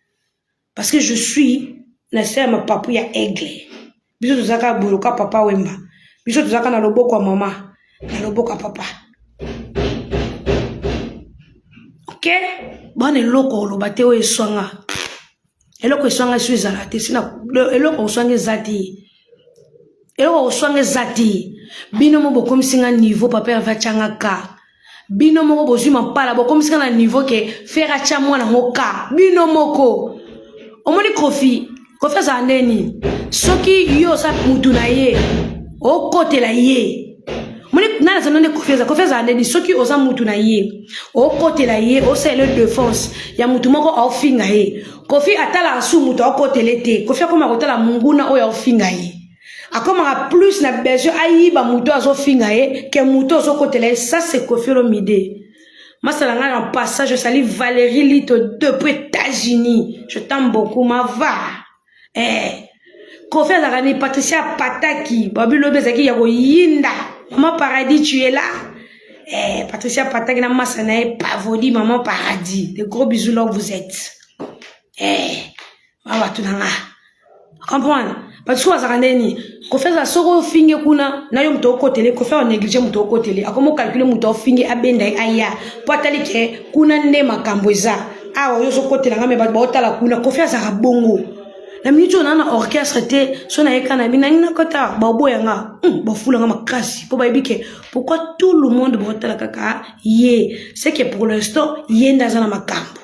Parce que je suis na se ya mapapu ya aigle. Biso tozalaka boye loka papa Wemba. Biso tozalaka na loboko ya mama, na loboko ya papa. Ok? Bana eloko oloba te oyo eswanga. Eloko eswanga esu ezala te. Sina eloko oswanga eza te. Eloko oswanga eza te. Bino mo bokomisi nga niveau papa Herve atyanga ka. Bino moko bozwi mampala bokomisi nga na niveau ke Ferre atya mwana ngo ka. Bino moko. Omoni Koffi, Koffi azala ndeni. Soki yo oza mutu na ye, okotela ye. Omoni nani azala nde Koffi aza, Koffi azala ndeni soki oza mutu na ye, okotela ye, osalela défense ya mutu moko aofinga ye. Koffi atalaka su mutu aokotele te. Koffi akoma kotala munguna oyo aofinga ye. Akomaka plus na besoin ayiba mutu azofinga ye ke mutu ozokotela ye. Ça c'est Koffi Olomide. Masala nga en passage, je salue Valérie Lito depuis États-Unis. Je t'aime beaucoup, ma va. Eh. Koffi azalaka ni Patricia Pataki, babi lobi ezalaki ya koyinda. Maman Paradis, tu es là? Eh, Patricia Pataki na masa na ye Pavodi, Maman Paradis. De gros bisous là où vous êtes. Eh, bato na nga. Comprendre? Parce que azalaka ndeni Koffi azala soki ofinge kuna na yo moto okotele Koffi anéglige moto okotele akomi ocalcule moto ofinge abenda ye aya po atali ke kuna nde makambo eza awa oyo ozokotela nga me bato baotala kuna Koffi azalaka bongo na minute oyo naa na orchestre te so nayeka na bino nangi nakota baoboya nga bafula nga makasi mpo bayebi ke pourquoi tout le monde baotala kaka ye c'est que pour l'instant ye nde aza na makambo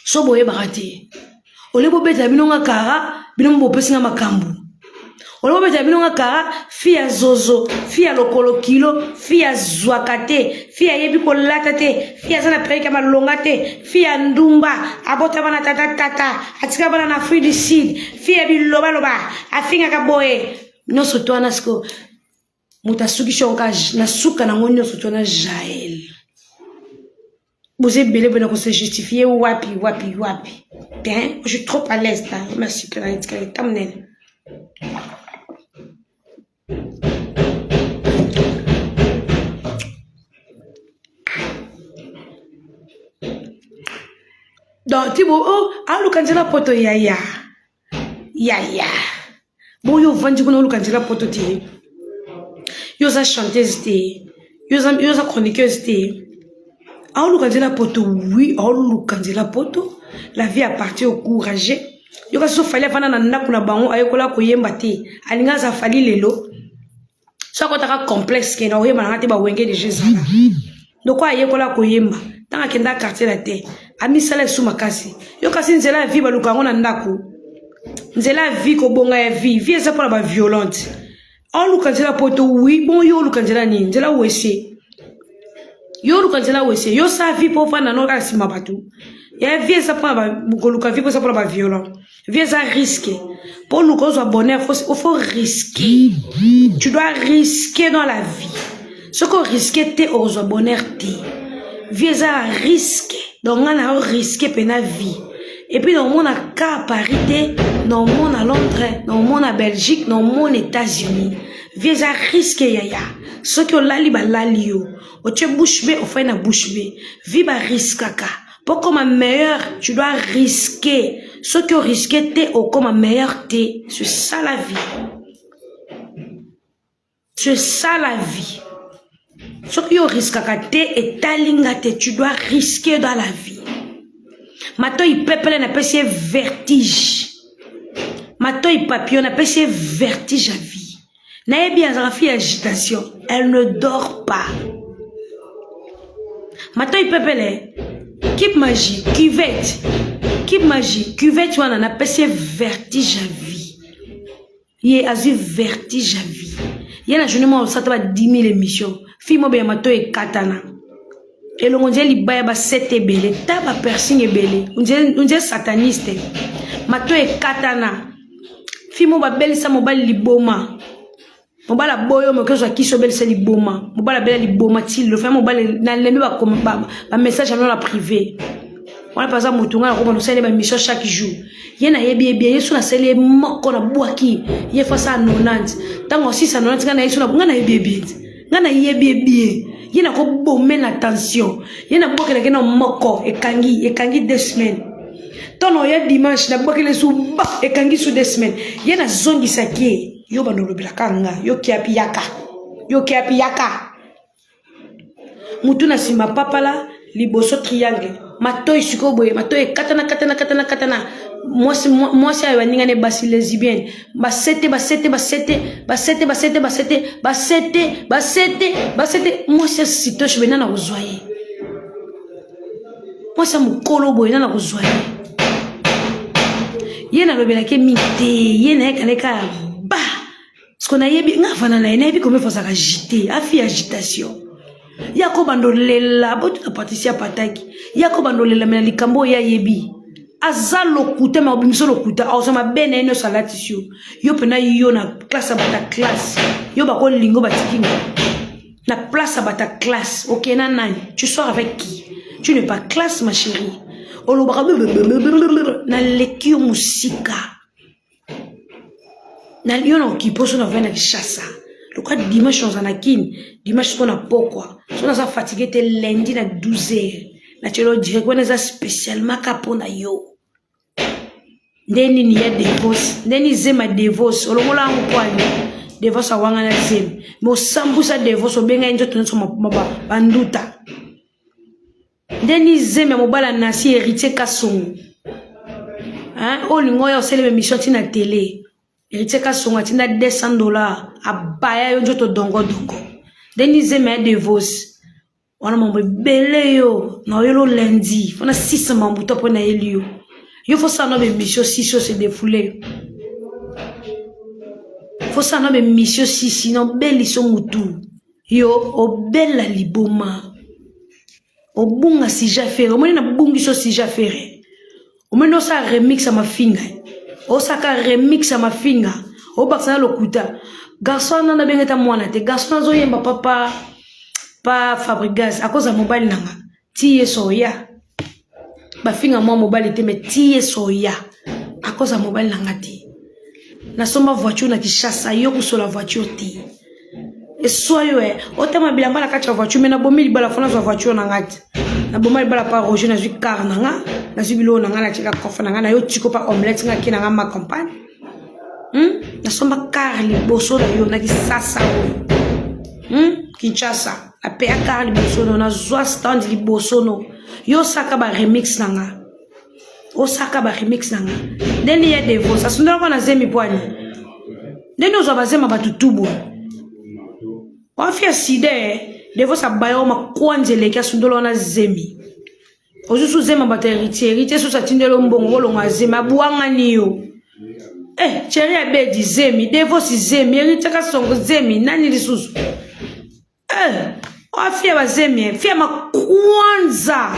so boyebaka te ole bobetela bino nga kara bino mo bopesi nga makambo ole bobetela bino nga kara fi ya zozo fi ya lokolo kilo fi ya zwaka te fi ayebi kolata te fi aza na perike ya malonga te fi ya ndumba abota bana tata tata atika bana na Afrique du Sud fi ya bilobaloba afingaka boye nyonso to wana siko moto asukisi yango kaka na suka nango nyonso to wana Jael boza ebele boye na kose justifier wapi wapi wapi te je suis trop à l'aise là merci que na etikali ta monene donc tibo oh aluka nzela poto yaya yaya boyo ovandi kuna oluka nzela poto te yo oza chanteuse te yo oza chroniqueuse te aoluka nzela poto oui aoluka nzela poto la vie appartient au courageux yo kasi so Fally avanda na ndako na bango ayekola koyemba te alingi aza Fally lelo so akotaka complexe ke na koyemba nanga te bawenge deja ezala loko ayekola koyemba ntango akenda quartier na te amisala esu makasi yo kasi nzela ya vie baluka yango na ndako nzela ya vie kobonga ya vie vie eza mpona baviolente oluka nzela poto oui bon yo oluka nzela nini nzela wese yo oluka nzela wese yo sa vie mpo ofanda no kaka nsima bato ya vie eza mpona koluka vie mpo eza mpona baviolent vie eza risque mpo oluka ozwa bonheur faut, faut risquer tu dois risquer dans la vie soki orisque te okozwa bonheur te vie eza ya risque donc ngai na risque mpena vie et puis naomona ka Paris te naomona Londres naomona Belgique naomona États-Unis vie eza risque yaya soki olali balali yo otie bouche bée ofai na bouche bée vie bariskaka mpo koma meilleur tu dois risquer soki orisque te okoma meilleur te c'est ça la vie c'est ça la vie soki oriskaka te etalinga te tu dois risquer dans la vie matoi pepele napesi ye vertige matoi papillon napesi ye vertige ya vie nayebi azalaka fille agitation elle ne dort pas matoi pepele keep magie cuvette keep magie cuvette wana napesi ye vertige ya vie ye azwi vertige ya vie ye na journée moko osata ba 10 000 émission fille mobe ya matoi ekatana elongo nzela libaya basete ebele ta bapiercing ebele onzela sataniste matoi ekatana fille mo babelisa mobali liboma. Mobali aboyo moke ozwa kisi obelisa liboma. Mobali abela liboma ti lelo. Faya mobali nalembi ba message ya na privé. Wana mpe aza motu ngai nakobanda osali ba mission chaque jour. Ye nayebi ye bien, ye so nasali ye moko na bwaki ye fo asala 90. Ntango asisa 90 ngai nayebi so ngai nayebi ye bien. Ngai nayebi ye bien. Ye nakobome na tension. Ye nabwakelaki na moko ekangi ekangi 2 semaines. Ntango oya dimanche nabwakeli su ba ekangi su 2 semaines. Ye nazongisaki ye. Yo bando olobelaka nga yo kiapi yaka yo kiapi yaka mutu na nsima papala liboso triangle matoi sikoyo boye matoi ekatana katana katana katana mwasi mwasi ayo baninga ne basi lesbienne basete basete basete basete basete basete basete basete basete mwasi ya sitoche boye nana kozwa ye mwasi ya mokolo boye nana kozwa ye ye nalobelaki ye mingi te ye nayekaleka ba siko nayebi nga afanda na ye nayebi combien fois azalaka agite afi agitation ye akobanda olela botuna patricia pataki ye akobanda olela me na likambo oyo ye ayebi aza lokuta me akobimisa lokuta akozwa mabe na ye nyonso alatisi yo yo mpena yo na classe ya bata classe yo bakolingo batiki nga na place ya bata classe okei na nani tu sors avec qui tu n'es pas classe ma chérie olobaka naleki yo mosika na yo na okipe oso na vai na kinshasa lokola dimanche naza na kini dimanche soko na pokwa so naza fatigue te lundi na 12 heures natielo direct wana eza spécialement ka mpo na yo nde nini ya devos nde nini zema devos olongola yango mpo ani devos awanga na zemi me osambusa devos obenga ye nzoto nyonso banduta nde ni zemi ya mobali ya nasi héritier kasongo oyo olinga oya osalema émission ntina tele héritier kasongo atinda 200 dollars abaya yo nzoto dongodongo nde ni zemi ya devos wana mambo ebele yo na oyelo lundi fona sisa mambo to mpo nayeli yo yo fosala na baémission sisi ose défoule fosala na baémission sisi na obeliso mutu yo obela liboma obunga sija fere omoni na bungiso sija fere omoni osala remix ya mafinga osaka remix ya mafinga obakisa na lokuta garçon wana nabenga ata mwana te garçon azoyemba papa pa fabrigas akoza mobali nanga ti ye soya bafinga mwa mobali te me ti ye soya akoza mobali nanga te nasomba voiture na kinshasa yo kosola voiture te eswa yo e otama bilamba na kati ya voiture me nabomi libala fo nazwa voiture na nga te naboma libala pa roger nazwi car na nga nazwi biloko na nga natika coffre na nga na yo tiko pa omelette nga ke na nga ma campagne Nasomba car liboso na yo na kisasa oyo, Kinshasa napeya car liboso no nazwa stand liboso no yo osaka ba remix na nga osaka ba remix na nga ndeni ye devos asundolaka na zemi pwani ndeni ozwa bazema bato tu boye wafia sida devos abaya o makwanza eleki asundola wana zemi ozusu zema bato ya héritier héritier susu atindeli yo mbongo bolonga zemi abwangani yo eh cheri abedi zemi devos zemi héritier kasongo zemi nani lisusu eh afia bazemi fia makwanza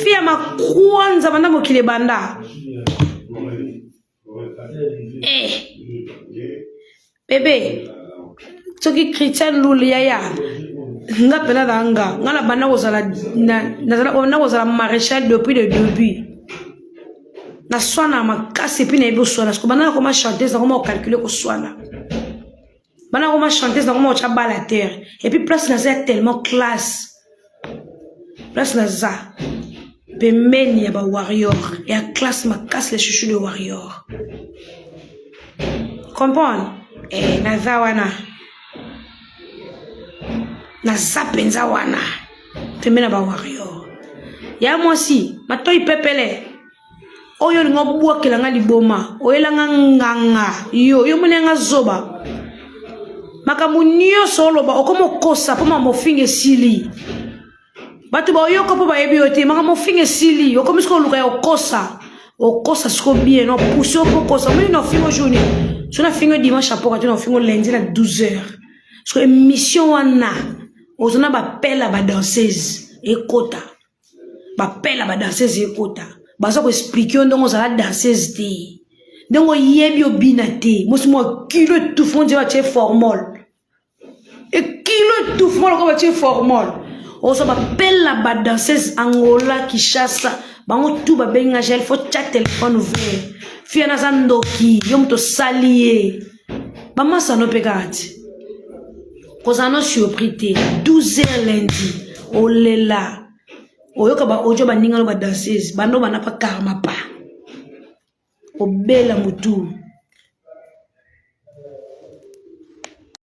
fia makwanza banda mokili ebanda eh bebe soki christian lul yaya nga mpena na nga nga na banda kozala banda kozala maréchal depuis le début naswana makasi epuis nayebi oswana siko banda nakoma chanteuse nakoma kocalcule koswana banda nakoma chanteuse nakoma kotya bala terre et puis place naza ya tellement classe place naza pembeni ya bawarrior ya classe makasi le chouchou de warrior comprendre eh, naza wana naza mpenza wana pembeni ya bawarrior ya mwasi matoi pepele oyo olinga obwakela nga liboma oyelanga nganga yo yo moni yanga zoba makambo nyonso oloba okoma okosa mpo makambo ofinga esili bato baoyoka mpo bayebi yo te makambo ofinga esili okomi sikoyo oluka ya okosa okosa sikoyo bien no pousse yo mpo okosa omoni na ofinga journée so nafinga dimanche apoka te na ofinga lundi na 12 heures siko émission wana oza na bapela badanseuse ekota bapela badanseuse ekota baza koexplike yo ndenge ozala danseuse te. Ndenge oyebi obina te, mwasi mwa kilo étouffement nzela batie formol. Ekilo étouffement lokola batie formol. Ozwa bapela ba danseuse Angola, Kinshasa, bango tout babengi nga Jael, faut tia téléphone ouvert. Fille wana aza ndoki, yo moto osali ye. Bamasano mpe kaka ti. Kozala no surpris te. 12 heures lundi, olela. Oyoka ba audio baninga no ba danseuse, bando bana pa karma pa. Obela mutu.